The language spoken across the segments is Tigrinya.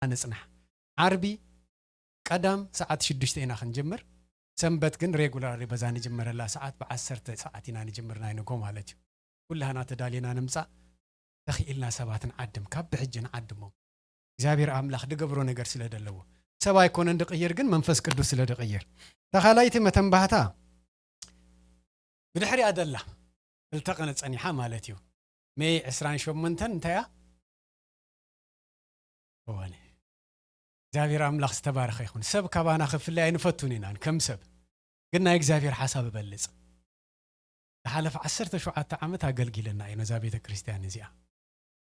ንጽናሕ። ዓርቢ ቀዳም ሰዓት ሽዱሽተ ኢና ክንጅምር። ሰንበት ግን ሬጉላሪ በዛ ንጅመረላ ሰዓት ብዓሰርተ ሰዓት ኢና ንጅምር ናይ ንጎ ማለት እዩ። ኩላህና ተዳሊና ንምጻእ ተኽኢልና ሰባት ንዓድም፣ ካብ ብሕጂ ንዓድሞም። እግዚኣብሔር ኣምላኽ ድገብሮ ነገር ስለ ደለዎ። ሰብ ኣይኮነን ድቕይር፣ ግን መንፈስ ቅዱስ ስለ ድቕይር። ተኻላይቲ መተንባህታ ብድሕሪኣ ደላ ክልተ ቀነ ጸኒሓ ማለት እዩ። ሜይ ዕስራን ሸሞንተን እንታይ እያ? እወኒ። እግዚኣብሔር ኣምላኽ ዝተባረኸ ይኹን። ሰብ ካባና ክፍለይ ኣይንፈቱን ኢና ከም ሰብ። ግን ናይ እግዚኣብሔር ሓሳብ እበልጽ። ዝሓለፈ ዓሰርተ ሸውዓተ ዓመት ኣገልጊለና እዩ ነዛ ቤተ ክርስቲያን እዚኣ።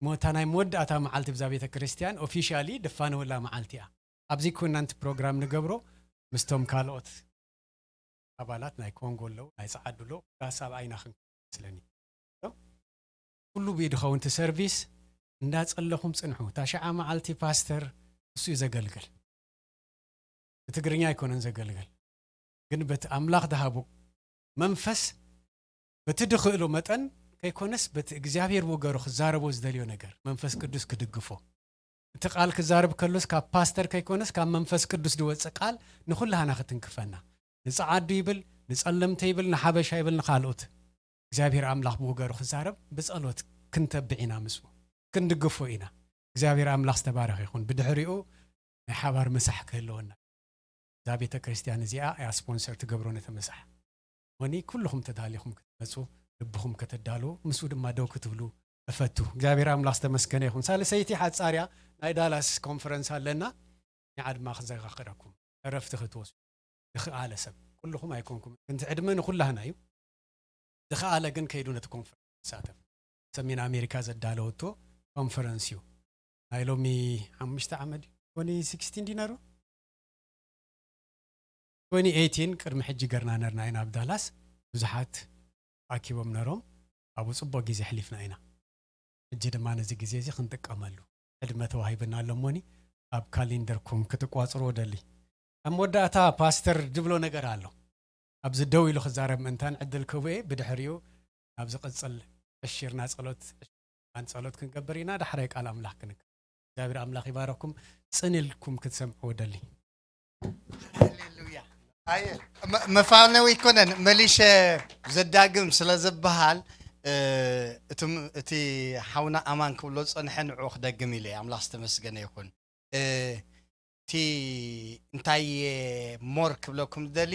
ሞታ ናይ መወዳእታ መዓልቲ ብዛ ቤተ ክርስቲያን ኦፊሻሊ ድፋነወላ መዓልቲ እያ። ኣብዚ ኮናንቲ ፕሮግራም ንገብሮ ምስቶም ካልኦት ኣባላት ናይ ኮንጎ ኣለዉ፣ ናይ ጸዓዱ ኣለዉ። ራሳብ ኣይና ክንመስለኒ። ኩሉ ብኢዱ ኸውን እቲ ሰርቪስ እንዳጸለኹም ጽንሑ። እታ ሽዓ መዓልቲ ፓስተር እሱ እዩ ዘገልግል። ብትግርኛ ኣይኮነን ዘገልግል። ግን በቲ ኣምላኽ ዝሃቦ መንፈስ በቲ ድኽእሎ መጠን ከይኮነስ በቲ እግዚኣብሔር ብወገሩ ክዛረቦ ዝደልዮ ነገር መንፈስ ቅዱስ ክድግፎ። እቲ ቃል ክዛረብ ከሎስ ካብ ፓስተር ከይኮነስ ካብ መንፈስ ቅዱስ ዝወጽእ ቃል ንኹላህና ክትንክፈና። ንጸዓዱ ይብል፣ ንጸለምተ ይብል፣ ንሓበሻ ይብል፣ ንኻልኦት። እግዚኣብሔር ኣምላኽ ብወገሩ ክዛረብ ብጸሎት ክንተብዕ ኢና ምስኡ። ክንድግፎ ኢና። እግዚኣብሔር ኣምላኽ ዝተባረኸ ይኹን። ብድሕሪኡ ናይ ሓባር ምሳሕ ክህልወና። እዛ ቤተ ክርስቲያን እዚኣ እያ ስፖንሰር ትገብሮ ነቲ ምሳሕ። ወኒ ኩልኹም ተዳሊኹም ክትመጹ፣ ልብኹም ከተዳልዉ፣ ምስኡ ድማ ደው ክትብሉ እፈቱ። እግዚኣብሔር ኣምላኽ ዝተመስገነ ይኹን። ሳልሰይቲ ሓጻርያ ናይ ዳላስ ኮንፈረንስ ኣለና። ንዓ ድማ ክዘኻኽረኩም። ዕረፍቲ ክትወስዱ። ዝኸኣለ ሰብ። ኩልኹም ኣይኮንኩም። ግን እቲ ዕድመ ንኹላህና እዩ። ዝኸኣለ ግን ከይዱ ነቲ ኮንፈረንስ ይሳተፍ። ሰሜን ኣሜሪካ ዘዳለወቶ ኮንፈረንስ እዩ። ናይ ሎሚ ሓሙሽተ ዓመት እዩ። ትወንቲ ሲክስቲን ድዩ ነሩ? ትወንቲ ኤይቲን ቅድሚ ሕጂ ገርና ነርና ኢና ኣብ ዳላስ። ብዙሓት ኣኪቦም ነሮም። ኣብኡ ጽቡቕ ግዜ ኣሕሊፍና ኢና። ሕጂ ድማ ነዚ ግዜ እዚ ክንጥቀመሉ ዕድመ ተዋሂብና ኣሎ እሞኒ ኣብ ካሊንደርኩም ክትቋጽርዎ ደሊ። ኣብ መወዳእታ ፓስተር ድብሎ ነገር ኣሎ። ኣብዚ ደው ኢሉ ክዛረብ ምእንታን ዕድል ክህቦ እየ። ብድሕሪኡ ኣብ ዝቕጽል ዕሺርና ጸሎት፣ ዕሽራን ጸሎት ክንገብር ኢና። ዳሕራይ ቃል ኣምላኽ ክንክ-፣ እግዚኣብሔር ኣምላኽ ይባረኩም። ጽን ኢልኩም ክትሰምዕዎ ደሊ። ሃሌሉያ። ኣየ፣ መ-፣ መፋነዊ ኣይኮነን፣ መሊሸ ዘዳግም ስለ ዝበሃል፣ እ፣ እቲ ም-፣ እቲ ሓውና ኣማን ክብሎ ዝጸንሐ ንዕኡ ክደግም ኢለ እየ። ኣምላኽ ዝተመስገነ ይኹን። እ፣ እቲ እንታይ እየ ሞር ክብለኩም ዝደሊ፣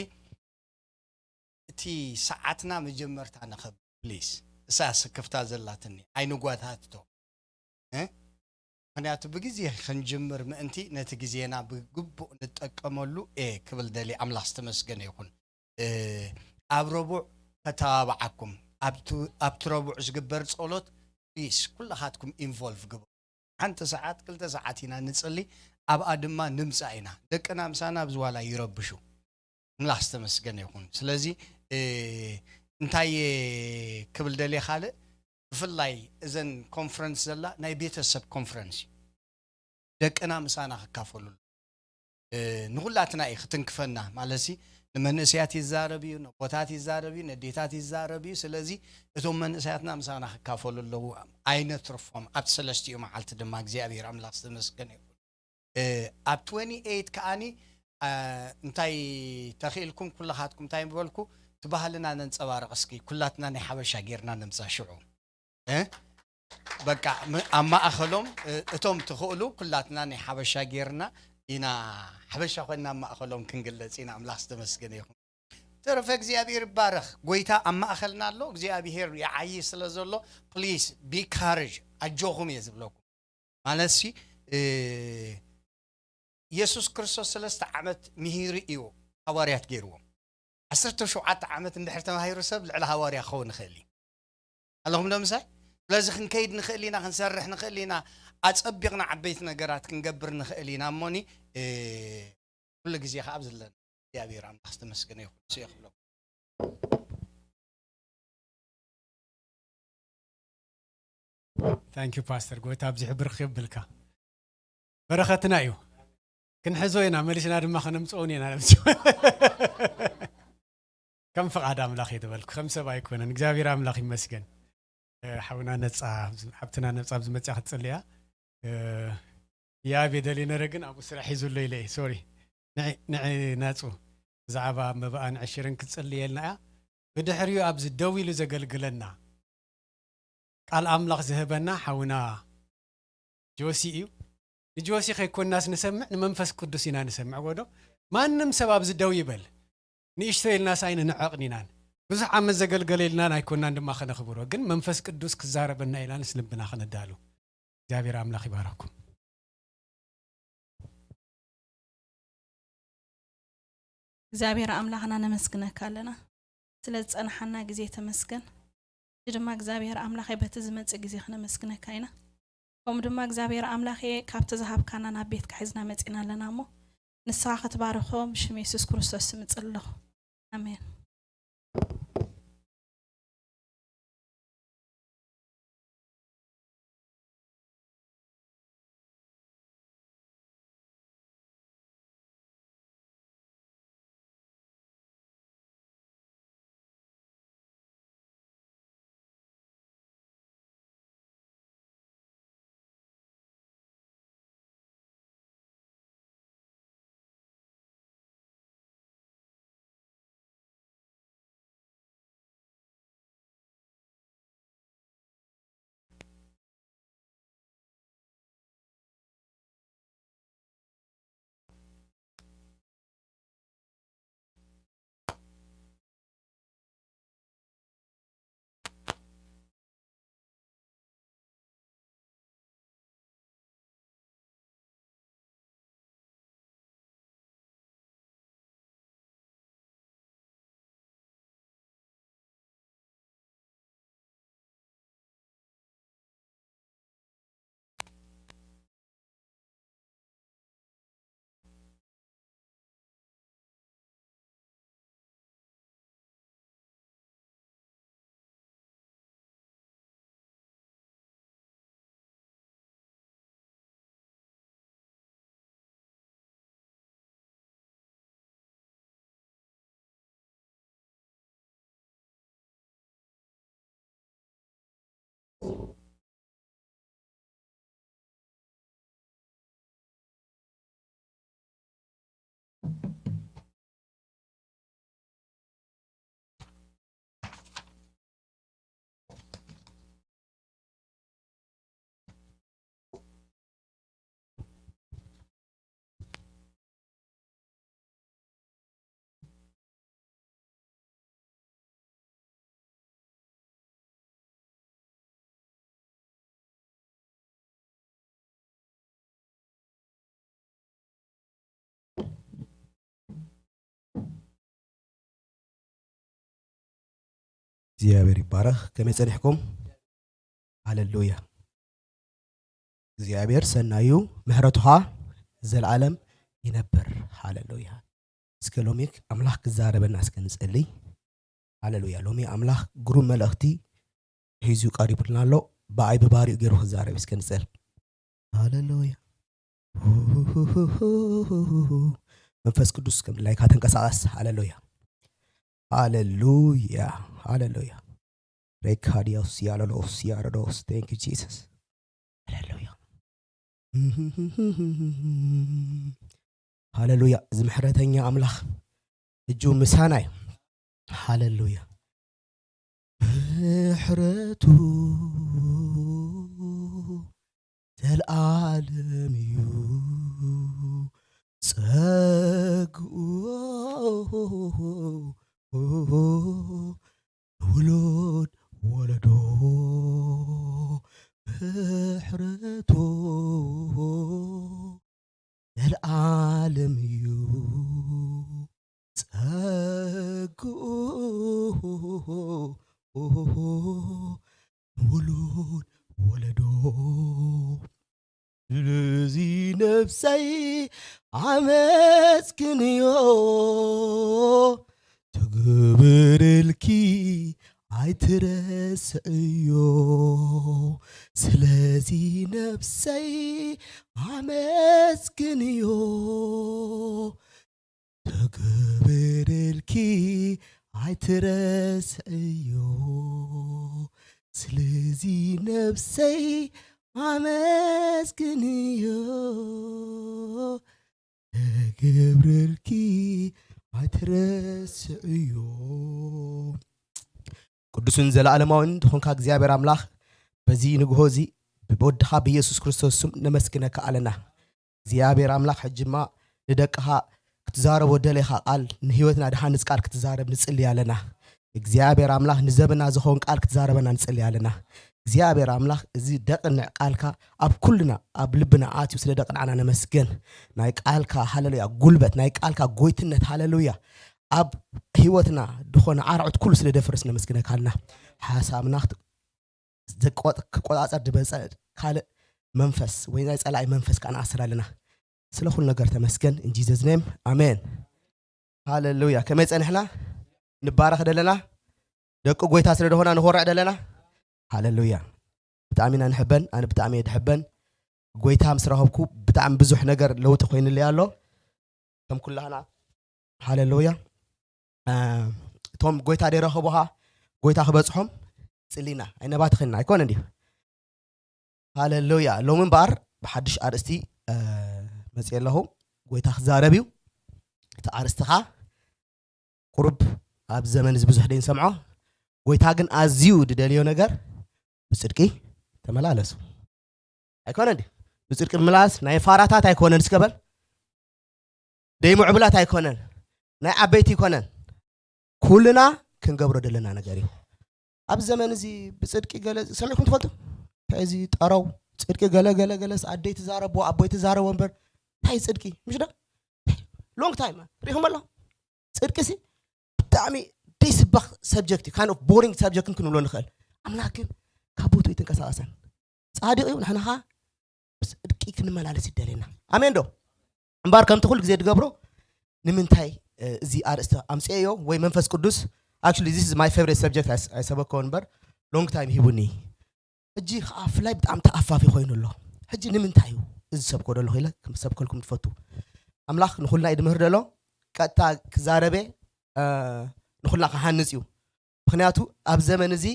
እቲ ሰዓትና መጀመርታ ንኸብ-፣ ፕሊዝ። እሳ ስክፍታ ዘላትኒ፣ ኣይንጓታትቶ። እ? ምኽንያቱ ብግዜ ክንጅምር ምእንቲ ነቲ ግዜና ብግቡእ ንጠቀመሉ እየ ክብል ደሊ። ኣምላኽ ዝተመስገነ ይኹን። እ፣ ኣብ ረቡዕ ከተባብዓኩም። ኣብቲ፣ ኣብቲ ረቡዕ ዝግበር ጸሎት ፕሊዝ ኩልኻትኩም ኢንቮልቭ ግበሩ። ሓንቲ ሰዓት፣ ክልተ ሰዓት ኢና ንጽሊ፣ ኣብኣ ድማ ንምጻእ ኢና። ደቅና ምሳና ኣብዚ ዋላ ይረብሹ። ኣምላኽ ዝተመስገነ ይኹን። ስለዚ፣ እ፣ እንታይ እየ ክብል ደልየ ካልእ፣ ብፍላይ እዘን ኮንፈረንስ ዘላ ናይ ቤተሰብ ኮንፈረንስ እዩ። ደቅና ምሳና ክካፈሉ፣ እ፣ ንኹላትና እዩ ክትንክፈና። ማለትሲ ንመንእሰያት ይዛረብ እዩ፣ ነቦታት ይዛረብ እዩ፣ ነዴታት ይዛረብ እዩ። ስለዚ እቶም መንእሰያትና ምሳና ክካፈሉ ኣለዉ። ኣይነትርፎም። ኣብቲ ሰለስቲኡ መዓልቲ ድማ እግዚኣብሔር ኣምላኽ ዝተመስገነ ይኹን። እ፣ ኣብ ትወንቲ ኤይት ከኣኒ፣ እ፣ እንታይ ተኽኢልኩም ኩልኻትኩም እንታይ ምበልኩ፣ እቲ ባህልና ነንጸባርቕ እስኪ፣ ኩላትና ናይ ሓበሻ ጌርና ነምጻ ሽዑ። እ? በቃ፣ ም-፣ ኣብ ማእኸሎም፣ እ፣ እቶም ትኽእሉ ኩላትና ናይ ሓበሻ ጌርና ኢና፣ ሓበሻ ኮይንና ኣብ ማእኸሎም ክንግለጽ ኢና። ኣምላኽ ዝተመስገነ ይኹን። ተረፈ እግዚኣብሔር ይባረኽ። ጎይታ ኣብ ማእኸልና ኣሎ። እግዚኣብሔር ይዓዪ ስለ ዘሎ፣ ፕሊዝ ቢ ካርጅ፣ ኣጆኹም እየ ዝብለኩም። ማለትሲ፣ እ፣ የሱስ ክርስቶስ ሰለስተ ዓመት ምሂሩ እዩ ሃዋርያት ገይርዎም። ዓሰርተ ሸውዓተ ዓመት እንድሕር ተማሂሩ ሰብ ልዕሊ ሃዋርያ ክኸውን ይኽእል እዩ። ኣለኹም ዶ ምሳይ? ስለዚ ክንከይድ ንኽእል ኢና፣ ክንሰርሕ ንኽእል ኢና፣ ኣጸቢቕና ዓበይቲ ነገራት ክንገብር ንኽእል ኢና። እሞኒ፣ እ፣ ኩሉ ግዜ ከኣ ኣብ ዘለና እግዚኣብሔር ኣምላኽ ዝተመስገነ ይኹን። ንሱ እየ ክብለኩም። ታንክ ዩ ፓስተር፣ ጎይታ ኣብዚሑ ብርኽ የብልካ። በረኸትና እዩ። ክንሕዞ ኢና፣ መሊስና ድማ ከነምጽኦን ኢና። ነምጽኦ። ከም ፍቓድ ኣምላኽ እዩ ዝበልኩ፣ ከም ሰብ ኣይኮነን። እግዚኣብሔር ኣምላኽ ይመስገን። እ፣ ሓውና ነጻ፣ ሓብትና ነጻ ኣብዚ መጽያ ክትጽልያ፣ እ፣ ያብ የደሊ ነረ ግን ኣብኡ ስራሕ ሒዙ ኣሎ ኢለ እየ። ሶሪ። ንዒ፣ ንዒ ናጹ። ብዛዕባ መባኣን ዕሽርን ክትጽልየልና እያ። ብድሕሪኡ ኣብዚ ደው ኢሉ ዘገልግለና ቃል ኣምላኽ ዝህበና ሓውና ጆሲ እዩ። ንጆሲ ከይኮንናስ ንሰምዕ፣ ንመንፈስ ቅዱስ ኢና ንሰምዕ። ወዶ ማንም ሰብ ኣብዚ ደው ይበል። ንእሽቶ ኢልናስ ኣይንንዕቕን ኢናን። ብዙሕ ዓመት ዘገልገለ ኢልናን ኣይኮንናን ድማ ከነኽብሮ። ግን መንፈስ ቅዱስ ክዛረበና ኢልናንስ ልብና ከነዳሉ። እግዚኣብሔር ኣምላኽ ይባረኩም። እግዚኣብሔር ኣምላኽና ነመስግነካ ኣለና። ስለ ዝጸንሓና ግዜ ተመስገን። ሕጂ ድማ እግዚኣብሔር ኣምላኸይ በቲ ዝመጽእ ግዜ ክነመስግነካ ኢና። ከምኡ ድማ እግዚኣብሔር ኣምላኸይ ካብቲ ዝሃብካና ናብ ቤትካ ሒዝና መጺና ኣለና እሞ ንስኻ ክትባርኾ ብሽም የሱስ ክርስቶስ ስም እጽሊ ኣለኹ። ኣሜን። እግዚኣብሔር ይባረኽ። ከመይ ጸኒሕኩም? ሃሌሉያ። እግዚኣብሔር ሰናዩ፣ ምሕረቱ ኸዓ ዘለዓለም ይነብር። ሃሌሉያ። እስከ ሎሚ ኣምላኽ ክዛረበና እስከ ንጸልይ። ሃሌሉያ። ሎሚ ኣምላኽ ግሩም መልእኽቲ ሒዙ ቀሪቡልና ኣሎ። ብኣይ ብባሪኡ ገይሩ ክዛረብ እስከ ንጸል። ሃሌሉያ። መንፈስ ቅዱስ ከም ድላይካ ተንቀሳቐስ። ሃሌሉያ። ሃሌሉያ። ሃሌሉያ። ሬካዲዮስ ያለሎስ ያረዶስ። Thank you Jesus። ሃሌሉያ። ሃሌሉያ። እዚ ምሕረተኛ ኣምላኽ እጁ ምሳና እዩ። ሃሌሉያ። ምሕረቱ ዘልዓለም እዩ ጸግኡ ንውሉድ ወለዶ። ምሕረቱ ዘልዓለም እዩ ጸግኡ ንውሉድ ወለዶ። ስለዚ ነፍሰይ ኣመስግንዮ፣ ትግብርልኪ ኣይትረስዕዮ። ስለዚ ነፍሰይ ኣመስግንዮ፣ ትግብርልኪ ኣይትረስዕዮ። ስለዚ ነፍሰይ ኣመስግንዮ፣ ተገብረልኪ ኣይትረስዕዮ። ቅዱስን ዘለኣለማዊን ዝኾንካ እግዚኣብሔር ኣምላኽ፣ በዚ ንግሆ እዚ ብወድኻ ብኢየሱስ ክርስቶስ ስም ነመስግነካ ኣለና። እግዚኣብሔር ኣምላኽ፣ ሕጂ ድማ ንደቅኻ ክትዛረቦ ደሌኻ ቃል፣ ንህይወትና ድሃንጽ ቃል ክትዛረብ ንጽሊ ኣለና። እግዚኣብሔር ኣምላኽ፣ ንዘበና ዝኾን ቃል ክትዛረበና ንጽሊ ኣለና። እግዚኣብሔር ኣምላኽ፣ እዚ ደቕንዕ ቃልካ ኣብ ኩልና፣ ኣብ ልብና ኣትዩ ስለ ደቕንዓና ነመስገን። ናይ ቃልካ ሃለሉያ ጉልበት፣ ናይ ቃልካ ጎይትነት ሃለሉያ ኣብ ህይወትና ድኾነ ኣርዑት ኩሉ ስለ ደፈርስ ነመስግነካ ኣለና። ሓሳብና ክት-፣ ዘቆጥ-፣ ክቆጻጸር ድመጸ ካልእ መንፈስ ወይ ናይ ጸላኢ መንፈስ ከኣ ንኣስር ኣለና። ስለ ኩሉ ነገር ተመስገን። In Jesus name, ኣሜን። ሃለሉያ። ከመይ ጸኒሕና? ንባረኽ ደለና? ደቂ ጎይታ ስለ ደኾና ንኾርዕ ደለና? ሃለሉያ። ብጣዕሚ ኢና ንሕበን፣ ኣነ ብጣዕሚ እየ ድሕበን። ጎይታ ምስ ረኸብኩ ብጣዕሚ ብዙሕ ነገር ለውጢ ኮይኑለይ ኣሎ። ከም ኩላህና፣ ሃለሉያ። እ፣ እቶም ጎይታ ደይረኸቡኻ፣ ጎይታ ክበጽሖም ጽሊና፣ ኣይነባትኸና፣ ኣይኮነን ድዩ? ሃለሉያ። ሎሚ እምበኣር ብሓድሽ ኣርእስቲ፣ እ፣ መጽየ ኣለኹ። ጎይታ ክዛረብ እዩ። እቲ ኣርእስቲ ኸኣ ቁሩብ ኣብ ዘመን እዚ ብዙሕ ደይንሰምዖ። ጎይታ ግን ኣዝዩ ድደልዮ ነገር ብጽድቂ ተመላለሱ። ኣይኮነን ድዩ? ብጽድቂ ምምላስ ናይ ፋራታት ኣይኮነን፣ እስከ በል። ደይ ምዕቡላት ኣይኮነን፣ ናይ ዓበይቲ ኣይኮነን። ኩልና ክንገብሮ ደለና ነገር እዩ። ኣብ ዘመን እዚ ብጽድቂ ገለ ሰሚዕኩም ትፈልጡ? እንታይ እዚ ጠረው ጽድቂ ገለ ገለ ገለስ ኣደይ ትዛረብዎ ኣቦይ ትዛረብዎ እምበር እንታይ ጽድቂ? ምሽ ዶ? ሎንግ ታይም ሪኹም ኣሎ። ጽድቂ ሲ ብጣዕሚ ደይስበኽ ሰብጀክት እዩ። Kind of boring subject ክንብሎ ንኽእል። ኣምላኽ ግን ካብ ቦትኡ ኣይተንቀሳቐሰን። ጻድቕ እዩ። ንሕና ኸኣ ብጽድቂ ክንመላለስ ይደልየና። ኣሜን ዶ? እምበኣር ከምቲ ኩሉ ግዜ ድገብሮ ንምንታይ፣ እ፣ እዚ ኣርእስቲ ኣምጽኤዮ ወይ መንፈስ ቅዱስ፣ actually this is my favorite subject ኣይስ-፣ ኣይሰበኮን እምበር ሎንግ ታይም ሂቡኒ። ሕጂ ኸኣ ብፍላይ ብጣዕሚ ተኣፋፊ ኮይኑ ኣሎ። ሕጂ ንምንታይ እዩ እዚ ሰብኮ ዘለኹ ኢለ ክሰብከልኩም ትፈቱ። ኣምላኽ ንኹልና እዩ ድምህር ዘሎ። ቀጥታ ክዛረበ፣ እ፣ ንኹልና ክሃንጽ እዩ። ምኽንያቱ ኣብ ዘመን እዚ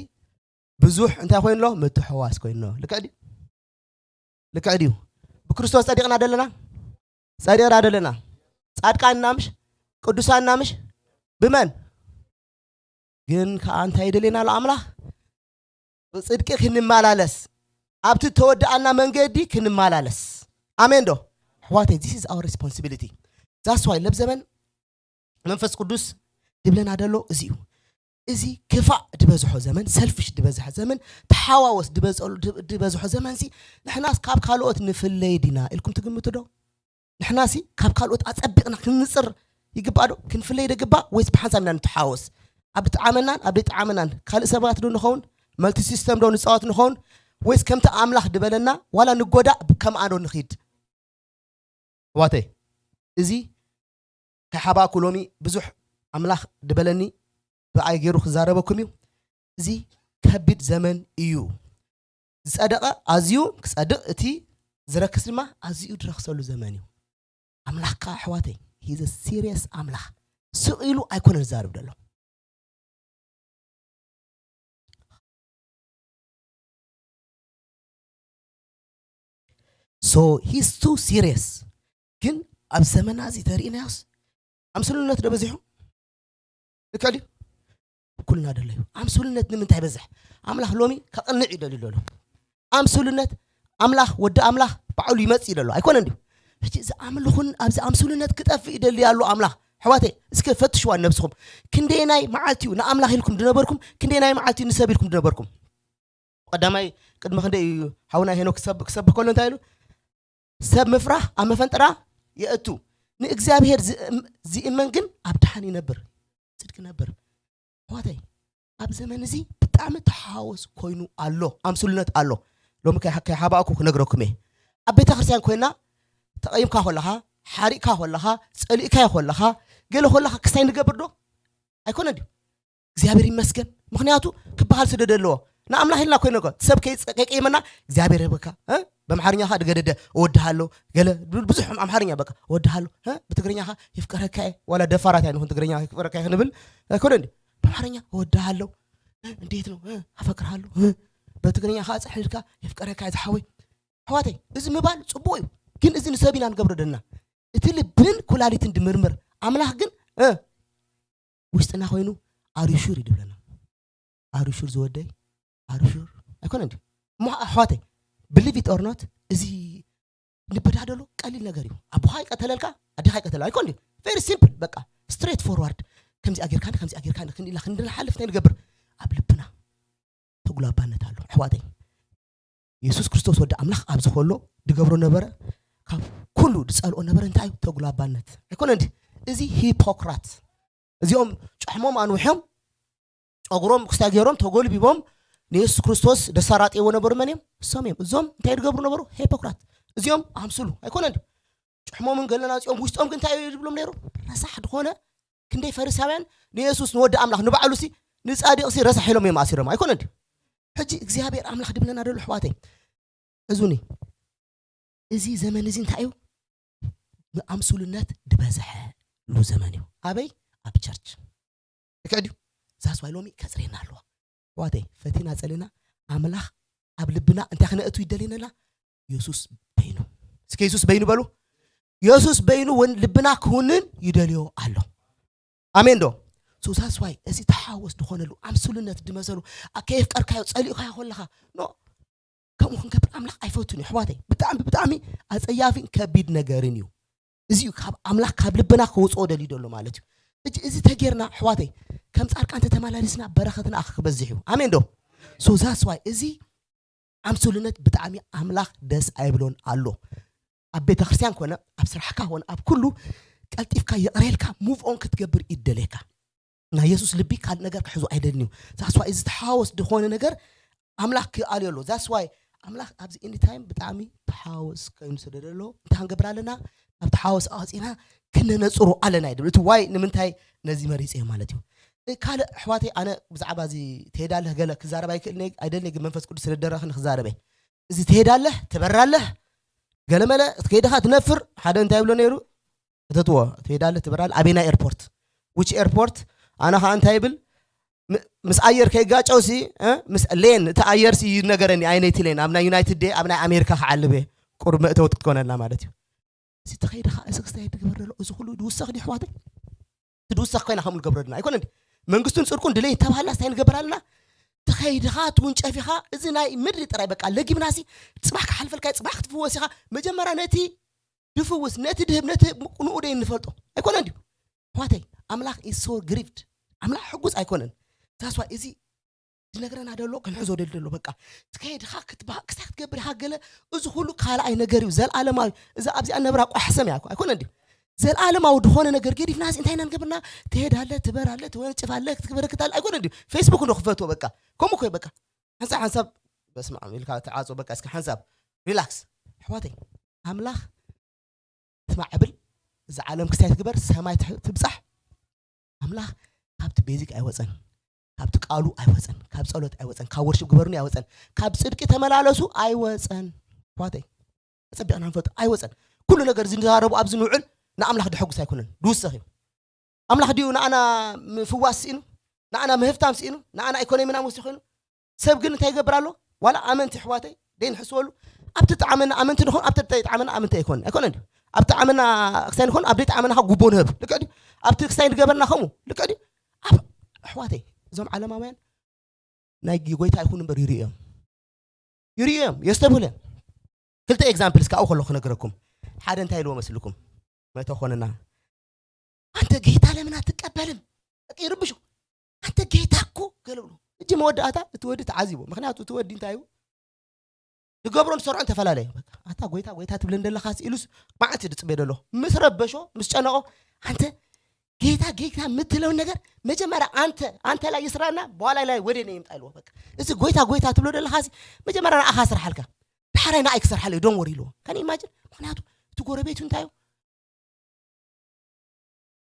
ብዙሕ እንታይ ኮይኑ ኣሎ? ምትሕዋስ ኮይኑ ኣሎ። ልክዕ ድዩ? ልክዕ ድዩ? ብክርስቶስ ጸዲቕና ደለና? ጸዲቕና ደለና? ጻድቃንና ምሽ? ቅዱሳንና ምሽ? ብመን? ግን ከኣ እንታይ ይደልየና ኣሎ ኣምላኽ? ብጽድቂ ክንመላለስ፣ ኣብቲ ተወድኣና መንገዲ ክንመላለስ። ኣሜን ዶ? ኣሕዋተይ፣ this is our responsibility። That's why ለብ ዘመን መንፈስ ቅዱስ ድብለና ደሎ እዚ እዩ። እዚ ክፋእ ድበዝሖ ዘመን፣ ሰልፊሽ ድበዝሐ ዘመን፣ ተሓዋወስ ድበዝሐ፣ ድበዝሖ ዘመን ሲ ንሕናስ ካብ ካልኦት ንፍለይ ዲና ኢልኩም ትግምቱ ዶ? ንሕናሲ ካብ ካልኦት ኣጸቢቕና ክንጽር ይግባእ ዶ? ክንፍለይ ዶ ይግባእ ወይስ ብሓንሳብ ኢና ንተሓወስ? ኣብ ድጠዓመናን ኣብ ደይጠዓመናን ካልእ ሰባት ዶ ንኸውን? መልቲ ሲስተም ዶ ንጻወት ንኸውን? ወይስ ከምቲ ኣምላኽ ድበለና ዋላ ንጎዳእ ከምኣ ዶ ንኺድ? ኣሕዋተይ፣ እዚ ከይሓባእኩ ሎሚ ብዙሕ ኣምላኽ ድበለኒ ብኣይ ገይሩ ክዛረበኩም እዩ። እዚ ከቢድ ዘመን እዩ። ዝጸደቐ ኣዝዩ ክጸድቕ፣ እቲ ዝረክስ ድማ ኣዝዩ ድረክሰሉ ዘመን እዩ። ኣምላኽ ከኣ ኣሕዋተይ፣ he's a serious ኣምላኽ። ስቕ ኢሉ ኣይኮነን ዝዛረብ ዘሎ። So he's too serious። ግን ኣብ ዘመና እዚ ተርእናዮስ ኣምስሉነት ዶ በዚሑ? ልክዕ ድዩ? ኩልና ደለዩ። ኣምስሉነት ንምንታይ በዝሕ? ኣምላኽ ሎሚ ከቕንዕ ይደልዩ ኣሎ። ኣምስሉነት ኣምላኽ፣ ወዲ ኣምላኽ ባዕሉ ይመጽእ ይደሎ። ኣይኮነን ድዩ? ሕጂ እዚ ኣምልኹን ኣብዚ ኣምስሉነት ክጠፍእ ይደሊ ኣሎ ኣምላኽ። ኣሕዋተይ፣ እስከ ፈትሽዋ ነብስኹም። ክንደየናይ መዓልቲ እዩ ንኣምላኽ ኢልኩም ድነበርኩም? ክንደየናይ መዓልቲ እዩ ንሰብ ኢልኩም ድነበርኩም? ቀዳማይ ቅድሚ ክንደይ እዩ ሓውና ሄኖክ ክሰብ-፣ ክሰብኽ ከሎ እንታይ ኢሉ? "ሰብ ምፍራህ ኣብ መፈንጠራ የእቱ፣ ንእግዚኣብሔር ዝእም-፣ ዝእመን ግን ኣብ ድሓን ይነብር፣ ጽድቂ ይነብር።" ኣሕዋተይ፣ ኣብ ዘመን እዚ ብጣዕሚ ተሓዋወስ ኮይኑ ኣሎ፣ ኣምስሉነት ኣሎ። ሎሚ ከይ-፣ ከይሓባእኩ ክነግረኩም እየ። ኣብ ቤተ ክርስቲያን ኮይና ተቐይምካ ከለኻ፣ ሓሪቕካ ከለኻ፣ ጸሊእካዮ ከለኻ፣ ገለ ከለኻ ክስታይ ንገብር ዶ? ኣይኮነን ድዩ? እግዚኣብሔር ይመስገን። ምኽንያቱ ክበሃል ስለ ደለዎ። ንኣምላኽ ኢልና ኮይነ እኮ፣ ሰብ ከይጸ-፣ ከይቀይመና እግዚኣብሔር ይባርካ፣ እ? በምሓርኛ ኸኣ ድገደደ፣ እወድሃለሁ፣ ገለ ብዙሕ ኣምሓርኛ በቃ፣ እወድሃለሁ፣ እ? ብትግርኛ ኸኣ የፍቅረካ እየ፣ ዋላ ደፋራት ኣይንኹን ትግርኛ የፍቅረካ እየ ክንብል፣ ኣይኮነ እንዲ? በምሓርኛ እወድሃለሁ፣ እ? እንዴት ነው? እ? ኣፈቅርሃለሁ፣ እ? በትግርኛ ኸኣ ጸሒፍካ የፍቅረካ እየ ዝሓወይ፣ ኣሕዋተይ፣ እዚ ምባል ጽቡቕ እዩ፣ ግን እዚ ንሰብ ኢና ንገብሮ ዘለና። እቲ ልብን ኩላሊትን ድምርምር ኣምላኽ ግን እ፣ ውሽጥና ኮይኑ ኣሪሹር ይድብለና። ኣሪሹር ዝወደይ ኣሪሹር ኣይኮነ እንዲ እሞ ኣሕዋተይ፣ ብሊቭ ኢት ኦር ኖት፣ እዚ ንበዳደሎ ቀሊል ነገር እዩ። ኣቦኻ ይቀተለልካ፣ ኣዴኻ ይቀተላ ኣይኮን ድዩ? ቨሪ ሲምፕል፣ በቃ ስትሬት ፎርዋርድ። ከምዚኣ ጌርካ ከምዚኣ ጌርካ ክንዲ ኢላ ክንዲ ንሓልፍ እንታይ ንገብር? ኣብ ልብና ተጉላባነት ኣሎ ኣሕዋተይ። የሱስ ክርስቶስ ወዲ ኣምላኽ ኣብዚ ከሎ ድገብሮ ነበረ፣ ካብ ኩሉ ድጸልኦ ነበረ እንታይ እዩ? ተጉላባነት ኣይኮነ እንዲ። እዚ ሂፖክራት፣ እዚኦም ጨሕሞም ኣንውሖም ጨጉሮም ክስታይ ገይሮም ተጎልቢቦም ንየሱስ ክርስቶስ ደሳራጥየዎ ነበሩ። መን እዮም? እሶም እዮም። እዞም እንታይ ድገብሩ ነበሩ? ሄፖክራት። እዚኦም ኣምስሉ ኣይኮነ እንዲ። ጭሕሞምን ገለና እዚኦም ውሽጦም ግን እንታይ እዩ ድብሎም ነይሩ? ረሳሕ ድኾነ ክንደይ ፈሪሳውያን ንየሱስ ንወዲ ኣምላኽ ንባዕሉ ሲ ንጻድቕ ሲ ረሳሕ ኢሎም እዮም ኣሲሮም ኣይኮነ እንዲ። ሕጂ እግዚኣብሔር ኣምላኽ ድብለና ደሎ ኣሕዋተይ፣ እዙኒ፣ እዚ ዘመን እዚ እንታይ እዩ? ንኣምስሉነት ድበዝሐሉ ዘመን እዩ። ኣበይ? ኣብ ቸርች። ልክዕ ድዩ? ዛስዋይ ሎሚ ከጽሬና ኣለዋ። ኣሕዋተይ፣ ፈቲና ጸሊና ኣምላኽ ኣብ ልብና እንታይ ክነእቱ ይደልየና? የሱስ በይኑ። እስከ የሱስ በይኑ በሉ። የሱስ በይኑ እውን ልብና ክውንን ይደልዮ ኣሎ። ኣሜን ዶ? ሶ ዛስዋይ እዚ ተሓወስ ድኾነሉ ኣምስሉነት ድመሰሉ ከየፍቀርካዮ ጸሊእካዮ ከለኻ ኖ፣ ከምኡ ክንገብር ኣምላኽ ኣይፈቱን እዩ ኣሕዋተይ። ብጣዕሚ ብጣዕሚ ኣጸያፊን ከቢድ ነገርን እዩ። እዚ እዩ ካብ ኣምላኽ ካብ ልብና ከውፅኦ ደልዩ ዘሎ ማለት እዩ። እጅ እዚ ተጌርና ኣሕዋተይ፣ ከም ጻድቃን ተተመላሊስና በረኸትና ክበዝሕ እዩ። ኣሜን ዶ? ሶ ዛስዋይ እዚ ኣምስሉነት ብጣዕሚ ኣምላኽ ደስ ኣይብሎን ኣሎ። ኣብ ቤተ ክርስቲያን ኮነ ኣብ ስራሕካ ኮነ ኣብ ኩሉ ቀልጢፍካ ይቕሬልካ ሙቭ ኦን ክትገብር ይደልየካ። ናይ የሱስ ልቢ ካልእ ነገር ክሕዙ ኣይደልን እዩ። ዛስዋይ እዚ ተሓወስ ዝኾነ ነገር ኣምላኽ ክኣልዮ ኣሎ። ዛስዋይ ኣምላኽ ኣብዚ ኤኒ ታይም ብጣዕሚ ተሓወስ ኮይኑ ስለ ዘሎ እንታይ ክንገብር ኣለና? ኣብ ተሓወስ ኣወፂና ክነነፅሮ ኣለና እዩ ድብል። እቲ ዋይ ንምንታይ ነዚ መሪፀ ማለት እዩ። ካልእ ኣሕዋተይ ኣነ ብዛዕባ እዚ ትሄዳለህ ገለ ክዛረብ ኣይክእል ኣይደልን ግን መንፈስ ቅዱስ ስለደረኽኒ ክዛረበ። እዚ ትሄዳለህ ትበራለህ ገለመለ ከይድኻ ትነፍር ሓደ እንታይ ይብሎ ነይሩ? እተትዎ ትሄዳለህ ትበራለህ ኣበይ ናይ ኤርፖርት ውች ኤርፖርት ኣነ ከዓ እንታይ ይብል ምስ ኣየር ከይጋጨው ሲ ምስ ሌን እቲ ኣየር ሲ ይነገረኒ ኣይነይቲ ሌን ኣብ ናይ ዩናይትድ ዴ ኣብ ናይ ኣሜሪካ ክዓልብ እየ ቁሩብ መእተውቲ ክትኮነልና ማለት እዩ። እዚ ተኸይድኻ እዚ ክስታይ ትግበር ዘሎ እዚ ኩሉ ድውሰኽ ዲ ኣሕዋተይ ትድውሰኽ ኮይና ከምኡ ንገብረልና ኣይኮነ እንዲ መንግስቱን ፅድቁን ድለይ እንተባሃልና ስታይ ንገበር ኣለና። ተኸይድኻ ትውንጨፍ ኢኻ። እዚ ናይ ምድሪ ጥራይ በቃ ለጊብናሲ ፅባሕ ክሓልፈልካ ፅባሕ ክትፍወስ ኢኻ። መጀመርያ ነቲ ድፍውስ ነቲ ድህብ ነቲ ንኡ ደይ እንፈልጦ ኣይኮነ እንዲ ኣሕዋተይ ኣምላኽ ኢዝ ሶ ግሪቭድ ኣምላኽ ሕጉስ ኣይኮነን። ዛስዋ እዚ ዝነግረና ደሎ ክንሕዞ ደል ደሎ በቃ ትከይድኻ ክትበሃ ክሳብ ክትገብር ኢኻ ገለ እዚ ኩሉ ካልኣይ ነገር እዩ። ዘልኣለማዊ እዚ ኣብዚኣ ነብራ ቋሕሰም እያ ኣይኮነ እንዲ ዘልኣለማዊ ዝኾነ ነገር ገዲፍና እዚ እንታይ ኢና ንገብርና ትሄዳለ ትበራለ ትወንጭፋለ ክትበረክታለ ኣይኮነ እንዲ ፌስቡክ ዶ ክፈትዎ በቃ ከምኡ ኮይ በቃ ሓንሳብ ሓንሳብ በስመ ኣብ ኢልካ ትዓጾ በቃ እስከ ሓንሳብ ሪላክስ ኣሕዋተይ ኣምላኽ ትማዕብል እዛ ዓለም ክስታይ ትግበር ሰማይ ትብፃሕ ኣምላኽ ካብቲ ቤዚክ ኣይወፀን ካብቲ ቃሉ ኣይወፀን ካብ ፀሎት ኣይወፀን ካብ ወርሽብ ግበሩኒ ኣይወፀን ካብ ፅድቂ ተመላለሱ ኣይወፀን ኣሕዋተይ ኣፀቢቕና ንፈልጦ ኣይወፀን ኩሉ ነገር ዝንዛረቡ ኣብዚ ንውዕል ንኣምላኽ ድሐጉስ ኣይኮነን ድውሰኽ እዩ ኣምላኽ ድዩ ንኣና ምፍዋስ ስኢኑ ንኣና ምህፍታም ስኢኑ ንኣና ኢኮኖሚና ወሲኾይኑ ሰብ ግን እንታይ ይገብር ኣሎ ዋላ ኣመንቲ ኣሕዋተይ ደይንሕስበሉ ኣብቲ ጣዕመና ኣመንቲ ንኾን ኣብቲ ዘይጣዕመና ኣመንቲ ኣይኮን ኣይኮነ እንዲ ኣብ ጣዕመና ክሳይ ንኾን ኣብ ዘይጣዕመና ካብ ጉቦ ንህብ ልክዕ ድዩ ኣብቲ ክሳይ ንገበርና ከምኡ ልክዕ ድዩ ኣብ ኣሕዋተይ እዞም ዓለማውያን ናይ ጎይታ ይኹን እምበር ይርእዮም ይርእዮም የስተብህለ ክልተ ኤግዛምፕልስ ካብኡ ከሎ ክነግረኩም ሓደ እንታይ ኢልዎ መስልኩም መቶ ኮነና አንተ ጌታ ለምን አትቀበልም በቃ ይርብሹ አንተ ጌታ እኮ ገለብሉ እጂ መወዳእታ እቲ ወዲ ተዓዚቡ ምክንያቱ እቲ ወዲ እንታይ እዩ ትገብሮን ትሰርዖን ተፈላለየ ኣታ ጎይታ ጎይታ ትብለ እንደለካ ኢሉስ ማዓት ድፅበ ደሎ ምስ ረበሾ ምስ ጨነቆ አንተ ጌታ ጌታ የምትለውን ነገር መጀመሪያ አንተ አንተ ላይ ይስራና በኋላ ላይ ወደ እኔ ይምጣ ይልዎ በቃ እዚ ጎይታ ጎይታ ትብሎ ደለካ መጀመሪያ ንኣኻ ስርሓልካ ዳሕራይ ንኣይ ክሰርሓለ እዩ ዶን ወር ይልዎ ከነ ኢማጅን ምክንያቱ እቲ ጎረቤቱ እንታይ እዩ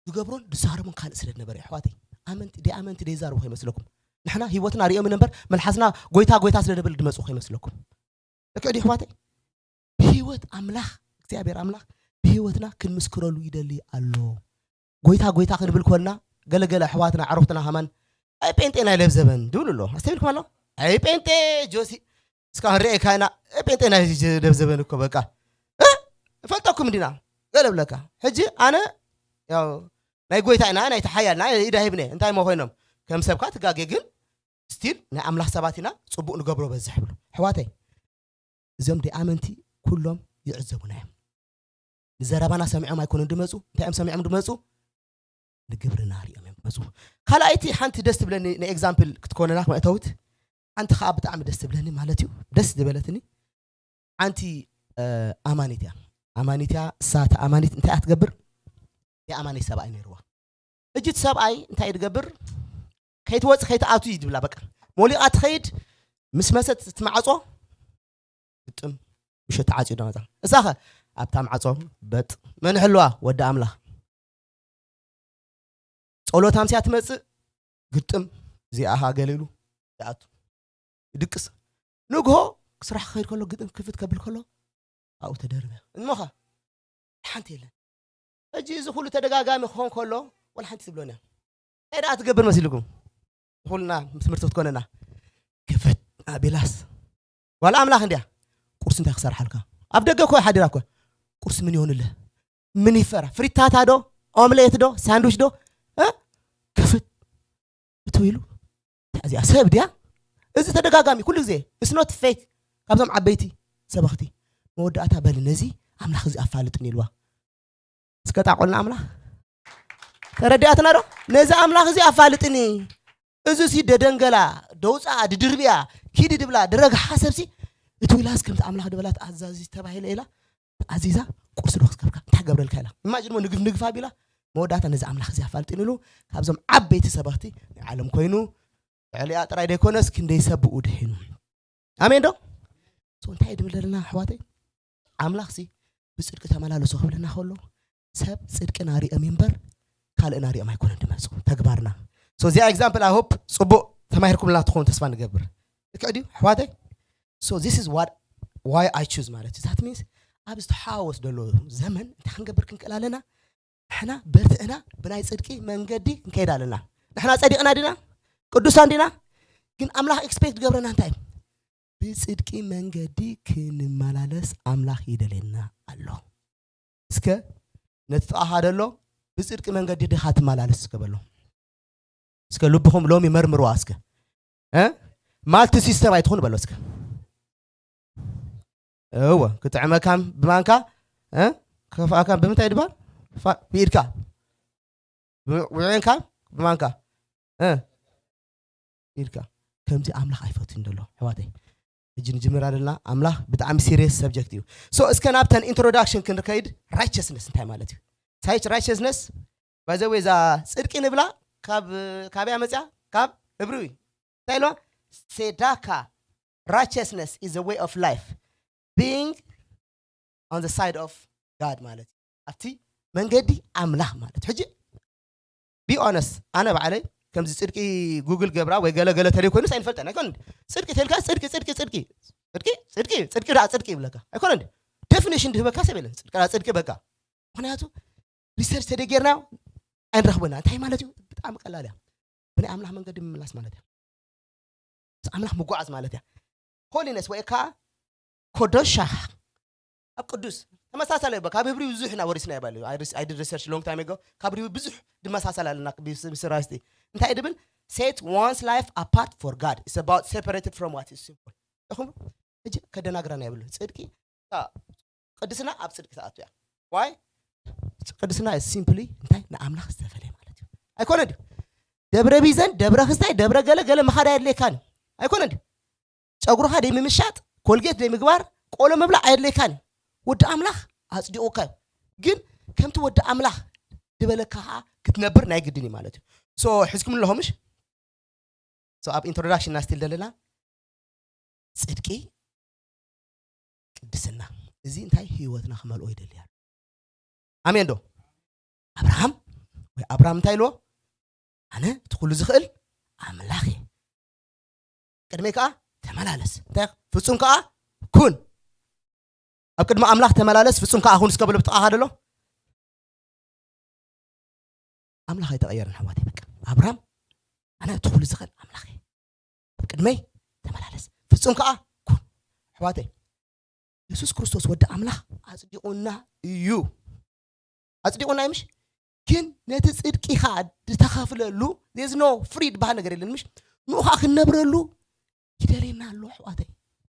ዝገብሮን ዝዛረቦን ካልእ ስለ ዝነበረ ኣሕዋተይ ኣመንቲ ደይ ኣመንቲ ደይ ዛረቡ ከይመስለኩም ንሕና ህይወትና ሪኦም ነበር መልሓስና ጎይታ ጎይታ ስለ ደብል ድመፁ ከይመስለኩም ልክዕ ድዩ ኣሕዋተይ ብህይወት ኣምላኽ እግዚኣብሔር ኣምላኽ ብህይወትና ክንምስክረሉ ይደሊ ኣሎ ጎይታ ጎይታ ክንብል ኮልና ገለገለ ኣሕዋትና ዓረፍትና ከማን ኣይ ጴንጤ ናይ ለብዘበን ድብሉ ኣሎ ኣስተብልኩም ኣሎ ኣይ ጴንጤ ጆሲ እስካሁን ርኤካ ኢና ጴንጤ ናይ ደብዘበን እኮ በቃ እፈልጠኩም እንዲና ገለ ብለካ ሕጂ ኣነ ያው ናይ ጎይታ ኢና ናይ ተሓያልና ኢዳ ሂብነ እንታይ ሞ ኮይኖም ከም ሰብካ ትጋጌ ግን ስቲል ናይ ኣምላኽ ሰባት ኢና ጽቡቕ ንገብሮ በዝሕ ብሎ ኣሕዋተይ እዞም ደኣመንቲ ኩሎም ይዕዘቡና እዮም ንዘረባና ሰሚዖም ኣይኮኑን ድመፁ እንታይ እዮም ሰሚዖም ድመፁ ንግብርና ሪኦም እዮም ድመፁ ካልኣይቲ ሓንቲ ደስ ትብለኒ ንኤግዛምፕል ክትኮነና መእተውት ሓንቲ ከዓ ብጣዕሚ ደስ ትብለኒ ማለት እዩ ደስ ዝበለትኒ ሓንቲ ኣማኒት እያ ኣማኒት እያ እሳ እታ ኣማኒት እንታይ እያ ትገብር የኣማኒ ሰብኣይ ነይርዋ ሕጂ እቲ ሰብኣይ እንታይ ትገብር ከይትወፅ ከይትኣቱ እዩ ድብላ በቃ ሞሊቓ ትኸይድ ምስ መሰት ትማዕፆ ግጥም ምሸት ተዓፅዩ ዶ መፃ እሳኸ ኣብታ ማዕፆ በጥ መን ሕልዋ ወዲ ኣምላኽ ጸሎት ኣምስያ ትመጽእ ግጥም እዚኣ ሃ ገለ ኢሉ ይኣቱ ይድቅስ ንግሆ ስራሕ ክኸይድ ከሎ ግጥም ክፍት ከብል ከሎ ኣብኡ ተደርበ እሞኸ ሓንቲ የለን ሕጂ እዚ ኩሉ ተደጋጋሚ ክኾን ከሎ ወላ ሓንቲ ትብሎን እያ እንታይ ደኣ ትገብር መሲልኩም ኩልና ትምህርቲ ክትኮነና ክፍት ኣቢላስ ጓል ኣምላኽ እንድያ ቁርሲ እንታይ ክሰርሓልካ ኣብ ደገ እኮ ሓዲራ እኮ ቁርሲ ምን ይሆንልህ ምን ይፈራ ፍሪታታ ዶ ኦምሌት ዶ ሳንድዊች ዶ እ? ክፍት እትው ኢሉ እዚኣ ሰብ ድያ እዚ ተደጋጋሚ ኩሉ ግዜ እስኖት ፌክ ካብዞም ዓበይቲ ሰበኽቲ መወዳእታ በል ነዚ ኣምላኽ እዚ ኣፋልጥን ኢልዋ እስከ ጣቆልና ኣምላኽ ተረዲኣትና ዶ ነዚ ኣምላኽ እዚ ኣፋልጥኒ እዚ ሲ ደደንገላ ደውፃኣ ድድርብያ ኪዲ ድብላ ድረግሓ ሰብሲ እቲ ዊላስ ከምቲ ኣምላኽ ድበላ ተኣዛዚ ተባሂለ ኢላ ተኣዚዛ ቁርሲ ዶ ክስከብካ እንታይ ገብረልካ ኢላ ኢማጅን ሞ ንግፍ ንግፍ ኣቢላ መወዳእታ ነዚ ኣምላኽ እዚ ኣፋልጥኒ ኢሉ ካብዞም ዓበይቲ ሰበኽቲ ናይ ዓለም ኮይኑ ልዕሊኣ ጥራይ ደይኮነስ ክንደይ ሰብ ብኡ ድሒኑ ኣሜን ዶ እንታይ ድብል ዘለና ኣሕዋተይ ኣምላኽ ሲ ብጽድቂ ተመላለሱ ክብለና ከሎ ሰብ ጽድቅና ሪኦም እምበር ካልእና ሪኦም ኣይኮነን ድመፁ ተግባርና so እዚኣ example I hope ጽቡቕ ተማሂርኩምላ ትኾኑ ተስፋ ንገብር ልክዕ ድዩ ኣሕዋተይ so this is what why I choose ማለት እዩ that means ኣብ ዝተሓዋወስ ዘሎ ዘመን እንታይ ክንገብር ክንክእል ኣለና ንሕና በርትዕና ብናይ ጽድቂ መንገዲ ክንከይድ ኣለና ንሕና ጸዲቕና ዲና ቅዱሳን ዲና ግን ኣምላኽ expect ገብረና እንታይ ብጽድቂ መንገዲ ክንመላለስ ኣምላኽ ይደልየና ኣሎ እስከ ነቲ ጥቓኻ ደሎ ብጽድቂ መንገዲ ዲኻ ትመላለስ እስከ በሎ እስከ ልብኹም ሎሚ መርምርዋ እስከ ማልቲ ሲስተም ኣይትኹን በሎ እስከ እወ ክጥዕመካም ብማንካ ከፍኣካም ብምንታይ ድባል ብኢድካ ውዕንካ ብማንካ ኢልካ ከምዚ ኣምላኽ ኣይፈቱን ደሎ ኣሕዋተይ ሕጂ ንጅምር ኣለና ኣምላኽ ብጣዕሚ serious subject እዩ so እስከ ናብተን introduction ክንከይድ righteousness እንታይ ማለት እዩ ሳይች righteousness by the way እዛ ፅድቂ ንብላ ካብ ካበያ መፅያ ካብ ህብሪዊ እንታይ ኢልዋ ሴዳካ righteousness is a way of life being on the side of God ማለት ኣብቲ መንገዲ ኣምላኽ ማለት ሕጂ be honest ኣነ ባዕለይ ከምዚ ፅድቂ ጉግል ገብራ ወይ ገለ ገለ ተለይ ኮይኑስ ኣይንፈልጠን ኣይኮን ፅድቂ ተልካ ፅድቂ ፅድቂ ፅድቂ ፅድቂ ፅድቂ ፅድቂ ደኣ ፅድቂ ይብለካ ኣይኮነ definition ድህበካ ሰብ የለን ፅድቂ ደኣ ፅድቂ በቃ ምክንያቱ research ተደጌርና ኣይንረኽበና እንታይ ማለት እዩ ብጣዕሚ ቀላል እያ ብናይ ኣምላኽ መንገዲ ምምላስ ማለት እያ ኣምላኽ ምጓዓዝ ማለት እያ holiness ወይ ከዓ ኮዶሻ ኣብ ቅዱስ ተመሳሳለ ካብ ህብሪ ብዙሕ ኢና ወሪስና ይባል I did research long time ago ካብ ህብሪ ብዙሕ ድመሳሰል ኣለና ስራስቲ እንታይ ድብል set one's life apart for God it's about separated from what is sinful እኹም እጅ ከደናግረና ይብሉ ጽድቂ ቅድስና ኣብ ጽድቂ ተኣቱ እያ why ቅድስና simply እንታይ ንኣምላኽ ዝተፈለየ ማለት እዩ ኣይኮነ ድዩ ደብረ ቢዘን ደብረ ክስታይ ደብረ ገለ ገለ ምኻድ ኣየድልየካን እዩ ኣይኮነ ድዩ ጨጉርኻ ደይ ምምሻጥ ኮልጌት ደይ ምግባር ቆሎ ምብላዕ ኣየድልየካን እዩ ወዲ ኣምላኽ ኣጽዲቑካ እዩ ግን ከምቲ ወዲ ኣምላኽ ዝበለካ ከዓ ክትነብር ናይ ግድን እዩ ማለት እዩ so ሕዝኩም ኣለኹምሽ so ኣብ introduction ና still ዘለና ጽድቂ ቅድስና እዚ እንታይ ህይወትና ክመልኦ ይደሊ ኣሎ ኣሜን ዶ ኣብርሃም ወይ ኣብርሃም እንታይ ኢልዎ ኣነ እቲ ኩሉ ዝኽእል ኣምላኽ እየ ቅድመይ ከዓ ተመላለስ እንታይ ፍጹም ከዓ ኩን ኣብ ቅድሚ ኣምላኽ ተመላለስ ፍጹም ከዓ ኩን እስከ ብሎ ብጥቓኻ ደሎ ኣምላኽ ኣይተቐየርን ኣሕዋተይ በቃ ኣብርሃም ኣነ እቲ ኩሉ ዝኽእል ኣምላኽ እየ ኣብ ቅድመይ ተመላለስ ፍጹም ከዓ ኩን ኣሕዋተይ፣ የሱስ ክርስቶስ ወዲ ኣምላኽ ኣጽዲቑና እዩ። ኣጽዲቑና እዩ፣ ምሽ? ግን ነቲ ጽድቂ ኸኣ ዝተኸፍለሉ፣ there's no free ዝበሃል ነገር የለን፣ ምሽ? ንኡ ኸኣ ክንነብረሉ ይደልየና ኣሎ፣ ኣሕዋተይ።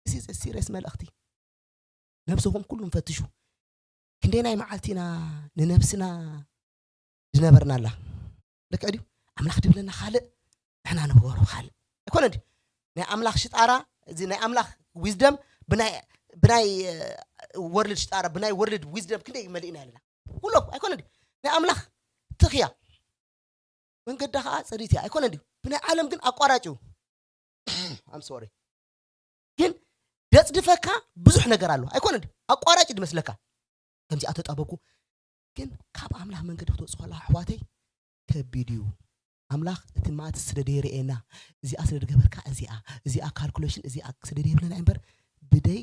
እዚ ሲሪየስ መልእኽቲ። ነብስኹም ኩሉም ፈትሹ። ክንደይ ናይ መዓልቲ ኢና ንነብስና ዝነበርናላ? ልክዕ ድዩ? ኣምላኽ ድብለና ካልእ፣ ንሕና ንግበሮ ካልእ። ኣይኮነ ድዩ? ናይ ኣምላኽ ሽጣራ፣ እዚ ናይ ኣምላኽ ዊዝደም ብናይ፣ ብናይ፣ እ፣ ወርልድ ሽጣራ፣ ብናይ ወርልድ ዊዝደም ክንደይ መሊእና ኣለና? ኩሎ ኣይኮነ ድዩ? ናይ ኣምላኽ ትኽያ፣ መንገዳ ኸዓ ጽሪት እያ። ኣይኮነ ድዩ? ብናይ ዓለም ግን ኣቋራጭ እዩ። I'm sorry። ግን ደጽድፈካ ብዙሕ ነገር ኣሎ። ኣይኮነ ድዩ? ኣቋራጭ ድመስለካ። ከምዚኣ ተጣበብኩ። ግን ካብ ኣምላኽ መንገዲ ክትወጽእ ከለኻ፣ ኣሕዋተይ፣ ከቢድ እዩ። ኣምላኽ እቲ ማት ስለ ደይርእየና፣ እዚኣ ስለ ዝገበርካ፣ እዚኣ፣ እዚኣ ካልኩሌሽን፣ እዚኣ ስለ ደይብለና እምበር፣ ብደይ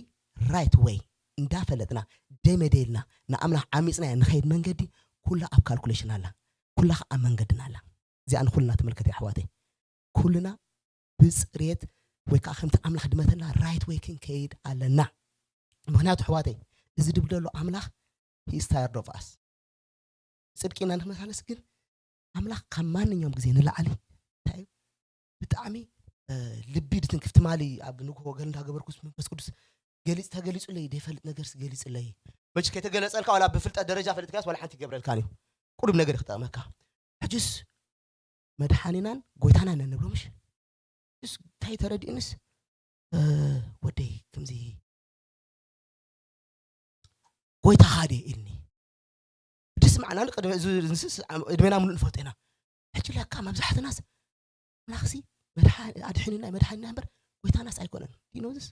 ራይት ወይ እንዳፈለጥና፣ ደይ መደይልና፣ ንኣምላኽ ዓሚጽናዮ ንኸይድ መንገዲ፣ ኩላ ኣብ ካልኩሌሽን ኣላ። ኩላ ኸዓ ኣብ መንገድና ኣላ። እዚኣ ንኹልና ትምልከት እያ፣ ኣሕዋተይ። ኩልና ብጽሬት ወይ ከዓ ከምቲ ኣምላኽ ድመተልና ራይት ወይ ክንከይድ ኣለና። ምኽንያቱ፣ ኣሕዋተይ፣ እዚ ድብል ዘሎ ኣምላኽ he is tired of us። ጽድቂ ኢና ንመላለስ፣ ግን ኣምላኽ ካብ ማንኛውም ግዜ ንላዕሊ እንታይ እዩ? ብጣዕሚ፣ እ፣ ልቢ ድትንክፍ። ትማሊ ኣብ ንግሆ ገለ እንዳገበርኩስ መንፈስ ቅዱስ ገሊጽ፣ ተገሊጹለይ ዘይፈልጥ ነገርስ ገሊጹለይ። መች ከይተገለጸልካ ዋላ ብፍልጠት ደረጃ ፈሊጥካስ ዋላ ሓንቲ ይገብረልካን እዩ። ቁሩብ ነገር ክጠቕመካ። ሕጅስ መድሓኒናን ጎይታናን ኢና ንብሎ፣ ምሽ? እስ እንታይ ተረዲእንስ፣ እ፣ ወደይ ከምዚ ጎይታኻ ድየ ኢልኒ። ድስማዕና ንቅድሚ እዚ ንስስ ዕድሜና ሙሉእ ንፈልጦ ኢና። ሕጂ ለካ መብዛሕትናስ ኣምላኽሲ መድሓ-፣ ኣድሒኑና መድሓኒና እምበር ጎይታናስ ኣይኮነን። Do you know this?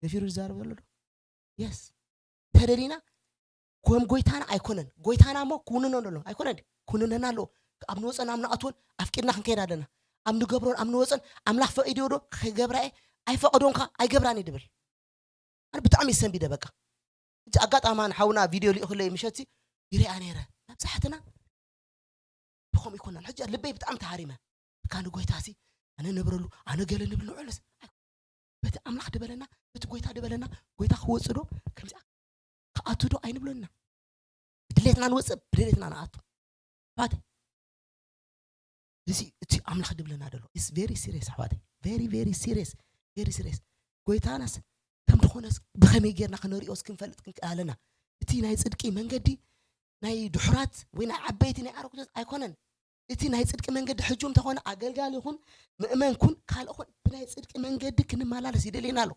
ደፊሩ ዝዛረብ ዘሎ ዶ? የስ። ተደሊና ከም ጎይታና ኣይኮነን። ጎይታና እሞ ክውንኖ ኣሎ። ኣይኮነን ድዩ? ክውንነና ኣለዎ። ኣብ ንወፀን ኣብ ንኣትዎን ኣፍቂድና ክንከይድ ኣለና። ኣብ ንገብሮን ኣብ ንወፀን ኣምላኽ ፈቒድዮ ዶ ክገብራ እየ፣ ኣይፈቐዶን ከ ኣይገብራን እየ ድብል። ኣነ ብጣዕሚ ይሰንቢደ በቃ። ሕጂ ኣጋጣሚ ሓውና ቪድዮ ልኢኹለይ ምሸትሲ ይሪኣ ነይረ። መብዛሕትና ብኸምኡ ይኮናል። ሕጂ ልበይ ብጣዕሚ ተሃሪመ። እካ ንጎይታሲ ኣነ ነብረሉ፣ ኣነ ገለ ንብል ንውዕልስ። ኣይ-፣ በቲ ኣምላኽ ድበለና፣ በቲ ጎይታ ድበለና፣ ጎይታ ክወጽእ ዶ፣ ከምዚ ክኣቱ ዶ ኣይንብሎና። ብድሌትና ንወጽእ፣ ብድሌትና ንኣቱ። ኣሕዋተይ፣ እዚ እቲ ኣምላኽ ድብለና ዘሎ is very serious ኣሕዋተይ። Very, very serious. Very serious. ጎይታናስ ከም ዝኾነስ ብኸመይ ጌርና ክነሪኦስ ክንፈልጥ ክንክእል ኣለና። እቲ ናይ ጽድቂ መንገዲ ናይ ድሑራት ወይ ናይ ዓበይቲ ናይ ኣረጉቶት ኣይኮነን። እቲ ናይ ጽድቂ መንገዲ ሕጂ እንተኾነ ኣገልጋሊ ይኹን ምእመን ኩን ካልእ ኩን ብናይ ጽድቂ መንገዲ ክንመላለስ ይደልየና ኣሎ።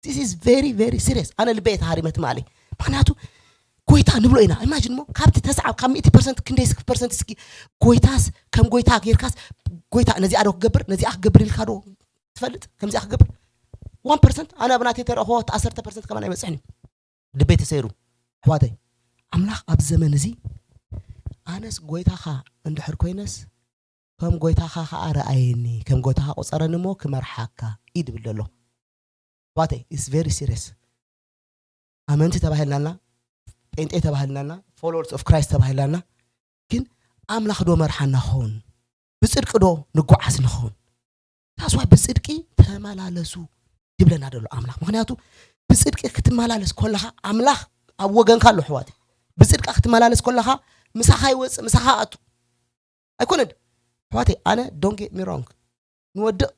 This is very, very serious. ኣነ ልበይ ተሃሪመ ትማሊ። ምኽንያቱ ጎይታ ንብሎ ኢና። ኢማጂን እሞ ካብቲ ተስዓ ካብ ሚእቲ ፐርሰንት ክንደይ እስኪ ፐርሰንት እስኪ ጎይታስ ከም ጎይታ ጌርካስ ጎይታ ነዚኣ ዶ ክገብር ነዚኣ ክገብር ኢልካ ዶ ትፈልጥ? ከምዚኣ ክገብር ዋን ፐርሰንት ኣነ ኣብ ናተይ ተረእኽዎ እቲ ዓሰርተ ፐርሰንት ከማን ኣይበጽሕን እዩ። ልበይ ተሰይሩ። ኣሕዋተይ፣ ኣምላኽ ኣብዚ ዘመን እዚ ኣነስ ጎይታኻ እንድሕር ኮይነስ ከም ጎይታኻ ኸዓ ረኣየኒ፣ ከም ጎይታኻ ቁጸረኒ እሞ ክመርሓካ እዩ ድብል ዘሎ። ኣሕዋተይ፣ it's very serious። ኣመንቲ ተባሂልናልና፣ ጴንጤ ተባሂልናልና፣ followers of Christ ተባሂልናልና፣ ግን ኣምላኽ ዶ መርሓና ኸውን? ብጽድቂ ዶ ንጓዓዝ ንኸውን? ታስዋ ብጽድቂ ተመላለሱ ይብለና ዘሎ ኣምላኽ። ምኽንያቱ ብጽድቂ ክትመላለስ ከለኻ ኣምላኽ ኣብ ወገንካ ኣሎ ኣሕዋተይ። ብጽድቂ ክትመላለስ ከለኻ ምሳኻ ይወጽእ፣ ምሳኻ ኣቱ። ኣይኮነን ድዩ? ኣሕዋተይ፣ ኣነ don't get me wrong፣ ንወድቕ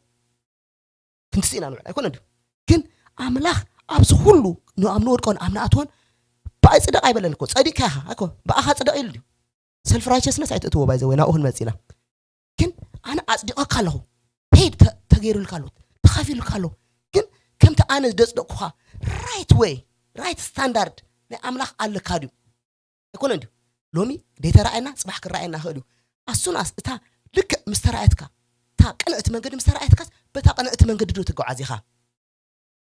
ክንትስእ ኢና ንውዕል። ኣይኮነን ድዩ? ግን ኣምላኽ ኣብዚ ኩሉ ን-፣ ኣብ ንወድቆን ኣብ ንኣትዎን ብኣይ ጽደቕ ኣይበለን እኮ። ጸዲቕካ ኢኻ፣ ኣይኮ፣ ብኣኻ ጽደቕ ኢሉ ድዩ? ሰልፍ ራይቸስነስ ኣይትእትዎ፣ ባይ ዘ ወይ ናብኡ ክንመጽእ ኢና። ግን ኣነ ኣጽዲቐካ ኣለኹ። ፔይድ ተ-፣ ተገይሩልካ ኣሎ፣ ተኸፊሉልካ ኣሎ። ግን ከምቲ ኣነ ዘጽደቕኩኻ ራይት ዌይ፣ ራይት ስታንዳርድ ናይ ኣምላኽ ኣለካ ድዩ? ኣይኮነን ድዩ? ሎሚ ደይተራእየና ጽባሕ ክረኣየና ይኽእል እዩ። ኣሱናስ እታ ልክዕ ምስ ተራእየትካ፣ እታ ቅንዕቲ መንገዲ ምስ ተራእየትካስ በታ ቅንዕቲ መንገዲ ዶ ትጓዓዝ ኢኻ?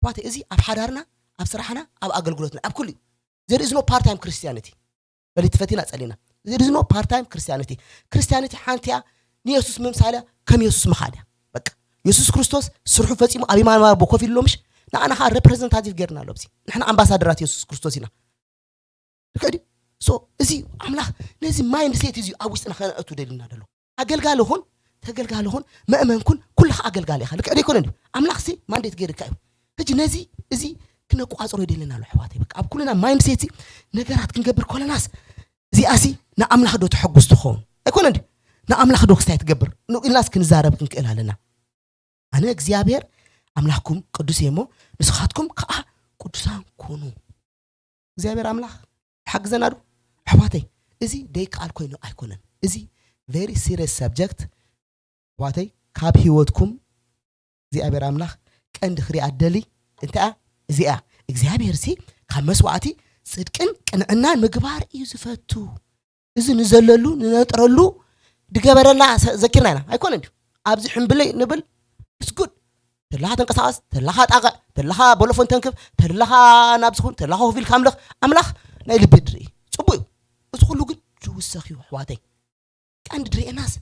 ኣሕዋተይ፣ እዚ ኣብ ሓዳርና፣ ኣብ ስራሕና፣ ኣብ ኣገልግሎትና፣ ኣብ ኩሉ እዩ። There is no part time Christianity። በሊ ትፈቲና ጸሊና። There is no part time Christianity። ክርስቲያኒቲ ሓንቲ እያ፣ ንየሱስ ምምሳል እያ፣ ከም የሱስ ምኻድ እያ። በቃ፣ የሱስ ክርስቶስ ስርሑ ፈጺሙ ኣብ የማን ኣቦ ኮፍ ኢሉ ኣሎ፣ ምሽ? ንዓና ኸዓ ሬፕሬዘንታቲቭ ጌርና ኣሎ ኣብዚ። ንሕና ኣምባሳደራት የሱስ ክርስቶስ ኢና። ልክዕ ድዩ? ሶ፣ እዚ ኣምላኽ ነዚ ማይንድ ሴት እዚ ኣብ ውሽጥና ከነእቱ ደሊና ዘሎ። ኣገልጋሊ ኹን፣ ተገልጋሊ ኹን፣ መእመን ኩን፣ ኩልኻ ኣገልጋሊ ኢኻ። ልክዕ ዶ ኣይኮነን ድዩ? ኣምላኽሲ ማንዴት ገይርካ እዩ። ሕጂ ነዚ፣ እዚ ክነቋጽሮ ይደለና ኣሎ ኣሕዋተይ። በቃ ኣብ ኩልና ማይንድሴት ነገራት ክንገብር ከለናስ፣ እዚኣሲ ንኣምላኽ ዶ ተሐጉስ ትኸውን? ኣይኮነን ድዩ? ንኣምላኽ ዶ ክስታይ ትገብር? ንኢልናስ ክንዛረብ ክንክእል ኣለና። ኣነ እግዚኣብሔር ኣምላኽኩም ቅዱስ እየ እሞ፣ ንስኻትኩም ከኣ ቅዱሳን ኩኑ። እግዚኣብሔር ኣምላኽ ይሓግዘና ዶ? ኣሕዋተይ፣ እዚ ደይከኣል ኮይኑ ኣይኮነን። እዚ ቨሪ ሲሪየስ ሰብጀክት። ኣሕዋተይ፣ ካብ ህይወትኩም እግዚኣብሔር ኣምላኽ ቀንዲ ክሪኣ ደሊ እንታይ እያ? እዚኣ እግዚኣብሔር ሲ ካብ መስዋዕቲ ጽድቅን ቅንዕናን ምግባር እዩ ዝፈቱ። እዚ ንዘለሉ ንነጥረሉ ድገበረልና ሰ- ዘኪርና ኢና ኣይኮነ እንዲዩ። ኣብዚ ሕምብለይ ንብል። It's good። ተላኻ ተንቀሳቐስ፣ ተላኻ ጣቕዕ፣ ተላኻ ቦሎፎን ተንክፍ፣ ተላኻ ናብ ዝኹን ተላኻ ኮፍ ኢልካ ኣምልኽ። ኣምላኽ ናይ ልቢ ድርኢ ጽቡቅ እዩ። እዚ ኩሉ ግን ዝውሰኽ እዩ ኣሕዋተይ። ቀንዲ ድርእናስ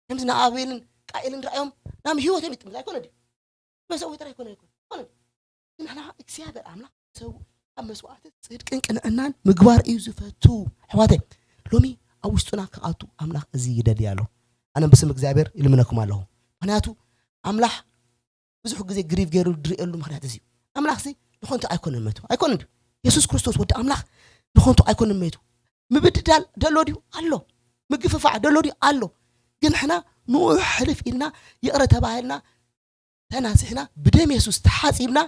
ከምዚ ንኣቤልን ቃኤልን ርኣዮም ናብ ህይወቶም ይጥምት ኣይኮነ ድዩ? መሰዊ ጥራይ ኣይኮነ ኣይኮነ ኣይኮነ። ንሕና እግዚኣብሔር ኣምላኽ ሰው ኣብ መስዋዕቲ ጽድቅን ቅንዕናን ምግባር እዩ ዝፈቱ። ኣሕዋተይ፣ ሎሚ ኣብ ውሽጡና ክኣቱ ኣምላኽ እዚ ይደሊ ኣሎ። ኣነ ብስም እግዚኣብሔር ይልምነኩም ኣለኹ። ምክንያቱ ኣምላኽ ብዙሕ ግዜ ግሪቭ ገይሩ ድርእየሉ ምክንያት እዚ እዩ። ኣምላኽ እዚ ንኾንቱ ኣይኮነን መቱ ኣይኮነ እንዲ። የሱስ ክርስቶስ ወዲ ኣምላኽ ንኾንቱ ኣይኮነን መቱ። ምብድዳል ደሎ ድዩ ኣሎ። ምግፍፋዕ ደሎ ድዩ ኣሎ። ግን ንሕና ንኡ ሕልፍ ኢልና ይቕረ ተባሂልና ተናሲሕና ብደም የሱስ ተሓጺብና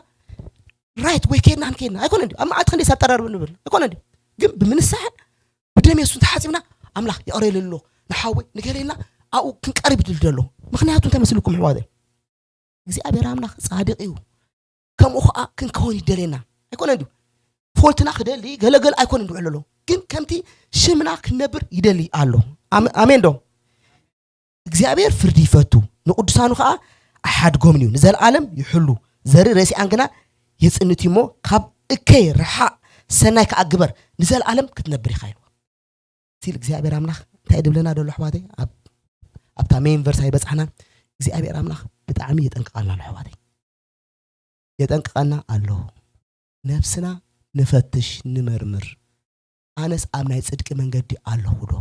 ራይት ወይ ከድና ክንከድና ኣይኮነ እንዲ። ኣብ መዓልቲ ክንደይ ሳብ ጠራርብ ንብል ኣይኮነ እንዲ። ግን ብምንሳሕን ብደም የሱስ ተሓጺብና ኣምላኽ ይቕረ ኢለሎ ንሓወይ ንገሌና ኣብኡ ክንቀርብ ይድል ደሎ። ምክንያቱ እንታይ መስልኩም ኣሕዋተይ? እግዚኣብሔር ኣምላኽ ጻድቕ እዩ። ከምኡ ኸዓ ክንከውን ይደልየና ኣይኮነ እንዲ። ፎልትና ክደሊ ገለገል ኣይኮነ እንዲ ውዕል ኣሎ። ግን ከምቲ ሽምና ክንነብር ይደሊ ኣሎ። ኣሜን ዶ? እግዚኣብሔር ፍርዲ ይፈቱ፣ ንቅዱሳኑ ኸዓ ኣይሓድጎምን እዩ። ንዘለዓለም ይሕሉ፣ ዘርኢ ረሲኣን ግና የጽንት እዩ እሞ ካብ እከይ ርሓቕ፣ ሰናይ ከኣ ግበር፣ ንዘለዓለም ክትነብር ኢኻ ኢልዎ። ሲል እግዚኣብሔር ኣምላኽ እንታይ ድብለና ደሎ ኣሕዋተይ? ኣብ ኣብታ ሜን ቨርስ ኣይበጻሕናን። እግዚኣብሔር ኣምላኽ ብጣዕሚ የጠንቅቐና ኣሎ ኣሕዋተይ። የጠንቅቐና ኣሎ። ነብስና ንፈትሽ፣ ንመርምር። ኣነስ ኣብ ናይ ጽድቂ መንገዲ ኣለኹ ዶ?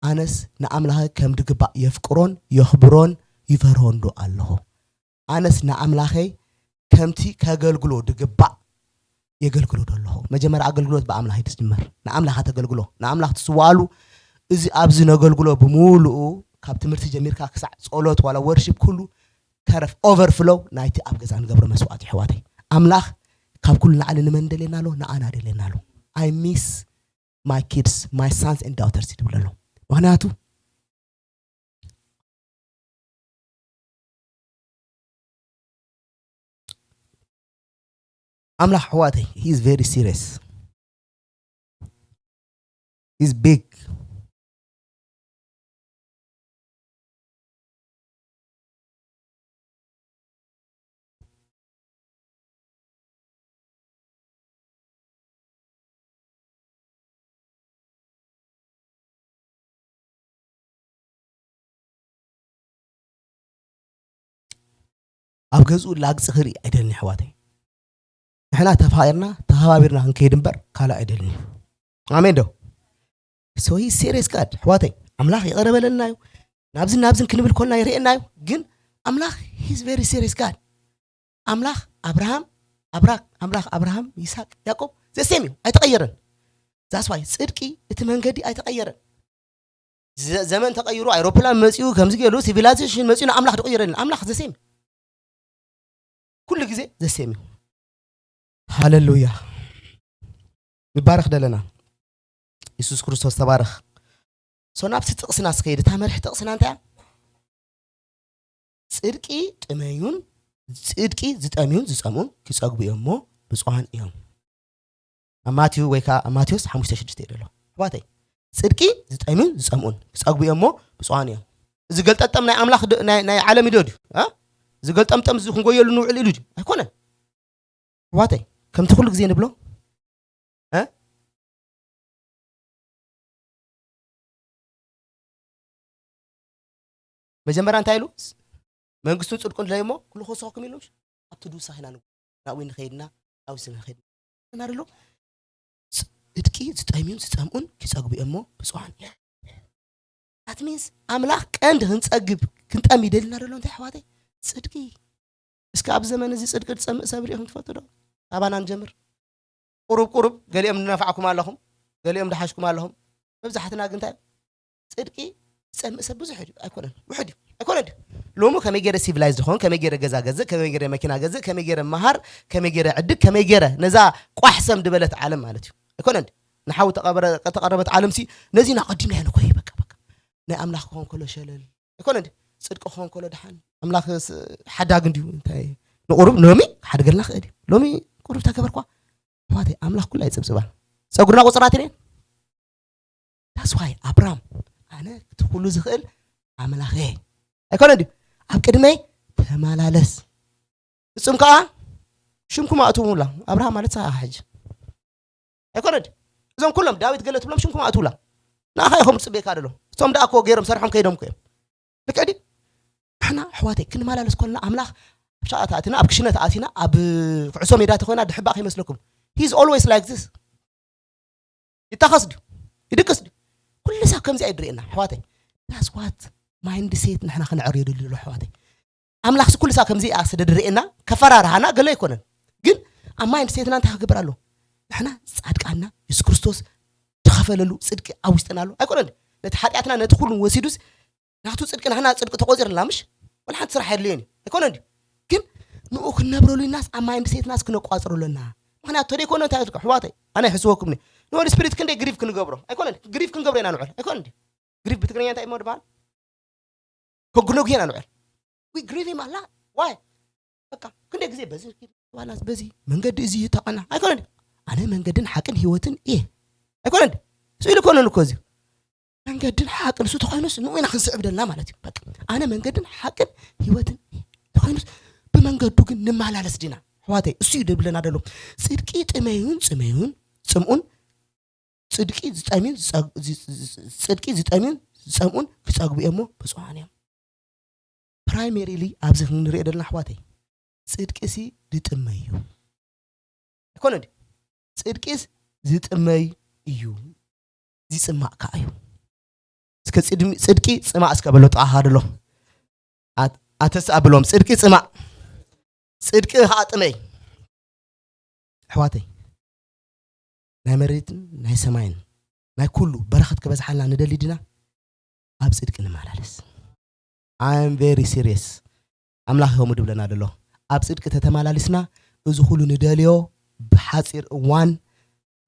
ኣነስ ንኣምላኸ ከም ድግባእ የፍቅሮን የኽብሮን ይፈርሆን ዶ ኣለኹ? ኣነስ ንኣምላኸይ ከምቲ ከገልግሎ ድግባእ የገልግሎ ዶ ኣለኹ? መጀመርያ ኣገልግሎት ብኣምላኽ እዩ ዝጅመር። ንኣምላኽ ተገልግሎ፣ ንኣምላኽ ትስዋሉ። እዚ ኣብዚ ነገልግሎ ብምሉኡ ካብ ትምህርቲ ጀሚርካ ክሳዕ ጸሎት ዋላ ወርሺፕ ኩሉ ተረፍ ኦቨርፍሎው ናይቲ ኣብ ገዛ ንገብሮ መስዋዕት ይሕዋተይ። ኣምላኽ ካብ ኩሉ ንዓሊ ንመን ደልየና ኣሎ? ንኣና ደልየና ኣሎ። I miss my kids, my sons and daughters ይድብል ኣሎ። ምክንያቱ ኣምላኽ ኣሕዋተይ he is very serious, he is big. ኣብ ገዝኡ ላግጺ ክርኢ ኣይደልን ኣሕዋተይ። ንሕና ተፋቒርና ተኸባቢርና ክንከይድ እምበር ካልእ ኣይደልን እዩ። ኣሜን ዶ? So he is serious God ኣሕዋተይ። ኣምላኽ ይቕረ በለልና እዩ። ናብዝን ናብዝን ክንብል ኮልና ይርእየና እዩ። ግን ኣምላኽ he is very serious God። ኣምላኽ ኣብርሃም ኣብራክ ኣምላኽ ኣብርሃም ይስሐቅ ያዕቆብ ዘሴም እዩ ኣይተቐየረን። That's why ጽድቂ እቲ መንገዲ ኣይተቐየረን። ዘመን ተቐይሩ ኣይሮፕላን መጺኡ ከምዚ ገይሩ ሲቪላይዜሽን መጺኡ ንኣምላኽ ድቕይረልን ኣምላኽ ዘሴም ኩሉ ግዜ ዘሴም እዩ። ሃለሉያ። ንባረኽ ደለና። የሱስ ክርስቶስ ተባረኽ። So ናብቲ ጥቕስና ስከይድ እታ መርሒ ጥቕስና እንታይ እያ? ጽድቂ ጥመዩን ጽድቂ ዝጠምዩን ዝጸምኡን ክጸግቡ እዮም እሞ ብፁዓን እዮም። ኣብ ማቴዎ ወይ ከዓ ኣብ ማቴዎስ ሓሙሽተ ሽዱሽተ ይደሎ ኣሕዋተይ ጽድቂ ዝጠምዩን ዝጸምኡን ክጸግቡ እዮም እሞ ብፁዓን እዮም። እዚ ገልጠምጠም ናይ ኣምላኽ ዶ- ናይ ናይ ዓለም ኢዶ ድዩ? እ? እዚ ገልጠምጠም እዚ ክንጎየሉ ንውዕል ኢሉ ድዩ? ኣይኮነን። ኣሕዋተይ ከምቲ ኩሉ ግዜ ንብሎ እ? መጀመርያ እንታይ ኢሉ? መንግስቱን ጽድቁን ድለዩ እሞ ኩሉ ክወሰኸኩም ኢሉ ኣብቲ ድውሳኺ ኢና ንጉ ናብኡ ንኸይድና ናብኡ ንኸይድና እና ደሎ ጽድቂ ዝጠምዩን ዝጸምኡን ክጸግቡ እዮም እሞ ብፁዓን እዮም። That means ኣምላኽ ቀንዲ ክንጸግብ ክንጠም ይደልና ደሎ እንታይ ኣሕዋተይ? ጽድቂ እስኪ ኣብ ዘመን እዚ ጽድቂ ዝጸምእ ሰብ ርኢኹም ትፈልጡ ዶ? ካባና ንጀምር። ቁሩብ ቁሩብ ገሊኦም ዝነፋዕኩም ኣለኹም፣ ገሊኦም ዝሓሽኩም ኣለኹም። መብዛሕትና ግን እንታይ፣ ጽድቂ ዝጸምእ ሰብ ብዙሕ እዩ ኣይኮነን፣ ውሑድ እዩ ኣይኮነን ድዩ? ሎሚ ከመይ ገይረ ሲቪላይዝ ዝኾን፣ ከመይ ገይረ ገዛ ገዝእ፣ ከመይ ገይረ መኪና ገዝእ፣ ከመይ ገይረ መሃር፣ ከመይ ገይረ ዕድግ፣ ከመይ ገይረ ነዛ ቋሕ ሰም ዝበለት ዓለም ማለት እዩ ኣይኮነን ድዩ? ንሓው ተቐበረ-፣ ተቐረበት ዓለምሲ ነዚ ናቐዲምና ንኮይ በቃ በቃ ናይ ኣምላኽ ክኾን ከሎ ሸለል ኣይኮነ እንዲ ጽድቂ ክኾን ከሎ ደሓን ኣምላኽ ስ-፣ ሓዳግ እንዲዩ እንታይ ንቁሩብ ሎሚ ክሓድገልና ክእል እዩ። ሎሚ ቁሩብ ተገበርኳ ኣሕዋተይ ኣምላኽ ኩሉ ኣይጽብጽባን። ጸጉርና ቁጽራት ኢለን that's why ኣብራም ኣነ እቲ ኩሉ ዝኽእል ኣምላኽ እየ ኣይኮነ እንዲ ኣብ ቅድመይ ተመላለስ። እጹም ከዓ ሽምኩም ኣእትውላ ኣብርሃም ማለት ሰኻ ሕጂ ኣይኮነ ድዩ? እዞም ኩሎም ዳዊት ገለ ትብሎም ሽምኩም ኣእትውላ ንኣኻ ኢኹም ዝጽበየካ ደሎ። እቶም ደኣ እኮ ገይሮም ሰርሖም ከይዶም እኮ እዮም። ልክዕ ድዩ? ንሕና ኣሕዋተይ ክንመላለስ ከለና ኣምላኽ ኣብ ሸቓ ተኣቲና ኣብ ክሽነ ተኣቲና ኣብ ኩዕሶ ሜዳ ተኾይና ድሕባእ ከይመስለኩም he's always like this ይታኸስ ድዩ ይድቅስ ድዩ ኩሉ ሳብ ከምዚ ኣይድርእየና ኣሕዋተይ that's what mind set ንሕና ክንዕርዮ ደልዩ ኣሎ ኣሕዋተይ ኣምላኽሲ ኩሉ ሳብ ከምዚ እያ ስለ ድርእየና ከፈራርሃና ገለ ኣይኮነን። ግን ኣብ ማይንድ ሴትና እንታይ ክገብር ኣሎ? ንሕና ጻድቃንና የሱስ ክርስቶስ ዝኸፈለሉ ጽድቂ ኣብ ውሽጥና ኣሎ ኣይኮነን። ነቲ ሓጢኣትና ነቲ ኩሉ ወሲዱስ ናቱ ጽድቂ ናህና ጽድቂ ተቆጺርና ምሽ ወላ ሓንቲ ስራሕ የድልዮን እዩ ኣይኮነን ድዩ? ግን ንኡ ክንነብረሉ ኢልናስ ኣብ ማይንድ ሴትናስ ክነቋጽሮ ኣለና። ምክንያቱ ተደይኮነ እንታይ ትልካ ኣሕዋተይ ኣነ ይሕስወኩም ንሆሊ ስፒሪት ክንደይ ግሪቭ ክንገብሮ ኣይኮነን ግሪቭ ክንገብሮ ኢና ንውዕል ኣይኮነን ድዩ? ግሪቭ ብትግርኛ እንታይ እሞ ድበሃል? ከጉነጉ ኢና ንውዕል we grieve him a lot why በቃ ክንደይ ግዜ በዚ ባላስ በዚ መንገዲ እዚ ይታቀና ኣይኮነን ኣነ መንገድን ሓቅን ህይወትን እየ ኣይኮነን ስኢሉ ኮነን እኮ እዚ መንገድን ሓቅን እሱ ተኮይኑስ ንኡ ኢና ክንስዕብ ደልና ማለት እዩ በቃ ኣነ መንገድን ሓቅን ህይወትን እየ ተኮይኑስ ብመንገዱ ግን ንመላለስ ዲና ኣሕዋተይ እሱ እዩ ደብለና ደሎ ጽድቂ ጥመዩን ጽመዩን ጽምኡን ጽድቂ ዝጠምዩን ዝጸ- ዝ- ዝ- ጽድቂ ዝጠምዩን ዝጸምኡን ክጸግቡ እዮም እሞ ብፁዓን እዮም። ፕራይሜሪሊ ኣብዚ ክንሪኦ ዘለና ኣሕዋተይ ጽድቂሲ ዝጥመ እዩ ኣይኮነ ድዩ? ጽድቂስ ዝጥመይ እዩ ዝጽማእ ከዓ እዩ። እስከ ጽድሚ- ጽድቂ ጽማእ እስከ በሎ ጥቓኻ ደሎ ኣት- ኣተስ ኣብሎም ጽድቂ ጽማእ ጽድቂ ከዓ ጥመይ ኣሕዋተይ ናይ መሬትን ናይ ሰማይን ናይ ኩሉ በረኸት ክበዝሓልና ንደሊ ዲና ኣብ ጽድቂ ንመላለስ I'm very serious ኣምላኽ ከምኡ ድብለና ደሎ ኣብ ጽድቂ ተተመላሊስና እዚ ኩሉ ንደልዮ ብሓፂር እዋን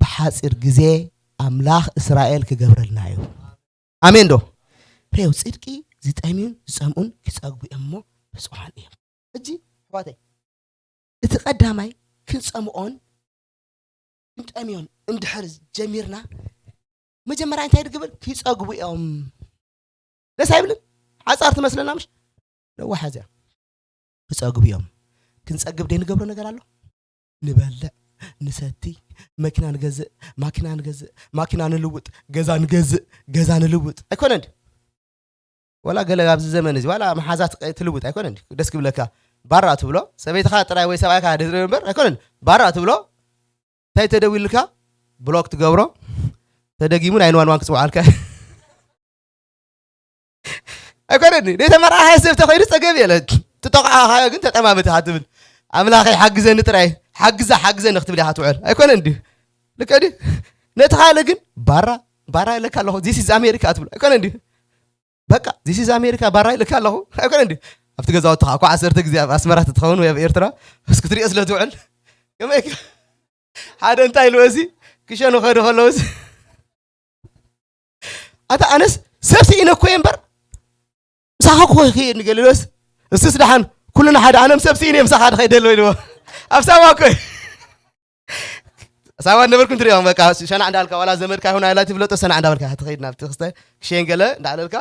ብሓፂር ግዜ ኣምላኽ እስራኤል ክገብረልና እዩ ኣሜን ዶ ሬው ጽድቂ ዝጠምዩን ዝፀምኡን ክፀግቡ እዮም እሞ ብፁዓን እዮም ሕጂ ኣሕዋተይ እቲ ቀዳማይ ክንፀምኦን ክንጠምዮን እንድሕር ጀሚርና መጀመርያ እንታይ ድግበር ክፀግቡ እዮም ደስ ኣይብልን ሓፃር ትመስለና ምሽ ነዋሕ እዚኣ ክፀግቡ እዮም ክንፀግብ ደይ ንገብሮ ነገር ኣሎ ንበልዕ ንሰቲ መኪና ንገዝእ ማኪና ንገዝእ ማኪና ንልውጥ ገዛ ንገዝእ ገዛ ንልውጥ ኣይኮነን ወላ ገለ ኣብዚ ዘመን እዚ ዋላ መሓዛት ትልውጥ ኣይኮነን ደስ ክብለካ ባራ ትብሎ ሰበይትኻ ጥራይ ወይ ሰብኣይካ ድዝረ እምበር ኣይኮነን ባራ ትብሎ እንታይ ተደዊልካ ብሎክ ትገብሮ ተደጊሙ ናይ ንዋን ዋን ክፅውዓልካ ኣይኮነን ዘይተመርዓኸ ሰብ ተኸይዱ ፀገብ የለ ትጠቕዓኻዮ ግን ተጠማምትኻ ትብል ኣምላኸይ ሓግዘኒ ጥራይ ሓግዛ ሓግዘኒ ክትብል ኢኻ ትውዕል ኣይኮነን ድዩ ልቀ ድዩ ነቲ ካልእ ግን ባራ ባራ ኢለካ ኣለኹ this is America ትብል ኣይኮነን ድዩ በቃ this is America ባራ ኢለካ ኣለኹ ኣይኮነን ድዩ ኣብቲ ገዛውትኻ እኳ ዓሰርተ ግዜ ኣብ ኣስመራ ትትኸውን ወይ ኣብ ኤርትራ እስክትሪኦ ስለ ትውዕል ከመይ ሓደ እንታይ ኢልዎ እዚ ክሸኑ ከዱ ከለውስ ኣታ ኣነስ ሰብ ስኢነ እኮ እየ እምበር ምሳኻ እኮ ይኽየድ ንገሊሎስ እሱስ ደሓን ኩልና ሓደ ኣነም ሰብ ስኢነ ምሳኻ ድኸይድ ኣለዎ ኢልዎ ኣብ ሳዋ እኮ ሳዋ ነበርኩም ትሪኦም በቃ ሸናዕ እንዳልካ ዋላ ዘመድካ ይኹን ኣይላ ትፍለጦ ሰናዕ እንዳበልካ ትኸይድ ናብ ተክስተ ክሸን ገለ እንዳዕለልካ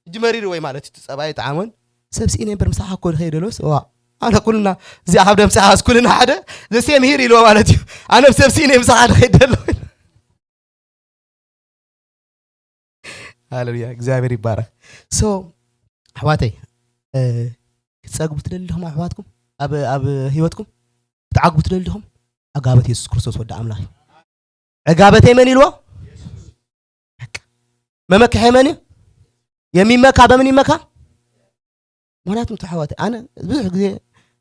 እጅ መሪር ወይ ማለት እዩ ጸባይ ጣዕሞን ሰብ ስኢነ እምበር ምሳኻ እኮ ድኸይድ ኣለዎስ ዋ ኣነ ኩልና እዚኣ ካብ ደምፅኻ ኣስኩልና ሓደ ዘሴም ሂር ኢልዎ ማለት እዩ ኣነም ሰብ ስኢነ ምሳኻ ድኸይድ ኣለዎ ሃሌሉያ እግዚኣብሔር ይባረክ ሶ ኣሕዋተይ ክትፀግቡ ትደሊ ዲኹም ኣሕዋትኩም ኣብ ህይወትኩም ክትዓግቡ ትደሊ ዲኹም ኣጋበት የሱስ ክርስቶስ ወዲ ኣምላኽ እዩ ዕጋበተይ መን ኢልዎ መመክሐ መን እዩ የሚመካ በምን ይመካ ምክንያቱም ተሓዋተ ኣነ ብዙሕ ግዜ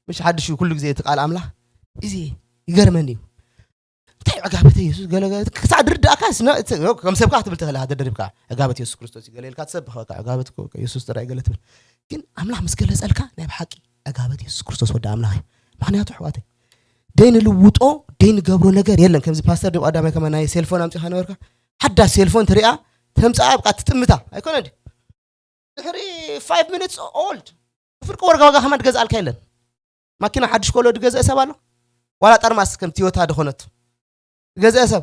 ምሽ ሓድሽ እዩ ኩሉ ግዜ እቲ ቃል ኣምላኽ። እዚ ይገርመኒ እዩ። እንታይ እዩ ዕጋበት የሱስ? ገለ ገለ ክሳዕ ድርዳእካ ስነ-፣ እቲ፣ ከም ሰብካ ክትብል ትኽእል ኢኻ፣ ተደሪብካ ዕጋበት የሱስ ክርስቶስ እዩ ገለ ኢልካ ትሰብኽ። በቃ ዕጋበት እኮ የሱስ ጥራይ ገለ ትብል። ግን ኣምላኽ ምስ ገለጸልካ ናይ ብሓቂ ዕጋበት የሱስ ክርስቶስ ወዲ ኣምላኽ እዩ። ምኽንያቱ ኣሕዋተይ፣ ደይ ንልውጦ፣ ደይ ንገብሮ ነገር የለን። ከምዚ ፓስተር ድብ ቀዳማይ ከማን ናይ ሴልፎን ኣምጺኻ ነበርካ። ሓዳሽ ሴልፎን ትሪኣ፣ ተምጽኣ፣ በቃ ትጥምታ። ኣይኮነን ድዩ? ድሕሪ ፋይቭ ሚኒትስ ኦልድ፣ ፍርቂ ወርጋ ዋጋ ከማን ትገዝኣልካ የለን። ማኪና ሓድሽ ኮሎ ዝገዝአ ሰብ ኣሎ? ዋላ ጠርማስ ከም ቲዮታ ዝኾነት ዝገዝአ ሰብ?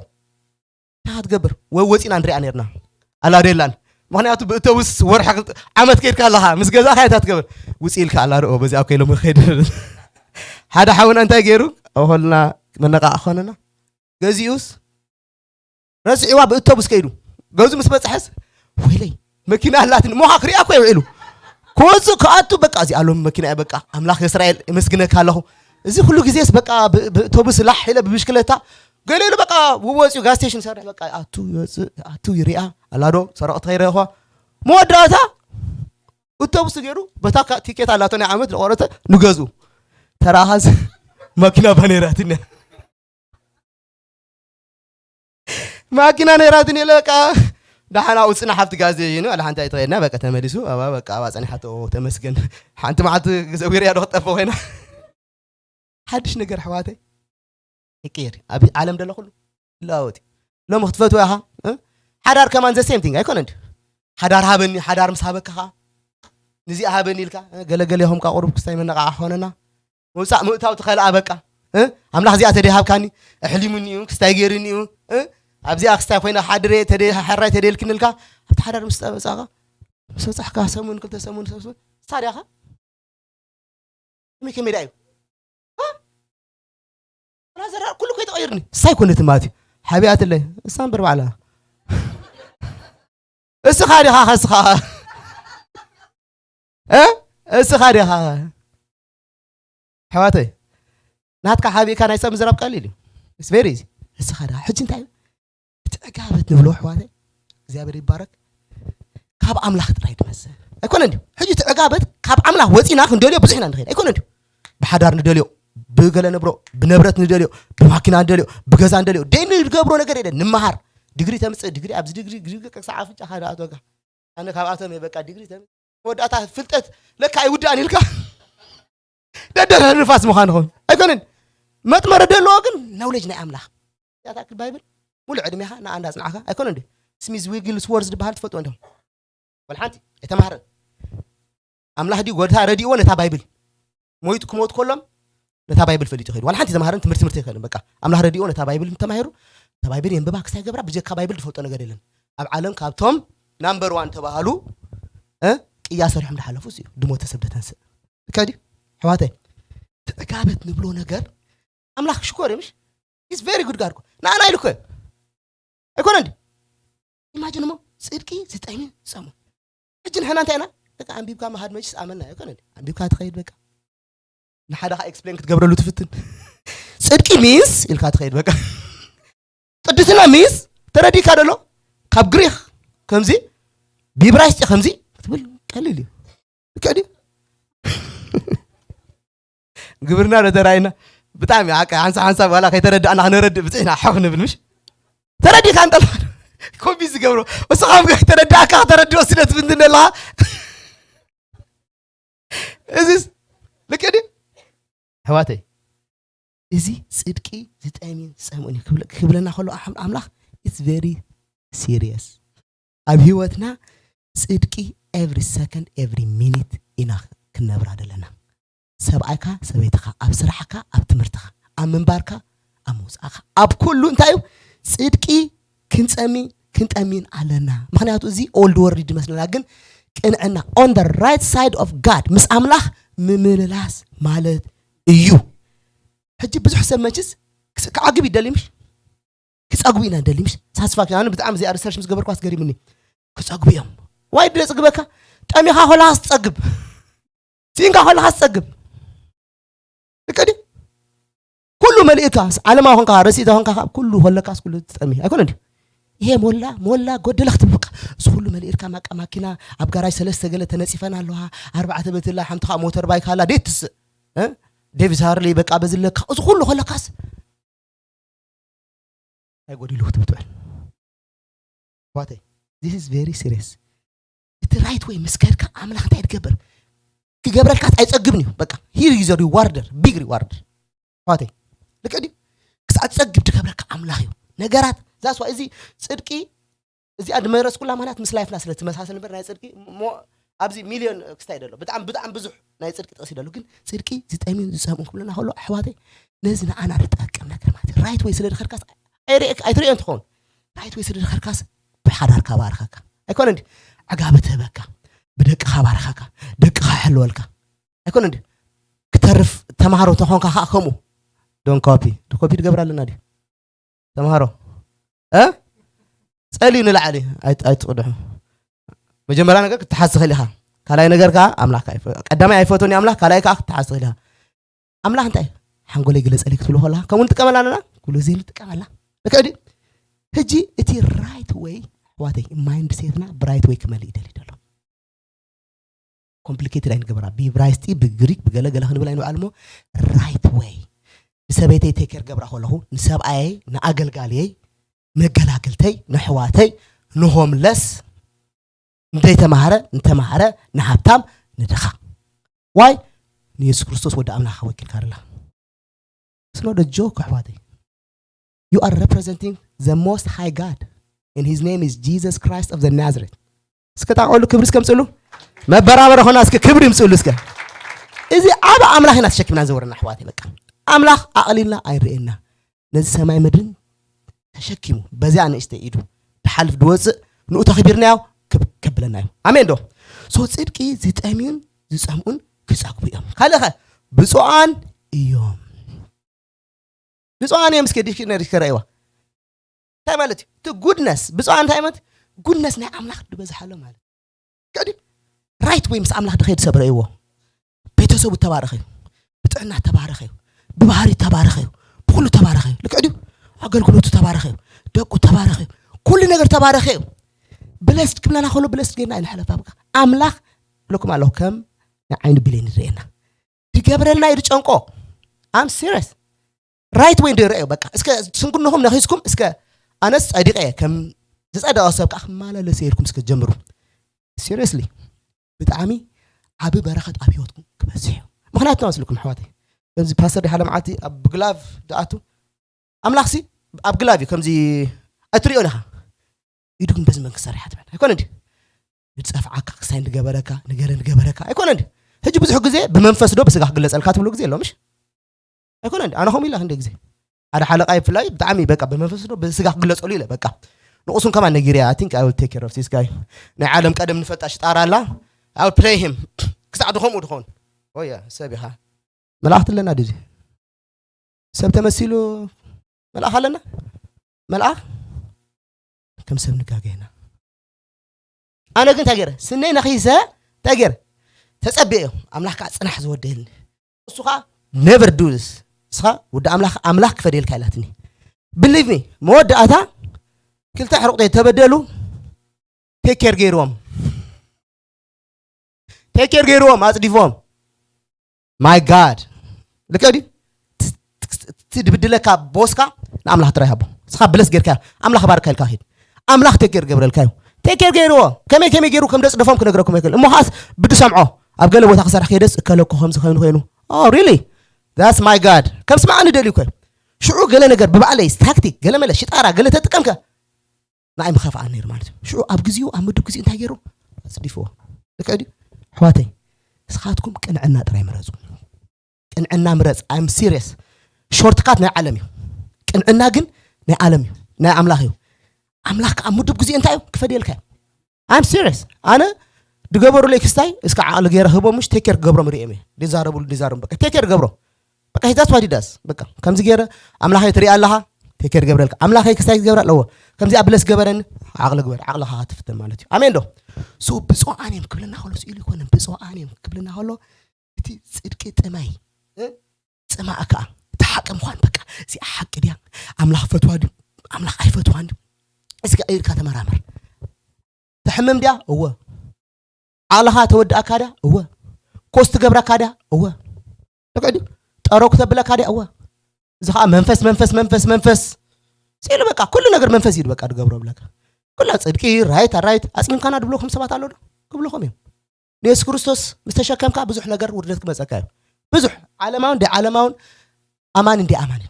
እንታይ ክትገብር? ወይ ወጺና ንሪኣ ነርና። ኣላ ዶ የላን? ምኽንያቱ ብእተውስ ወርሒ ክልተ ዓመት ከይድካ ኣለኻ፣ ምስ ገዛእካ እንታይ ትገብር? ውጽእ ኢልካ ኣላ ዶ በዚኣ እኮ ኢሎም ክኸይድ። ሓደ ሓውና እንታይ ገይሩ? ኣብ ሆልና መነቓቕ ኾነና። ገዚኡስ ረሲዕዋ ብእቶቡስ ከይዱ። ገዙ ምስ በጽሐስ፣ "ወይለይ፣ መኪና ኣላትኒ፣ ሞኻ ክሪኣ እኮ የውዒሉ። ክወጽእ ክኣቱ፣ በቃ፣ እዚኣ ሎም መኪና እያ፣ በቃ፣ ኣምላኽ እስራኤል፣ እመስግነካ ኣለኹ። እዚ ኩሉ ግዜስ፣ በቃ፣ ብ-፣ ብእቶቡስ ላሕ ኢለ ብብሽክለታ፣ ገለ ኢሉ፣ በቃ፣ ወጽኡ፣ ጋዝ ስቴሽን ይሰርሕ፣ በቃ፣ ኣቱ፣ ይወጽእ፣ ኣቱ፣ ይሪኣ፣ ኣላዶ፣ ሰረቕቲ ከይረኸ፣ መወዳእታ፣ እቶቡስ ገይሩ፣ በታ ካ-፣ ቲኬት ኣላቶ፣ ናይ ዓመት ዝቆረተ፣ ንገዝኡ። ተራኻስ፣ መኪና ባኔራትኒ እያ። ማኪና ነይራትኒ ኢለ በቃ ደሓን ኣብኡ ጽናሕ ኣብቲ ጋዜጣ እዩ፣ ዋላ ሓንቲ ኣይተኸድና፣ በቃ ተመሊሱ፣ ኣባ በቃ ኣብኣ ጸኒሓቶ፣ ተመስገን። ሓንቲ መዓልቲ ዘዊርያ ዶ ክትጠፍእ ኮይና። ሓድሽ ነገር ኣሕዋተይ ይቅየር። ኣብ ዓለም ደሎ ኩሉ ይለዋወጥ እዩ። ሎሚ ክትፈትዎ ኢኻ፣ እ? ሓዳር ከማን ዘ ሴም ቲንግ ኣይኮነን ድዩ? ሓዳር ሃበኒ፣ ሓዳር ምስ ሃበካ ኸኣ ንዚኣ ሃበኒ ኢልካ፣ እ? ገለ ገለ ኢኹም ቃ ቁሩብ ክስታይ መነቓቕሒ ኾነና። ምውጻእ ምእታው ትኸልኣ በቃ። እ? ኣምላኽ እዚኣ ተደይ ሃብካኒ፣ ኣሕሊሙኒ እዩ፣ ክስታይ ገይሩኒ እዩ። እ? ኣብዚኣ ክስታይ ኮይና ሓድረ ተደይ፣ ሕራይ ተደይልክኒ ኢልካ፣ ኣብቲ ሓዳር ምስ ጠበጻኻ፣ ምስ በጻሕካ ሰሙን፣ ክልተ ሰሙን፣ ሰሙን፣ ሳድያኻ? ከመይ ከመይ ደኣ እዩ? እ? ብራዘር፣ ኩሉ እኮ እዩ ተቐይርኒ። እሳይ ኮነት ማለት እዩ። ሓቢኣትለይ። እሳ እምበር ባዕላ። እስኻ ዲኻ ከስኻ? እ? እስኻ ዲኻ? ኣሕዋተይ፣ ናትካ ሓቢእካ ናይ ሰብ ምዝራብ ቀሊል እዩ። It's very easy። እስኻ ዲኻ? ሕጂ እንታይ እዩ? እቲ ዕጋበት ንብሎ ኣሕዋተይ፣ እግዚኣብሔር ይባረክ፣ ካብ ኣምላኽ ጥራይ ትመጽእ። ኣይኮነን ድዩ? ሕጂ እቲ ዕጋበት ካብ ኣምላኽ ወጺና ክንደልዮ ብዙሕ ኢና ንኽእል። ኣይኮነን ድዩ? ብሓዳር ንደልዮ፣ ብገለ ንብሎ፣ ብነብረት ንደልዮ፣ ብማኪና ንደልዮ፣ ብገዛ ንደልዮ። ደይ ንገብሮ ነገር የለን። ንመሃር። ዲግሪ ተምጽእ፣ ዲግሪ ኣብዚ ዲግሪ፣ ዲግሪ ክሳዕ ኣፍንጫኻ ደኣ ትወጋ። ኣነ ካብኣቶም እየ፣ በቃ ዲግሪ ተምጽእ። መወዳእታ ፍልጠት ለካ ኣይውዳእን ኢልካ። ደደረ ንፋስ ምዃን ኾን። ኣይኮነን። መጥመረ ደለዎ ግን ናውሌጅ ናይ ኣምላኽ። እዚኣ ትኣክል ባይብል ሙሉእ ዕድሜኻ ንኣ እንዳጽናዕካ። ኣይኮነን ድዩ? ስሚዝ ዊግልስዎርዝ ዝበሃል ትፈልጥዎ እንዲኹም? ወላ ሓንቲ ኣይተማህረን። ኣምላኽ ድዩ ጎታ ረዲእዎ ነታ ባይብል? ሞይቱ ክሞት ከሎም ነታ ባይብል ፈሊጡ ይኸይድ። ዋላ ሓንቲ ተማሃረን ትምህርቲ ትምህርቲ ኣይከልን። በቃ ኣምላኽ ረዲእዎ ነታ ባይብል ተማሂሩ፣ እታ ባይብል የንብባ ክስታይ ገብራ፣ ብጀካ ባይብል ዝፈልጦ ነገር የለን። ኣብ ዓለም ካብቶም ናምበር ዋን ተባሃሉ፣ እ፣ ቅያ ሰሪሖም ዝሓለፉ እሱ እዩ። ድሞተ ሰብ ደተንስእ። ልክዕ ድዩ? ኣሕዋተይ፣ እቲ ዕጋበት ንብሎ ነገር ኣምላኽ ክሽኮር እዩ፣ ምሽ? He's very good God እኮ። ንኣና ኢሉ እኮ እዩ። ኣይኮነን ድዩ? ኢማጂን እሞ፣ ጽድቂ ዝጠሚ ጸሙ። ሕጂ ንሕና እንታይ ኢና? በቃ ኣንቢብካ ምሃድ መችስ ኣመና እዩ። ኣይኮነን ድዩ? ኣንቢብካ ትኸይድ በቃ። ንሓደ ኸኣ ኤክስፕሌን ክትገብረሉ ትፍትን። ጽድቂ ሚንስ ኢልካ ትኸይድ በቃ። ቅድስና ሚንስ ተረዲእካ ደሎ? ካብ ግሪኽ ከምዚ፣ ብኢብራይስጢ ከምዚ ክትብል ቀሊል እዩ። ልክዕ ድዩ? ግብርና ዶ ተራእይና? ብጣዕሚ ሓቂ፣ ሓንሳብ ሓንሳብ ዋላ ከይተረዳእና ክነረድእ ብጽሕና ሓኽ ንብል፣ ምሽ? ተረዲእካ እንጠልፋ ኮምቢ ዝገብሮ። እሱ ካብ ተረዳእካ፣ ተረድኦ ስለ ትፍንትን ኣለኻ። እዚስ ልክዕ ድዩ? ኣሕዋተይ፣ እዚ ጽድቂ ዝጠምይን ዝጸምእን እዩ ክብል-፣ ክብለና ከሎ ኣም-፣ ኣምላኽ፣ it's very serious። ኣብ ህይወትና ጽድቂ every second, every minute ኢና ክንነብራ ዘለና። ሰብኣይካ፣ ሰበይትኻ፣ ኣብ ስራሕካ፣ ኣብ ትምህርትኻ፣ ኣብ ምንባርካ፣ ኣብ ምውጻእካ፣ ኣብ ኩሉ እንታይ እዩ? ጽድቂ ክንጸሚ-፣ ክንጠሚን ኣለና። ምኽንያቱ እዚ ኦልድ ወርልድ ይመስለና፣ ግን ቅንዕና፣ on the right side of God፣ ምስ ኣምላኽ ምምልላስ ማለት እዩ። ሕጂ ብዙሕ ሰብ መችስ ክስ-፣ ክዓግብ ይደሊ ምሽ? ክጸግቡ ኢና ንደሊ ምሽ? ሳትስፋክሽን። ኣነ ብጣዕሚ እዚኣ ሪሰርች ምስ ገበርኩ ኣስገሪምኒ። ክጸግቡ እዮም። ዋይ ድለ ጽግበካ? ጠሚኻ ከለኻስ ትጸግብ። ስኢንካ ከለኻስ ትጸግብ። ልክዕ ድዩ? ኩሉ መሊእካ፣ ዓለማዊ ኾንካ፣ ረሲእታ ኾንካ፣ ካብ ኩሉ ከለካስ ኩሉ ትጠሚ። ኣይኮነን ድዩ? ይሄ ሞላ፣ ሞላ፣ ጎደለ ክትብል በቃ። እዚ ኩሉ መሊእካ፣ ማቃ ማኪና፣ ኣብ ጋራጅ ሰለስተ ገለ ተነጺፈን ኣለዋ፣ ኣርባዕተ ቤት ኣላ፣ ሓንቲ ኻኣ ሞተር ባይክ ኣላ፣ ደይ ትስእ? እ? ዴቪስ ሃርሊ በቃ በዚ ኣለካ፣ እዚ ኩሉ ከለካስ እንታይ ጎዲሉ ክትብል ትውዕል? ዋተይ this is very serious። እቲ right way ምስ ከድካ ኣምላኽ እንታይ ትገብር? ክገብረልካስ ኣይጸግብን እዩ። በቃ here is a rewarder, big rewarder። ዋተይ ልክዕ ድዩ? ክሳብ ጸግብ ትገብረካ ኣምላኽ እዩ። ነገራት that's why እዚ ጽድቂ እዚኣ ድመረጽኩላ ማለት ምስ ላይፍና ስለ ትመሳሰል እምበር ናይ ጽድቂ ሞ ኣብዚ ሚልዮን ክስታይ ደሎ ብጣዕሚ ብጣዕሚ ብዙሕ ናይ ጽድቂ ጥቕሲ ደሎ ግን ጽድቂ ዝጠምዩ ዝጸምኡ ክብለና ከሎ ኣሕዋተይ ነዚ ንዓና ዝጠቅም ነገር ማለት right way ስለ ድኸድካስ ኣይትርእዮ እንትኸውን right way ስለ ድኸድካስ ብሓዳርካ ባርኸካ ኣይኮነ እንዲ ዕጋብ ትህበካ ብደቅኻ ባርኸካ ደቅኻ ይሕልወልካ ኣይኮነ እንዲ ክተርፍ ተምሃሮ ተኾንካ ከዓ ከምኡ don't copy copy ትገብር ኣለና ድዩ ተምሃሮ እ ጸልዩ ንላዕሊ ኣይት- ኣይትቕድሑ መጀመርያ ነገር ክትሓዝ ትኽእል ኢኻ ካልኣይ ነገር ከዓ ኣምላኽ ኣይፈ- ቀዳማይ ኣይፈቶን ኣምላኽ ካልኣይ ከዓ ክትሓዝ ትኽእል ኢኻ ኣምላኽ እንታይ ሓንጎለይ ግለጸልይ ክትብሉ ከለካ ከምኡ ንጥቀመላ ኣለና ኩሉ ግዜ ንጥቀመላ ልክዕ ድዩ ሕጂ እቲ right way ኣሕዋተይ mind set ና ብ right way ክመልእ ይደሊ ደሎ complicated ኣይንገበራ ብዕብራይስጢ ብግሪክ ብገለገለ ክንብል ኣይንውዓል እሞ right way ንሰበይተይ take care ገብራ ከለኹ ንሰብኣየይ ንኣገልጋልየይ መገላገልተይ ንኣሕዋተይ ን homeless ንዘይተማህረ ንተማህረ ንሃብታም ንድኻ why ንየሱስ ክርስቶስ ወዲ ኣምላኽ ወኪልካ ደላ It's not a joke ኣሕዋተይ You are representing the most high God and his name is Jesus Christ of the Nazareth እስከ ታቆሉ ክብሪ እስከምፅሉ መበራበረ ኾና እስከ ክብሪ ይምፅሉ እስከ እዚ ዓብ ኣምላኽ ኢና ተሸኪምና ዝወረና ኣሕዋተይ በቃ ኣምላኽ ኣቕሊልና ኣይርእየና ነዚ ሰማይ ምድርን ተሸኪሙ በዚኣ ንእሽተይ ኢዱ ድሓልፍ ድወፅእ ንኡ ተኸቢርናዮ ክብ- ከብለና እዩ ኣሜን ዶ so ፅድቂ ዝጠምዩን ዝፀምኡን ክፀግቡ እዮም ካልእኸ ብፁዓን እዮም ብፁዓን እዮም እስከ ዲክሽነሪ ከረእይዋ እንታይ ማለት እዩ እቲ ጉድነስ ብፁዓን እንታይ ማለት ጉድነስ ናይ ኣምላኽ ዝበዝሓሎ ማለት እዩ right way ምስ ኣምላኽ ድኸይድ ሰብ ረእይዎ ቤተሰቡ ተባረኸ እዩ ብጥዕና ተባረኸ እዩ ብባህሪ ተባረኸ እዩ ብኩሉ ተባረኸ እዩ ልክዕ ድዩ ኣገልግሎቱ ተባረኸ እዩ ደቁ ተባረኸ እዩ ኩሉ ነገር ተባረኸ እዩ ብለስድ ክብለና ከሎ ብለስድ ጌርና እዩ ንሕለፍ ኣብካ ኣምላኽ ብለኩም ኣለኹ ከም ንዓይኒ ብሌን ይርእየና ድገብረልና እዩ ድጨንቆ I'm serious right way ድረአዩ በቃ እስከ ስንኩንኹም ነኺስኩም እስከ ኣነስ ጸዲቀ እየ ከም ዝጸደቐ ሰብ ከዓ ክመላለስ እየ ኢልኩም እስከ ጀምሩ seriously ብጣዕሚ ዓቢ በረኸት ኣብ ህይወትኩም ክበዝሕ እዩ ምኽንያቱ መስልኩም ኣሕዋተይ ከምዚ ፓስተር ድሓደ መዓልቲ ኣብ ግላቭ ድኣቱ ኣምላኽሲ ኣብ ግላቭ እዩ ከምዚ ኣይትሪኦን ኢኻ ኢዱ ግን በዚ መንግስቲ ሰሪሓ ትብል ኣይኮነ እንዲ ንፀፍዓካ ክሳይ ንገበረካ ንገለ ንገበረካ ኣይኮነ እንዲ ሕጂ ብዙሕ ግዜ ብመንፈስ ዶ ብስጋ ክግለፀልካ ትብሉ ግዜ ኣሎ ምሽ ኣይኮነ እንዲ ኣነ ከምኡ ኢለ ክንደ ግዜ ሓደ ሓለቃ ብፍላይ ብጣዕሚ በቃ ብመንፈስ ዶ ብስጋ ክግለፀሉ ኢለ በቃ ንቑሱን ከማን ነጊርያ I think I will take care of this guy ናይ ዓለም ቀደም ንፈልጣ ሽጣራ ኣላ I will play him ክሳዕ ድኸምኡ ድኸውን ኦየ ሰብ ኢኻ መላእኽቲ ኣለና ድዚ ሰብ ተመሲሉ መልኣኽ ኣለና መልኣኽ ከም ሰብ ንጋገየና ኣነ ግን እንታይ ገይረ ስነይ ነኺሰ እንታይ ገይረ ተጸብየ እዮም ኣምላኽ ከዓ ጽናሕ ዝወደልኒ እሱ ከዓ never do this እስኻ ወዲ ኣምላኽ ኣምላኽ ክፈደልካ ኢላትኒ believe me መወዳእታ ክልተ ሕርቑተይ ተበደሉ take care ገይርዎም take care ገይርዎም ኣጽዲፍዎም my God ልክዕ ድዩ እቲ ድብድለካ ቦስካ ንኣምላኽ ጥራይ ሃቦ እስኻ ብለስ ጌርካ ኣምላኽ ባርካ ኢልካ ሂድ ኣምላኽ take care ገብረልካ እዩ take care ገይርዎ ከመይ ከመይ ገይሩ ከም ደጽደፎም ክነግረኩም ኣይክእል እሞ ኻስ ብድሰምዖ ኣብ ገለ ቦታ ክሰርሕ ከይደስ እከለኮ ከምዚ ኮይኑ ኮይኑ oh really that's my God ከም ስማዕ ንደልዩ ኮ ሽዑ ገለ ነገር ብባዕለይ ታክቲክ ገለ መለ ሽጣራ ገለ ተጥቀምከ ንዓይ ምኸፍኣ ነይሩ ማለት እዩ ሽዑ ኣብ ግዜኡ ኣብ ምድብ ግዜኡ እንታይ ገይሩ ኣፅዲፍዎ ልክዕ ድዩ ኣሕዋተይ ንስኻትኩም ቅንዕና ጥራይ ምረፁ ቅንዕና ምረፅ I'm serious shortcut ናይ ዓለም እዩ ቅንዕና ግን ናይ ዓለም እዩ ናይ ኣምላኽ እዩ ኣምላኽ ከዓ ምድብ ግዜኡ እንታይ እዩ ክፈድየልካ እዩ I'm serious ኣነ ድገበሩለይ ክስታይ እስከ ዓቕሊ ገይረ ህቦ ምሽ take care ክገብሮም ርእዮም እየ ድዛረብሉ ድዛረቡ በቃ take care ገብሮ በቃ that's what he does በቃ ከምዚ ገይረ ኣምላኸይ ትሪኣ ኣለኻ take care ገብረልካ ኣምላኸይ ክስታይ ክገብር ኣለዎ ከምዚ ኣብለስ ገበረኒ ዓቕሊ ግበር ዓቕልኻ ክትፍትን ማለት እዩ ኣሜን ዶ so ብፁዓን እዮም ክብለና ከሎ ስኢሉ ይኮነ ብፁዓን እዮም ክብለና ከሎ እቲ ፅድቂ ጥመይ እ? ፅማእ ከዓ እቲ ሓቂ ምኳን በቃ እዚኣ ሓቂ ድያ ኣምላኽ ፈትዋ ድዩ ኣምላኽ ኣይፈትዋን ድዩ እዚ ከዓ ኢድካ ተመራመር ተሕምም ድያ እወ ዓቕልኻ ተወድኣካ ድያ እወ ኮስ ትገብረካ ድያ እወ ልክዕ ድዩ ጠረኩ ተብለካ ዲ ኣዋ። እዚ ከዓ መንፈስ መንፈስ መንፈስ መንፈስ ሲሉ በቃ ኩሉ ነገር መንፈስ እዩ በቃ ድገብሮ ብለካ። ኩላ ጽድቂ ራይት ኣራይት ኣጽሚምካና ድብለኹም ሰባት ኣሎ ዶ? ክብልኹም እዮም። ንየሱስ ክርስቶስ ምስ ተሸከምካ ብዙሕ ነገር ውርደት ክመጸካ እዩ። ብዙሕ ዓለማውን ደይ ዓለማውን ኣማኒ እንዲ ኣማኒ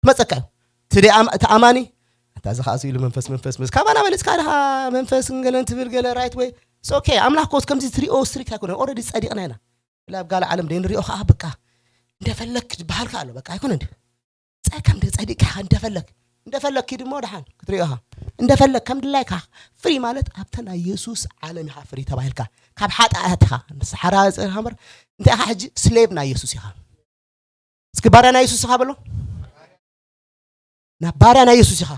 ክመጸካ እዩ። እቲ ደይ ኣማ- እቲ ኣማኒ እንታ እዚ ከዓ ኢሉ መንፈስ መንፈስ ምስ ካባና በሊፅካ ድኻ መንፈስ ገለን ትብል ገለ ራይት ወይ ኦኬ። ኣምላኽ ኮስ ከምዚ ትሪኦ ስትሪክት ኣይኮነ። ኦረዲ ጸዲቕና ኢና። ላ ኣብ ጋለ ዓለም ደይ ንሪኦ ከዓ በቃ እንደፈለክ ዝበሃልካ ኣሎ በቃ ኣይኮነ እንዲ ጸከም ደ ጸዲቅካ ኢኻ እንደፈለክ እንደፈለክ ኪድ እሞ ደሓን ክትሪኦ ኢኻ። እንደፈለክ ከም ድላይካ ፍሪ ማለት ኣብተ ናይ የሱስ ዓለም ኢኻ ፍሪ ተባሂልካ። ካብ ሓጢኣት ኢኻ ንስሓራ ጽእኻ እምበር እንታይ ኢኻ ሕጂ ስሌቭ ናይ የሱስ ኢኻ። እስኪ ባርያ ናይ የሱስ ኢኻ በሎ። ናብ ባርያ ናይ የሱስ ኢኻ።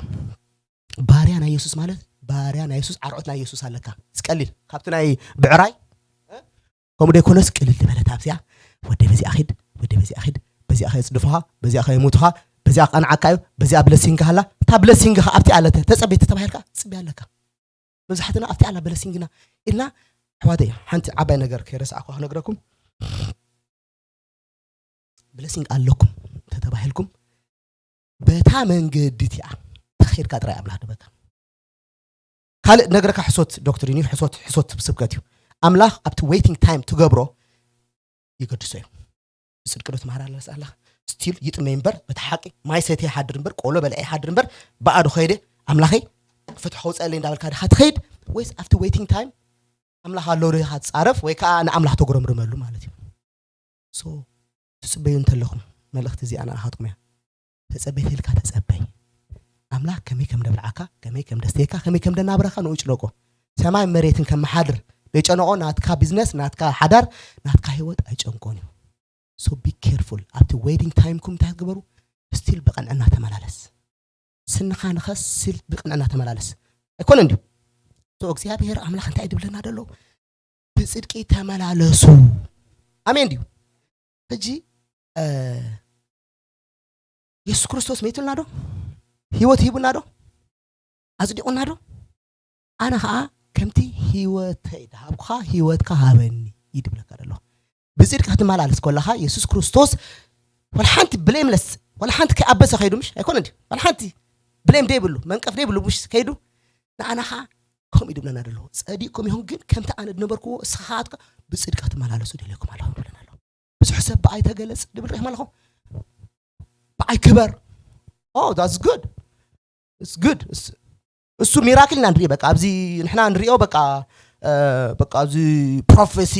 ባርያ ናይ የሱስ ማለት ባርያ ናይ የሱስ ዓርዖት ናይ የሱስ ኣለካ። ዝቀሊል ካብቲ ናይ ብዕራይ ከምኡ ደይኮነስ ቅልል ዝበለት ኣብዚኣ ወደ በዚኣ ኺድ ወደ በዚኣ ኺድ በዚኣ ከየጽድፉኻ በዚኣ ከየሙቱኻ በዚኣ ቀንዓካ እዩ በዚኣ ብለሲንግ ሃላ እታ ብለሲንግ ከ ኣብቲ ኣለተ ተጸቤት ተባሂልካ ጽቢ ኣለካ። መብዛሕትና ኣብቲ ኣላ ብለሲንግና ኢልና ኣሕዋተይ ሓንቲ ዓባይ ነገር ከይረሳዕኳ ክነግረኩም። ብለሲንግ ኣለኩም ተተባሂልኩም በታ መንገዲ እቲኣ ተኸድካ ጥራይ ኣምላኽ ድበካ። ካልእ ነግረካ ሕሶት ዶክትሪን እዩ። ሕሶት ሕሶት ስብከት እዩ። ኣምላኽ ኣብቲ ዌይቲንግ ታይም ትገብሮ ይገድሶ እዩ። ብጽድቂ ዶ ትመሃር ኣለስ ኣላ ስቲል ይጥመይ እምበር በቲ ሓቂ ማይ ሰተ ይሓድር እምበር ቆሎ በልዐ ይሓድር እምበር ብኣዶ ከይደ ኣምላኸይ ፍትሒ ከውፀለይ እንዳበልካ ድኻ ትኸይድ ወይስ ኣብቲ ዌይቲንግ ታይም ኣምላኽ ኣሎ ዶ ኢኻ ትጻረፍ ወይ ከዓ ንኣምላኽ ተጉረምርመሉ ማለት እዩ። ሶ ትጽበዩ እንተለኹም መልእኽቲ እዚኣ ንኣኻትኩም እያ። ተጸበይ ተልካ ተጸበይ። ኣምላኽ ከመይ ከም ደብልዓካ፣ ከመይ ከም ደስተየካ፣ ከመይ ከም ደናብረኻ ንኡ ጭነቆ። ሰማይ መሬትን ከም መሓድር ደጨነቆ ናትካ ቢዝነስ፣ ናትካ ሓዳር፣ ናትካ ህይወት ኣይጨንቆን እዩ። So be careful ኣብቲ ዌይቲንግ ታይምኩም እንታይ ትግበሩ? ስቲል ብቐንዕና ተመላለስ። ስንኻ ንኸስ ስል ብቕንዕና ተመላለስ። ኣይኮነ እንዲዩ? So እግዚኣብሔር ኣምላኽ እንታይ ድብለና ደሎ? ብጽድቂ ተመላለሱ። ኣሜን ድዩ? ሕጂ የሱስ ክርስቶስ መይቱልና ዶ? ህይወት ሂቡና ዶ? ኣጽዲቑና ዶ? ኣነ ኸዓ ከምቲ ህይወተይ ዝሃብኩኻ ህይወትካ ሃበኒ እዩ ድብለካ ዘሎ። ብጽድቂ ክትመላለስ ከለኻ የሱስ ክርስቶስ ዋላ ሓንቲ ብሌምለስ ዋላ ሓንቲ ከይኣበሰ ከይዱ ምሽ ኣይኮነ ድዩ? ዋላ ሓንቲ ብሌም ደይብሉ መንቀፍ ደይብሉ ምሽ ከይዱ ንኣና ኸዓ ከምኡ እዩ ድብለና ዘሎ። ጸዲቕኩም ይኹን ግን ከምቲ ኣነ ድነበርክዎ እስኻትካ ብጽድቂ ክትመላለሱ ደልየኩም ኣለኹ ድብለና ኣሎ። ብዙሕ ሰብ ብኣይ ተገለጽ ድብል ሪኢኹም ኣለኹም። ብኣይ ክበር። Oh, that's good. It's good. እሱ ሚራክል ኢና ንርኢ በቃ ኣብዚ ንሕና ንሪኦ በቃ በቃ እዚ ፕሮፌሲ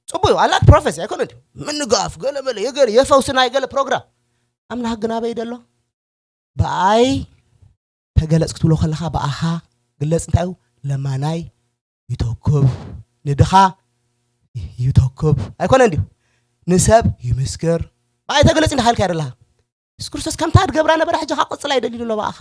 ጽቡቅ ኣላክ ፕሮፌሲ ኣይኮነ ምንጋፍ ገለመለ የገለ የፈውሲ ናይ ገለ ፕሮግራም ኣምላኽ ግን ኣበይ ደሎ ብኣይ ተገለጽ ክትብሎ ከለኻ ብኣኻ ግለጽ እንታይ እዩ ለማናይ ይተክብ ንድኻ ይተክብ ኣይኮነ እንዲዩ ንሰብ ይምስክር ብኣይ ተገለጽ እንዳሃልካ ይደለኻ የሱስ ክርስቶስ ከምታ ድገብራ ነበረ ሕጂ ካ ቅጽላ ይደሊ ደሎ ብኣኻ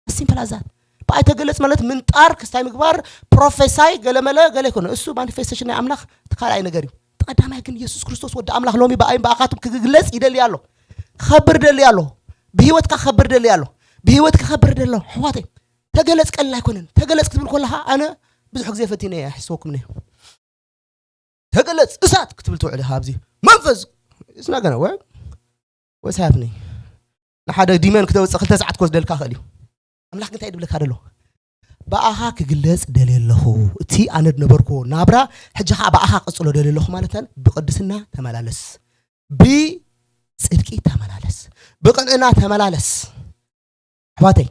ሲምፕል ኣዛት ብኣይ ተገለጽ ማለት ምንጣር ክስታይ ምግባር ፕሮፌሳይ ገለመለ ገለ ይኮነ እሱ ማኒፌስቴሽን ናይ ኣምላኽ እቲ ካልኣይ ነገር እዩ ቀዳማይ ግን የሱስ ክርስቶስ ወዲ ኣምላኽ ሎሚ ብኣይን ብኣኻትም ክግለጽ ይደሊ ኣሎ ክኸብር ደሊ ኣሎ ብህይወትካ ክኸብር ደሊ ኣሎ ብህይወት ክኸብር ደሎ ሕዋተይ ተገለጽ ቀልል ኣይኮነን ተገለጽ ክትብል ከለኻ ኣነ ብዙሕ ግዜ ፈቲነ እየ ሕስወኩም ነ ተገለጽ እሳት ክትብል ትውዕል ኢኻ ኣብዚ መንፈስ it's not gonna work what's happening ንሓደ ዲመን ክተውፅእ ክልተ ሰዓት ክወስደልካ ክእል እዩ ኣምላኽ እንታይ ድብለካ ደሎ ብኣኻ ክግለጽ ደልየ ኣለኹ እቲ ኣነ ድነበርኩዎ ናብራ ሕጂ ከዓ ብኣኻ ቀፅሎ ደልየ ኣለኹ ማለት ብቅድስና ተመላለስ ብፅድቂ ተመላለስ ብቅንዕና ተመላለስ ኣሕዋተይ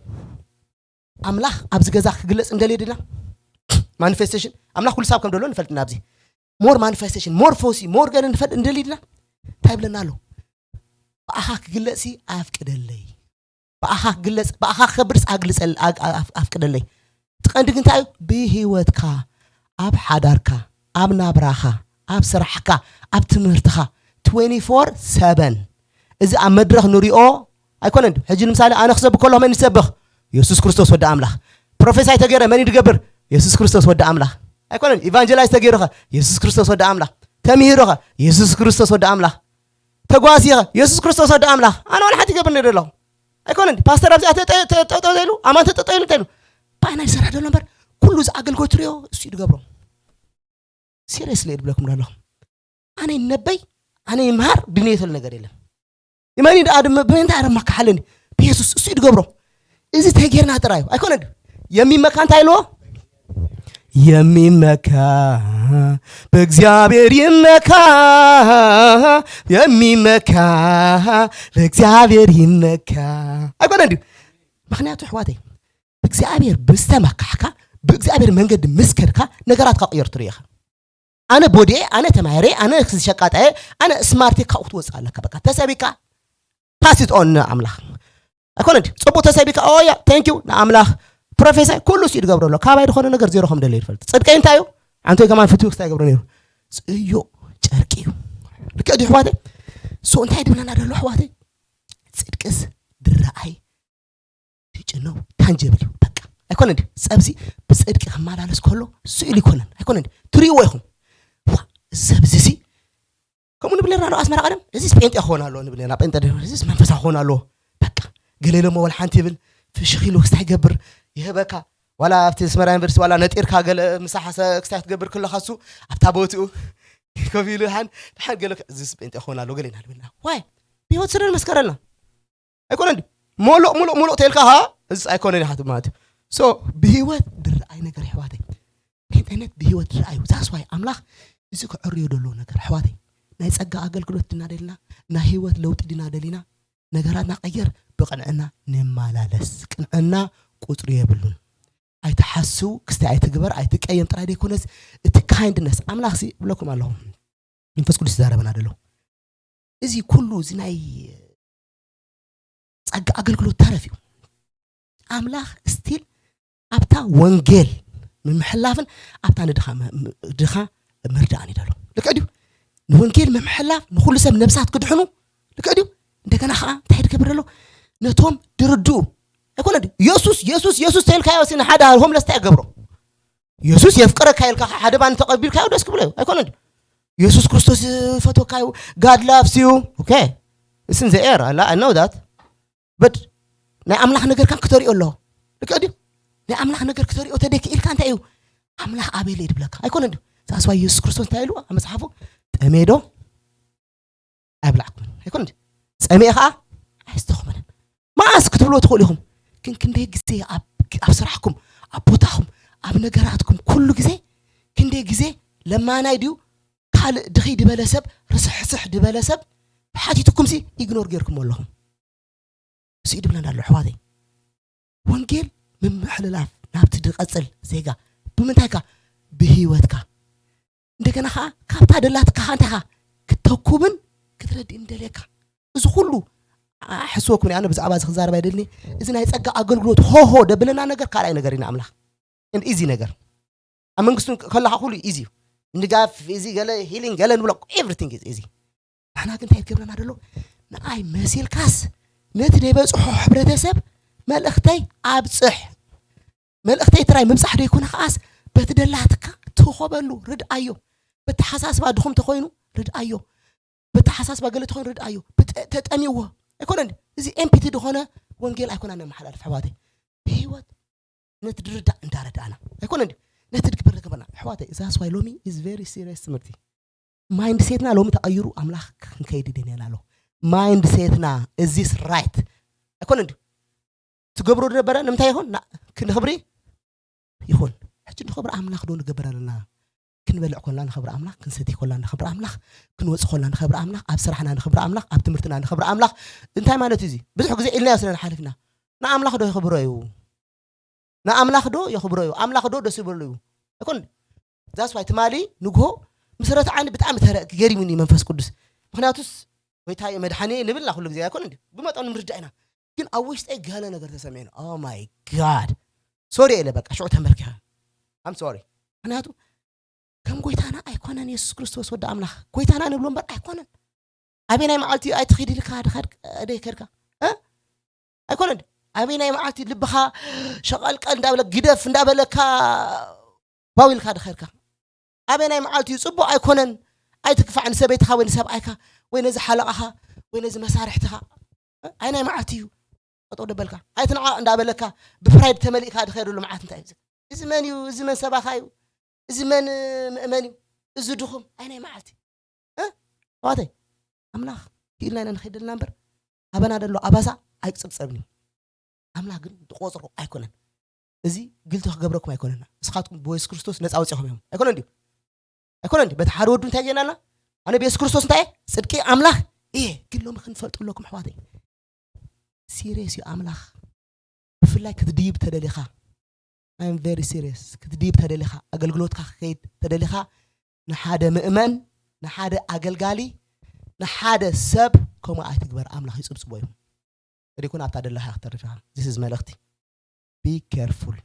ኣምላኽ ኣብዚ ገዛ ክግለጽ እንደልየ ድና ማኒፌስቴሽን ኣምላኽ ኩሉ ሳብ ከም ደሎ ንፈልጥ ኢና ኣብዚ ሞር ማኒፌስቴሽን ሞር ፈውሲ ሞር ገለ ንፈልጥ እንደልየ ድና እንታይ ይብለና ኣሎ ብኣኻ ክግለጽ ኣፍቅደለይ ብኣኻ ክግለጽ ብኣኻ ክኸብርስ ኣግልጸል ኣፍቅደለይ እቲ ቀንዲ ግን እንታይ እዩ ብህይወትካ ኣብ ሓዳርካ ኣብ ናብራኻ ኣብ ስራሕካ ኣብ ትምህርትኻ ትዌንቲ ፎር ሰቨን እዚ ኣብ መድረኽ ንሪኦ ኣይኮነን ሕጂ ንምሳሌ ኣነ ክሰብክ ከለኹ መን ይሰብኽ የሱስ ክርስቶስ ወዲ ኣምላኽ ፕሮፌሳይ ተገይረ መን ድገብር የሱስ ክርስቶስ ወዲ ኣምላኽ ኣይኮነን ኢቫንጀላይዝ ተገይሩኸ የሱስ ክርስቶስ ወዲ ኣምላኽ ተምሂሩኸ የሱስ ክርስቶስ ወዲ ኣምላኽ ተጓሲኸ የሱስ ክርስቶስ ወዲ ኣምላኽ ኣነ ዋላ ሓንቲ ይገብር ነደ ኣለኹ ኣይኮነን ፓስተር ኣብዚኣ ተጠጠ ኢሉ ኣማን ተጠጠ ኢሉ እንታይ ኢሉ ብኣይ ናይ ዝሰርሕ ዘሎ እምበር ኩሉ እዚ ኣገልግሎት ትሪኦ እሱ ድገብሮ ሲሪየስሊ ድብለኩም ኣለኹ ኣነ ነበይ ኣነ ይምሃር ድንየተሉ ነገር የለን። ይመኒ ደኣ ድማ ብምንታይ ኣረማካሓለኒ? ብየሱስ እሱ እዩ ዝገብሮ። እዚ ተጌርና ጥራዩ ኣይኮነ ድዩ? የሚመካ እንታይ ኣለዎ? የሚመካ በእግዚአብሔር ይመካ፣ የሚመካ በእግዚአብሔር ይመካ። ኣይኮነ ድዩ? ምክንያቱ ኣሕዋተይ፣ ብእግዚኣብሔር ምስ ተመካሕካ፣ ብእግዚኣብሔር መንገዲ ምስ ከድካ፣ ነገራትካ ክቕየር ትርኢ ኢኻ። ኣነ ቦዲየ፣ ኣነ ተማሂረ፣ ኣነ ሸቃጣየ፣ ኣነ ስማርት እየ፣ ካብኡ ክትወፅእ ኣለካ። በቃ ተሰቢካ፣ ፓስ ኢት ኦን ንኣምላኽ። ኣይኮነ ድዩ? ፅቡቅ ተሰቢካ፣ ኦያ፣ ቴንክ ዩ ንኣምላኽ። ፕሮፌሳይ ኩሉ ሲ ዝገብሮ ኣሎ። ካባይ ዝኾነ ነገር ዜሮ ከም ደለ ይፈልጥ። ጽድቀይ እንታይ እዩ? ኣንቶይ ከማን ፍትዊ ክስታይ ይገብሮ ነይሩ። ጽዮ ጨርቂ እዩ። ልክዕ ድዩ ኣሕዋተይ? ሶ እንታይ ድብለና ደሎ ኣሕዋተይ? ጽድቅስ ድረኣይ ትጭነው ታንጀብል እዩ። በቃ ኣይኮነ ድዩ? ጸብሲ ብጽድቂ ክመላለስ ከሎ ስእሉ ይኮነን። ኣይኮነ ድዩ? ትርእይዎ ኢኹም። ዋ፣ እዚ ሰብ እዚ ሲ ከምኡ ንብል ነርና ዶ ኣስመራ ቀደም? እዚስ ጴንጤ ክኾን ኣለዎ ንብል ነርና። ጴንጤ ዶ? እዚስ መንፈሳዊ ክኾን ኣለዎ። በቃ ገለ ኢሎሞ ዋላ ሓንቲ ይብል፣ ፍሽኽ ኢሉ ክስታይ ይገብር፣ ይህበካ። ዋላ ኣብቲ ኣስመራ ዩኒቨርሲቲ ዋላ ነጢርካ ገለ ምሳሕ ሰ-፣ ክስታይ ክትገብር ከለኻ እሱ ኣብታ ቦትኡ ኮፍ ኢሉ ሓን፣ ሓን ገለ እዚስ ጴንጤ ክኾን ኣለዎ ገለ ኢና ንብልና። ዋይ? ብህይወት ስለ ዝመስከረልና። ኣይኮነን ድዩ? ሞሎቕ፣ ሞሎቕ፣ ሞሎቕ ተልካ ሃ? እዚስ ኣይኮነን ኢኻ ማለት እዩ። ሶ ብህይወት ድረኣይ ነገር ኣሕዋተይ። ጴንጤነት ብህይወት ዝረኣዩ። ዛስ ዋይ ኣምላኽ እዚ ክዕርዮ ደለዎ ነገር ኣሕዋተይ። ናይ ጸጋ ኣገልግሎት ድና ደሊና፣ ናይ ህይወት ለውጢ ድና ደሊና፣ ነገራትና ቀየር፣ ብቕንዕና ንመላለስ። ቅንዕና ቁጽሪ የብሉን። ኣይትሓስው፣ ክስታይ ኣይትግበር፣ ኣይትቀየም ጥራይ ደይኮነስ እቲ ካይንድነስ ኣምላኽ ሲ እብለኩም ኣለኹ። መንፈስ ቅዱስ ይዛረበና ደሎ። እዚ ኩሉ እዚ ናይ ጸጋ ኣገልግሎት ተረፍ እዩ። ኣምላኽ ስቲል ኣብታ ወንጌል ምምሕላፍን ኣብታ ንድኻ ም-፣ ም-፣ ድኻ ምርዳእን እዩ ደሎ። ልክዕ ድዩ? ንወንጌል ምምሕላፍ፣ ንኹሉ ሰብ ነብሳት ክድሕኑ። ልክዕ ድዩ? እንደገና ኸዓ እንታይ ድገብር ደሎ? ነቶም ድርድኡ። ኣይኮነ ድዩ? የሱስ፣ የሱስ፣ የሱስ ተልካዮ ሲ ንሓደ ሆምለስ እንታይ ገብሮ? የሱስ የፍቅረካ ኢልካ ሓደ ባን ተቐቢልካዮ ደስ ክብሎ እዩ። ኣይኮነ ድዩ? የሱስ ክርስቶስ ይፈትወካ እዩ። God loves you። ኦኬ። It's in the air. I, I know that. But ናይ ኣምላኽ ነገር ካን ክተሪኦ ኣለዎ። ልክዕ ድዩ? ናይ ኣምላኽ ነገር ክተሪኦ ተደኪ ኢልካ እንታይ እዩ? ኣምላኽ ኣበይ ኢለ ድብለካ? ኣይኮነ ድዩ? ዛስዋ የሱስ ክርስቶስ እንታይ ኢሉ ኣብ መጽሓፉ? ጠሜዶ ኣይብላዕኩምን። ኣይኮነ ድዩ? ጸሚኤ ኸዓ ኣይስተኹምንን። መዓስ ክትብልዎ ትኽእሉ ኢኹም። ግን ክንደይ ግዜ ኣብ፣ ኣብ ስራሕኩም፣ ኣብ ቦታኹም፣ ኣብ ነገራትኩም፣ ኩሉ ግዜ፣ ክንደይ ግዜ ለማናይ ድዩ፣ ካልእ ድኽይ ድበለ ሰብ፣ ርስሕስሕ ድበለ ሰብ፣ ሓቲትኩም ሲ ኢግኖር ጌርኩሞ ኣለኹም። እሱ እዩ ድብለና ኣሎ ኣሕዋተይ። ወንጌል ምምሕልላፍ ናብቲ ድቐጽል ዜጋ ብምንታይካ? ብህይወትካ። እንደገና ኸዓ ካብታ ደላትካ ኸዓ እንታይካ? ክተኩብን ክትረድእን ደልየካ። እዚ ኩሉ ኣሕስወኩም ኣነ ብዛዕባ እዚ ክዛረብ ኣይደልኒ። እዚ ናይ ጸጋ ኣገልግሎት ሆሆ ደብለና ነገር ካልኣይ ነገር ኢና ኣምላኽ። And ኢዚ ነገር። ኣብ መንግስቱ ከለኻ ኩሉ ኢዚ እዩ። ንጋፍ፣ እዚ ገለ ሂሊንግ፣ ገለ ንብሎ፣ ኤቭሪቲንግ ኢዚ። ንሕና ግን እንታይ ትገብረና ደሎ? ንኣይ መሲልካስ ነቲ ደይበጽሖ ሕብረተሰብ መልእኽተይ ኣብጽሕ። መልእኽተይ ጥራይ ምብጻሕ ደይኮነ ከኣስ በቲ ደላትካ ትኾበሉ፣ ርድኣዮ። በተሓሳስባ ድኹም ተኾይኑ ርድኣዮ። በተሓሳስባ ገለ ተኾይኑ ርድኣዮ። ብጠ-፣ ተጠሚዎ። ኣይኮነን። እዚ ኤምፒቲ ዝኾነ ወንጌል ኣይኮና ነመሓላልፍ ኣሕዋተይ። ብህይወት ነቲ ድርዳእ እንዳረዳእና። ኣይኮነን ድዩ? ነቲ ድግበር ዝገበርና። ኣሕዋተይ፣ እዛ ስዋይ ሎሚ is very serious ትምህርቲ። ማይንድ ሴትና ሎሚ ተቐይሩ ኣምላኽ ክንከይድ ይደንየና ኣሎ። ማይንድ ሴትና is this right? ኣይኮነን ድዩ? ትገብሮ ዝነበረ ንምንታይ ይኹን? ና-፣ ክንኽብሪ ይኹን። ሕጂ ንኽብሪ ኣምላኽ ዶ ንገብር ኣለና? ክንበልዕ ኮልና ንኽብሪ ኣምላኽ፣ ክንሰቲ ኮልና ንኽብሪ ኣምላኽ፣ ክንወጽእ ኮልና ንኽብሪ ኣምላኽ፣ ኣብ ስራሕና ንኽብሪ ኣምላኽ፣ ኣብ ትምህርትና ንኽብሪ ኣምላኽ። እንታይ ማለት እዩ እዚ? ብዙሕ ግዜ ኢልናዮ ስለ ንሓልፍና። ንኣምላኽ ዶ የኽብሮ እዩ? ንኣምላኽ ዶ የኽብሮ እዩ? ኣምላኽ ዶ ደስ ይብሎ እዩ? ኣይኮን። ዛስ ዋይ ትማሊ ንግሆ ምስ ረትዓኒ ብጣዕሚ ተረ-፣ ገሪሙኒ መንፈስ ቅዱስ። ምኽንያቱስ ጎይታዬ መድሓኒዬ ንብልና ኩሉ ግዜ ኣይኮን እንዲ? ብመጠኑ ንርዳእ ኢና። ግን ኣብ ውሽጠይ ገለ ነገር ተሰሚዑ። Oh my God። ሶሪ ኢለ በቃ ሽዑ ተንበርኪኸ። I'm sorry። ምኽንያቱ ከም ጎይታና ኣይኮነን የሱስ ክርስቶስ ወዲ ኣምላኽ። ጎይታና ንብሎ እምበር ኣይኮነን። ኣበየናይ መዓልቲ እዩ ኣይትኺድ ኢልካ ድኸድ-፣ ደይከድካ? እ? ኣይኮነን። ኣበየናይ መዓልቲ ልብኻ ሸቐልቀል እንዳበለ ግደፍ እንዳበለካ ባው ኢልካ ድኸድካ? ኣበየናይ መዓልቲ እዩ ጽቡቕ ኣይኮነን ኣይትግፋዕ ንሰበይትኻ ወይ ንሰብኣይካ ወይ ነዚ ሓለቓኻ ወይ ነዚ መሳርሕትኻ? እ? ኣየናይ መዓልቲ እዩ ጠጠው ደበልካ? ኣይትንዓቕ እንዳበለካ ብፕራይድ ተመሊእካ ድኸደሉ መዓልቲ እንታይ እዩ? እዚ መን እዩ? እዚ መን ሰባኻ እዩ? እዚ መን ምእመን እዩ? እዚ ድኹም ኣየናይ መዓልቲ? እ? ኣሕዋተይ፣ ኣምላኽ ክኢልና ኢና ንኸይደልና እምበር ኣበና ደሎ ኣባሳ ኣይቅጽብጸብን እዩ። ኣምላኽ ግን ዝቆጽሮ ኣይኮነን። እዚ ግልቲ ክገብረኩም ኣይኮነን። ንስኻትኩም ብየሱስ ክርስቶስ ነፃ ወፂኹም እዮም ኣይኮነን ድዩ? ኣይኮነን ድዩ? በቲ ሓደ ወዱ እንታይ ጌርናልና? ኣነ ብየሱስ ክርስቶስ እንታይ እየ? ጽድቂ ኣምላኽ እየ። ግን ሎሚ ክንፈልጡ ኣለኩም ኣሕዋተይ። ሲሪየስ እዩ ኣምላኽ። ብፍላይ ክትድይብ ተደሊኻ፣ I'm very serious። ክትድይብ ተደሊኻ፣ ኣገልግሎትካ ክኸይድ ተደሊኻ፣ ንሓደ ምእመን፣ ንሓደ ኣገልጋሊ፣ ንሓደ ሰብ ከምኡ ኣይትግበር። ኣምላኽ ይጽብጽቦ እዩ። ተደይኮነ ኣብታ ደለኻ ክትተርፍ ኢኻ። This is መልእኽቲ። Be careful።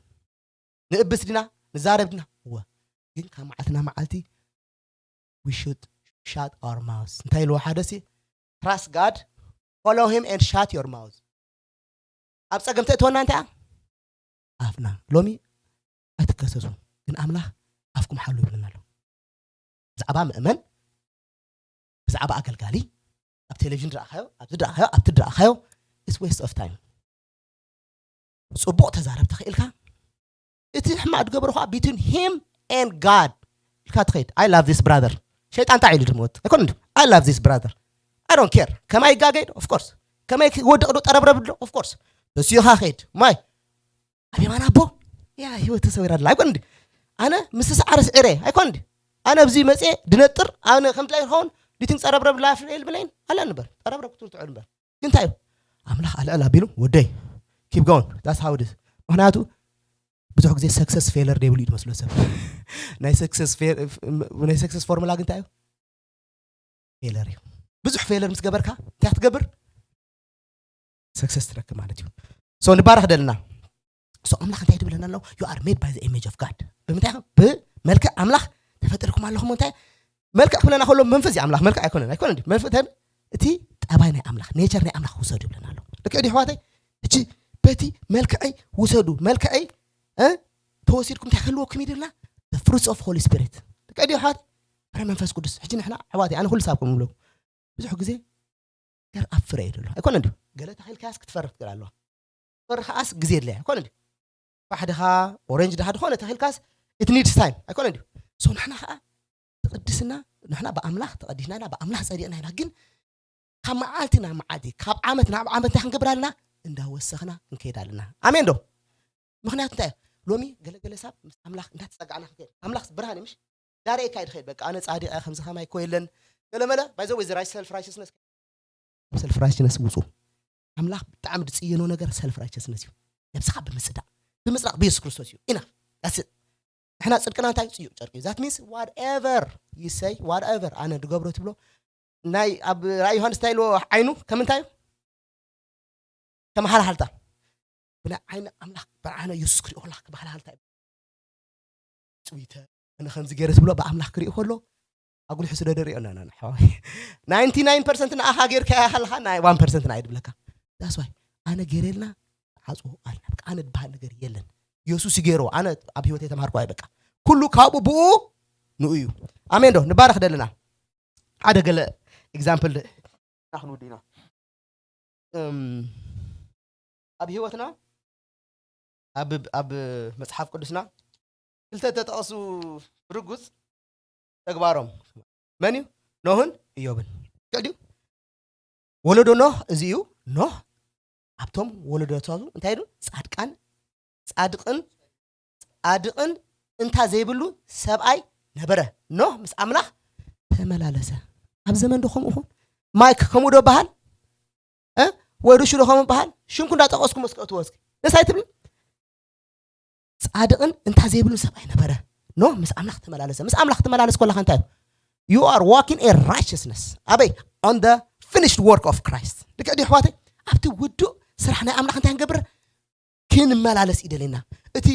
ንእብስ ዲና ንዛረብ ዲና እወ፣ ግን ካብ መዓልቲ ናብ መዓልቲ we should shut our mouths። እንታይ ኢልዎ ሓደ ሲ? Trust God, follow him and shut your mouth። ኣብ ጸገም ተእትወና እንታይ? ኣፍና። ሎሚ ኣይትከሰሱ፣ ግን ኣምላኽ ኣፍኩም ሓሉ ይብለና ኣሎ። ብዛዕባ ምእመን፣ ብዛዕባ ኣገልጋሊ ኣብ ቴሌቪዥን ድረኣኻዮ፣ ኣብዚ ድረኣኻዮ፣ ኣብቲ ድረኣኻዮ፣ it's waste of time። ጽቡቕ ተዛረብ ተኽኢልካ፣ እቲ ሕማቕ ዝገበረ ኸዓ between him and God ኢልካ ትኸይድ። I love this brother። ሸይጣን እንታይ ኢሉ ድሞት ኣይኮን እንዲ? I love this brother። I don't care። ከማይ ይጋገይ ዶ? Of course። ከማይ ክወድቕ ዶ? ጠረብረብ ዶ? Of course። ተሲኻ ኸይድ። ማይ ኣብ የማን ኣቦ ያ ህይወት ተሰዊራ ኣላ ኣይኮን እንዲ? ኣነ ምስ ሰዓረ ስዒረ ኣይኮን እንዲ? ኣነ ኣብዚ መጽኤ ድነጥር ኣነ ከምቲ ላይ ኸውን ዲትን ጸረብረብ ላፍ ኢል ብለይን ኣላ ንበር ጠረብረብ ክትብል ትዕል ንበር። ግን እንታይ እዩ ኣምላኽ ኣልዕል ኣቢሉ ወደይ keep going። That's how it is። ምኽንያቱ ብዙሕ ግዜ success failure ደይብሉ እዩ ዝመስሎ ሰብ። ናይ success fail- ናይ success formula ግን እንታይ እዩ? Failure እዩ። ብዙሕ failure ምስ ገበርካ እንታይ ክትገብር? Success ትረክብ ማለት እዩ። So ንባረኽ ደልና። So ኣምላኽ እንታይ ትብለና ኣሎ? You are made by the image of God። ብምንታይ ኢኻ? ብመልክዕ ኣምላኽ ተፈጢርኩም ኣለኹም። እንታይ መልክዕ ክብለና ከሎ መንፈስ እዩ ኣምላኽ፣ መልክዕ ኣይኮነን። ኣይኮነን ድዩ? መንፈስ እቲ ጠባይ ናይ ኣምላኽ፣ ኔቸር ናይ ኣምላኽ ውሰዱ ይብለና ኣሎ። ልክዕ ድዩ ኣሕዋተይ? እቺ በቲ መልክዐይ ውሰዱ፣ መልክዐይ እ ተወሲድኩም እንታይ ክህልወኩም ይድልና? Fruits of Holy Spirit። ልክዕ ድዩ ኣሕዋተይ? ፍረ መንፈስ ቅዱስ። ሕጂ ንሕና ኣሕዋተይ ኣነ ኩሉ ሳብኩም ንብለኩም ብዙሕ ግዜ ገር ኣብ ፍረ እዩ ዘሎ ኣይኮነ እንዲ? ገለ ተኺልካያስ ክትፈርህ ትግር ኣለዋ። ፈርኻኣስ ግዜ የድለያ ኣይኮነ እንዲ? ባሕድኻ ኦሬንጅ ድኻ ዝኾነ ተኺልካስ it needs time ኣይኮነ እንዲ? So ንሕና ከዓ ትቕድስና ንሕና ብኣምላኽ ተቐዲስና ኢና፣ ብኣምላኽ ጸዲቕና ኢና። ግን ካብ መዓልቲ ናብ መዓልቲ ካብ ዓመት ናብ ዓመት እንታይ ክንገብር ኣለና? እንዳወሰኽና ክንከይድ ኣለና። ኣሜን ዶ? ምኽንያቱ እንታይ እዩ? ሎሚ ገለገለ ሳብ ምስ ኣምላኽ እንዳተጸጋዕና ክንከይድ ኣምላኽ ብርሃን እዩ ምሽ ዳርኤካ እዩ ድኸይድ በቃ ኣነ ጻድቀ ከምዚ ከማይ እኮ የለን ገለመለ ባይዘ ወይ ዝራይ ሰልፍ ራይቸስነስ ሰልፍ ራይቸስነስ ውፁ። ኣምላኽ ብጣዕሚ ዝፅየኖ ነገር ሰልፍ ራይቸስነስ እዩ። ነብስኻ ብምፅዳቕ ብምፅዳቕ ብየሱስ ክርስቶስ እዩ ኢና ንሕና ጽድቅና እንታይ እዩ? ጽዩቕ ጨርቂ እዩ። That means whatever you say, whatever ኣነ ድገብሮ ትብሎ ናይ ኣብ ራእይ ዮሃንስ እንታይ ኢልዎ ዓይኑ ከም እንታይ እዩ? ከም ሃልሃልታ ብናይ ዓይኒ ኣምላኽ ብዓይነ የሱስ ክሪኦ ከለካ ከም ሃልሃልታ እዩ። ጽዊተ ኣነ ከምዚ ገይረ ትብሎ ብኣምላኽ ክሪኦ ከሎ ኣጉሊሑ ስለ ደሪኦ ና ና ሓዋይ ናይንቲ ናይን ፐርሰንት ንኣኻ ጌርካ ከለካ ናይ ዋን ፐርሰንት ናይ ድብለካ that's why ኣነ ገይረልና ዓጽዎ ኣልና በቃ ኣነ ዝበሃል ነገር የለን። የሱስ ይገይርዎ ኣነ ኣብ ህይወት የተማርኩ ኣይ በቃ ኩሉ ካብኡ ብኡ ንኡ እዩ። ኣሜን ዶ ንባረኽ ደለና ሓደ ገለ example ና ክንውድእ ኢና። እም፣ ኣብ ህይወትና ኣብ ኣብ መጽሓፍ ቅዱስና ክልተ ተጠቐሱ ርጉጽ ተግባሮም መን እዩ? ኖህን እዮብን። ልክዕ ድዩ? ወለዶ ኖህ እዚ እዩ። ኖህ ኣብቶም ወለዶታቱ እንታይ ኢሉ? ጻድቃን ጻድቕን ጻድቕን እንታ ዘይብሉ ሰብኣይ ነበረ። ኖህ ምስ ኣምላኽ ተመላለሰ። ኣብ ዘመን ዶ ከምኡ ኹን ማይክ ከምኡ ዶ በሃል እ? ወይ ርሹ ዶ ከምኡ በሃል ሽምኩ እንዳጠቐስኩ መስከእትዎ እስኪ ደስ ኣይትብልን? ጻድቕን እንታ ዘይብሉ ሰብኣይ ነበረ። ኖህ ምስ ኣምላኽ ተመላለሰ። ምስ ኣምላኽ ትመላለስ ከለኻ እንታይ እዩ? You are walking in righteousness ኣበይ? On the finished work of Christ። ልክዕ ድዩ ኣሕዋተይ? ኣብቲ ውዱእ ስራሕ ናይ ኣምላኽ እንታይ ክንገብር ክንመላለስ እዩ ደልየና። እቲ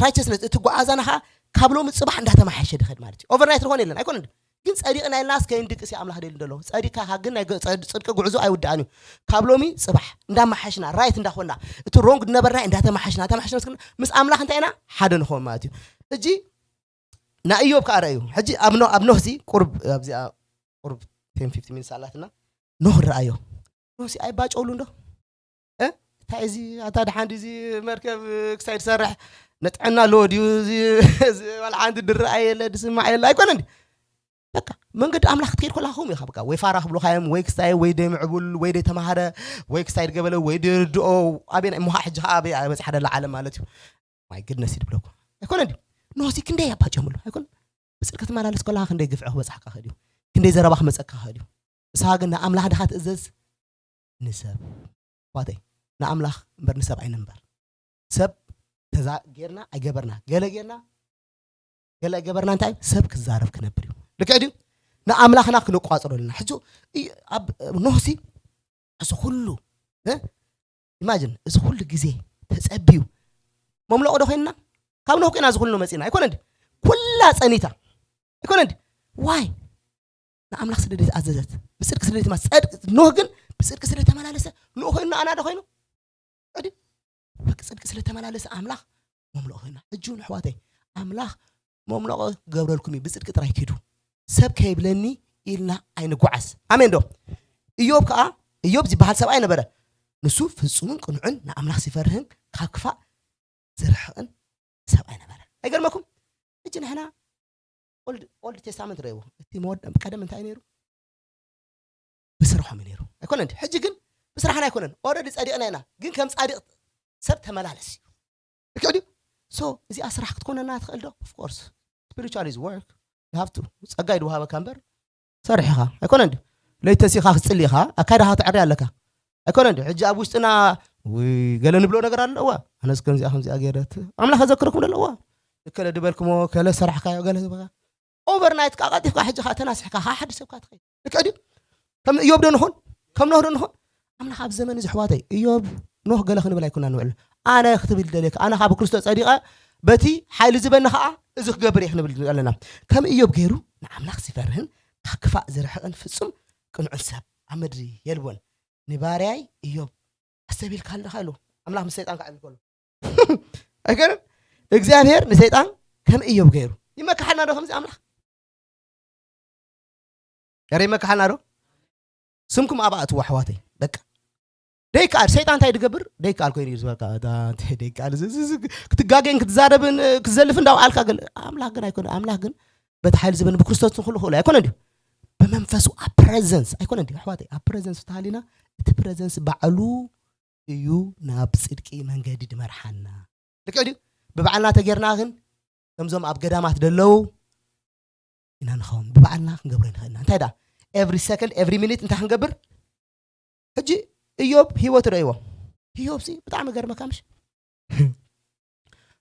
ራይቸስነስ እቲ ጓዓዛና ከዓ ካብ ሎሚ ፅባሕ እንዳተማሓሸ ድኸድ ማለት እዩ። ኦቨርናይት ዝኾነ የለን ኣይኮነ ግን ጸዲቕና ኢልናስ ከይንድቅስ ኣምላኽ ደልዩ ደሎ ጸዲቕካ ግን ናይ ጽድቂ ጉዕዞ ኣይውዳእን እዩ። ካብ ሎሚ ፅባሕ እንዳመሓሽና ራይት እንዳኾና እቲ ሮንግ ዝነበርና እንዳተማሓሽና ተማሓሽና ምስ ኣምላኽ እንታይ ኢና ሓደ ንኸውን ማለት እዩ። እጂ ንእዮብ ከዓ ረእዩ ሕጂ ኣብ ኖህ ሲ ቁርብ ኣብዚኣ ቁርብ ቴን ፊፍቲ ሚኒትስ ኣላትና ኖህ ረኣዮ ኖህ ሲ ኣይባጨውሉ እንዶ እንታይ እዚ ኣታ ደሓን እዚ መርከብ ክሳይ ዝሰርሕ ንጥዕና ኣለዎ ድዩ ዋላ ሓንቲ ድረኣ የለ ዝስማዕ የለ ኣይኮነ እንዲ በቃ መንገዲ ኣምላኽ ክትከይድ ከለኻ ከምኡ ኢኻ። በቃ ወይ ፋራ ክብሉኻ እዮም፣ ወይ ክስታይ፣ ወይ ደይ ምዕቡል፣ ወይ ደይ ተማሃረ፣ ወይ ክስታይ ድገበለ፣ ወይ ደይ ርድኦ። ኣበይ ናይ ምዃ ሕጂ ኸዓ ኣበይ በጽሓ ደላ ዓለም ማለት እዩ። My goodness ይድብለኩ ኣይኮነ ድዩ? ኖሲ ክንደይ ኣባጨምሉ ኣይኮነ? ብጽድቂ ትመላለስ ከለኻ ክንደይ ግፍዒ ክበጽሓካ ክእል እዩ። ክንደይ ዘረባ ክመጸካ ክእል እዩ። ንስኻ ግን ንኣምላኽ ድኻ ትእዘዝ፣ ንሰብ። ኣሕዋተይ፣ ንኣምላኽ እምበር ንሰብ ኣይንንበር። ሰብ ተዛ-፣ ጌርና ኣይገበርና፣ ገለ ጌርና፣ ገለ ኣይገበርና፣ እንታይ ሰብ ክዛረብ ክነብር እዩ። ልክዕ ድዩ? ንኣምላኽና ክንቋጽሮ ኣለና። ሕጂ እ-፣ ኣብ ኖህሲ እዚ ኩሉ፣ እ? ኢማጅን፣ እዚ ኩሉ ግዜ ተጸብዩ መምለቑ ዶ ኮይንና? ካብ ኖህ ኮይና እዚ ኩሉ መጺና ኣይኮነን ድዩ? ኩላ ጸኒታ ኣይኮነን ድዩ? ዋይ? ንኣምላኽ ስለ ዘይተኣዘዘት፣ ብጽድቂ ስለ ዘይተማ-፣ ጸድቅ-፣ ኖህ ግን ብጽድቂ ስለ ዝተመላለሰ ንኡ ኮይኑ፣ ኣና ዶ ኮይኑ? ዕዲ? በቂ ጽድቂ ስለ ተመላለሰ ኣምላኽ መምለቑ ኮይና። ሕጂ እውን ኣሕዋተይ፣ ኣምላኽ መምለቑ ክገብረልኩም እዩ፣ ብጽድቂ ጥራይ ኪዱ። ሰብ ከይብለኒ ኢልና ኣይንጓዓዝ። ኣሜን ዶ? ኢዮብ ከኣ፣ ኢዮብ ዝበሃል ሰብኣይ ነበረ። ንሱ ፍጹምን ቅኑዕን ንኣምላኽ ዝፈርህን ካብ ክፋእ ዝርሕቕን ሰብኣይ ነበረ። ኣይገርመኩም? ሕጂ ንሕና ኦልድ፣ ኦልድ ቴስታመንት ረእይዎ። እቲ መወድ-፣ ቀደም እንታይ ነይሩ? ብስርሖም እዩ ነይሩ። ኣይኮነን ድዩ? ሕጂ ግን ብስራሕና ኣይኮነን። ኦልሬዲ ጸዲቕና ኢና። ግን ከም ጻድቕ ሰብ ተመላለስ እዩ። ልክዕ ድዩ? ሶ እዚኣ ስራሕ ክትኮነና ትኽእል ዶ? Of course. Spiritual is work. You have to. ጸጋ እዩ ድወሃበካ እምበር፣ ሰርሕ ኢኻ። ኣይኮነን ድዩ? ለይቲ ተሲኻ ክትጽሊ ኢኻ፣ ኣካይዳኻ ተዕሪ ኣለካ። ኣይኮነን ድዩ? ሕጂ ኣብ ውሽጥና፣ ውይ፣ ገለ ንብሎ ነገር ኣለዋ። ኣነስ ከምዚኣ፣ ከምዚኣ ገይረት። ኣምላኽ ኣዘክረኩም ደለዋ። እከለ ድበልክሞ፣ ከለ ሰራሕካዮ፣ ገለ ዝበካ። ኦቨርናይት ካ ቀልጢፍካ፣ ሕጂ ካ ተናሲሕካ፣ ካ ሓድሽ ሰብ ካ ትኸይድ። ልክዕ ድዩ? ከም እዮብ ዶ ንኹን? ከም ኖህ ዶ ንኹን? ኣምላኽ ኣብ ዘመን እዚ ኣሕዋተይ፣ እዮብ፣ ኖህ ገለ ክንብል ኣይኮና ንውዕል። ኣነ ክትብል ደልየካ፣ ኣነ ካብ ክርስቶስ ጸዲቐ፣ በቲ ሓይሊ ዝበኒ ኸኣ እዚ ክገብር እየ ክንብል ኣለና። ከም እዮብ ገይሩ ንኣምላኽ ዝፈርህን ካብ ክፋእ ዝርሕቕን ፍጹም ቅኑዕን ሰብ ኣብ ምድሪ የልቦን። ንባርያይ እዮብ ኣስተብሂልካ ኣለኻ ኢሉ ኣምላኽ ምስ ሰይጣን ክዕልል ከሎ። ኣይገርም? እግዚኣብሔር ንሰይጣን ከም እዮብ ገይሩ ይመክሓልና ዶ ከምዚ ኣምላኽ? ኧረ ይመክሓልና ዶ? ስምኩም ኣብኣ እትዎ ኣሕዋተይ። በቃ ደይከኣል ሰይጣን እንታይ ድገብር? ደይከኣል ኮይኑ እዩ ዝበልካ። እታ እንታይ ደይከኣል እዚ፣ እዚ፣ እዚ ክትጋገን ክትዛረብን ክትዘልፍን እንዳውዓልካ ገለ ኣምላኽ ግን ኣይኮነ። ኣምላኽ ግን በቲ ሓይሊ ዝበኒ ብክርስቶስ ንኹሉ ክእሉ ኣይኮነ ድዩ? ብመንፈሱ ኣብ ፕሬዘንስ ኣይኮነ ድዩ ኣሕዋተይ? ኣብ ፕሬዘንስ ተሃሊና እቲ ፕሬዘንስ ባዕሉ እዩ ናብ ጽድቂ መንገዲ ድመርሓና። ልክዕ ድዩ? ብባዕልና ተጌርና ግን ከምዞም ኣብ ገዳማት ደለዉ ኢና ንኸውን። ብባዕልና ክንገብሮ ንኽእልና። እንታይ ደኣ? ኤቭሪ ሰከንድ፣ ኤቭሪ ሚኒት እንታይ ክንገብር? ሕጂ እዮብ ህይወቱ ረእይዎ። እዮብ ሲ ብጣዕሚ ገርመካ ምሽ?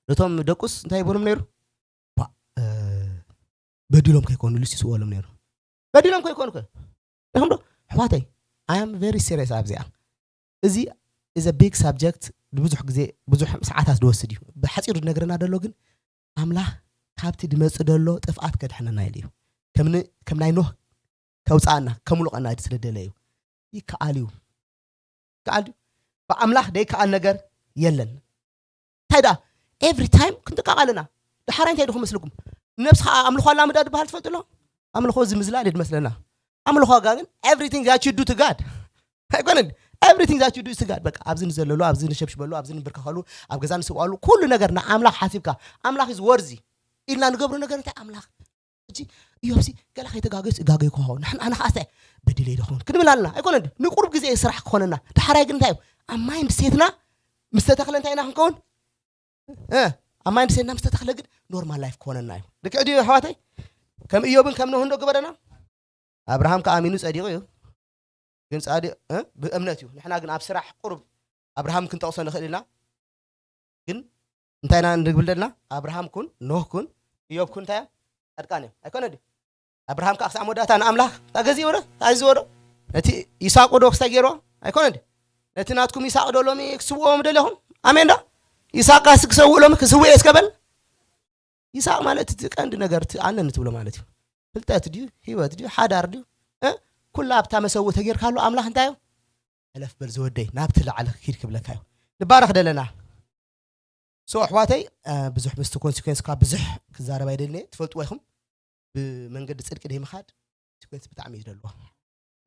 ነቶም ደቁስ እንታይ ይበሎም ነይሩ? ባ-፣ እ፣ በዲሎም ከይኮኑ ኢሉስ ይስእወሎም ነይሩ። በዲሎም ከይኮኑ ከ? ኢኹም ዶ? ኣሕዋተይ፣ I am very serious ኣብዚኣ። እዚ is a big subject፣ ብዙሕ ግዜ፣ ብዙሕ ሰዓታት ዝወስድ እዩ። ብሓጺሩ ዝነግረና ደሎ ግን ኣምላኽ ካብቲ ድመጽእ ደሎ ጥፍኣት ከድሕነና ኢሉ እዩ። ከም ን-፣ ከም ናይ ኖህ ከውጽኣና፣ ከሙልቐና ስለ ደለ እዩ። ይከኣል እዩ። ይከኣል ድዩ? ብኣምላኽ ደይከኣል ነገር የለን። እንታይ ደኣ? ኤቭሪ ታይም ክንጥቃቕ ኣለና። ደሓራይ እንታይ ዶ ክመስልኩም? ነብስኻ ኣምልኾ ኣላምዳ ድበሃል ትፈልጡ ኣለኹም? ኣምልኾ እዚ ምዝላል እዩ ድመስለና። ኣምልኾ ጋ ግን everything that you do to God። ኣይኮነን? Everything that you do to God። በቃ ኣብዚ ንዘለሉ፣ ኣብዚ ንሸብሽበሉ፣ ኣብዚ ንብርከኸሉ፣ ኣብ ገዛ ንስውኣሉ፣ ኩሉ ነገር ንኣምላኽ ሓሲብካ፣ ኣምላኽ is worthy ኢልና ንገብሮ ነገር እንታይ ኣምላኽ? ሕጂ እዮብሲ ገለ ከይተጋገዩስ እጋገዩ ክኸውን። ንሕና፣ ኣነ ኸኣ እስታይ በዲለ ዶ ክኸውን? ክንብል ኣለና። ኣይኮነን ድዩ? ንቁሩብ ግዜ እዩ ስራሕ ክኾነና። ደሓራይ ግን እንታይ እዩ? ኣብ ማይንድ ሴትና ምስ ተተኽለ እንታይ ኢና ክንከውን? እ፣ ኣብ ማይንድ ሴትና ምስ ተተኽለ ግን ኖርማል ላይፍ ክኾነና እዩ። ልክዕ ድዩ ኣሕዋተይ? ከም እዮብን ከም ኖህን ዶ ግበረና? ኣብርሃም ከኣ ኣሚኑ ጸዲቑ እዩ። ግን ጻድቕ፣ እ፣ ብእምነት እዩ። ንሕና ግን ኣብ ስራሕ ቁሩብ ኣብርሃም ክንጠቕሶ ንኽእል ኢና። ግን እንታይ ኢና ንብል ዘለና? ኣብርሃም ኩን፣ ኖህ ኩን፣ እዮብ ኩን እንታይ እዮም? ጻድቃን እዮም። ኣይኮነ ድዩ? ኣብርሃም ከኣ ክሳዕ መወዳእታ ንኣምላኽ ታገዝዎ ዶ? ታዚዝዎ ዶ? ነቲ ይስሐቅ ዶ ክስታይ ገይርዎ? ኣይኮነ ድዩ? ነቲ ናትኩም ይስሐቅ ዶ ሎሚ ክስውእዎ ምደለኹም? ኣሜን ዶ? ይስሐቅ ከኣ ክሰውእ ሎሚ ክስውእ እየ እስከ በል። ይስሐቅ ማለት እቲ ቀንዲ ነገር፣ እቲ ኣነኒ ትብሎ ማለት እዩ። ፍልጠት ድዩ? ህይወት ድዩ? ሓዳር ድዩ? እ? ኩላ ኣብታ መሰውእ ተጌርካሉ ኣምላኽ እንታይ እዩ? ሕለፍ በል ዝወደይ፣ ናብቲ ላዕሊ ኪድ ክብለካ እዩ። ንባረኽ ደለና። ሶ ኣሕዋተይ፣ እ፣ ብዙሕ ምስቲ ኮንሲኩዌንስ ካብ ብዙሕ ክዛረብ ኣይደልን እየ። ትፈልጥዎ ኢኹም። ብመንገዲ ጽድቂ ደይ ምኻድ ኮንሲኩዌንስ ብጣዕሚ እዩ ዝደልዎ።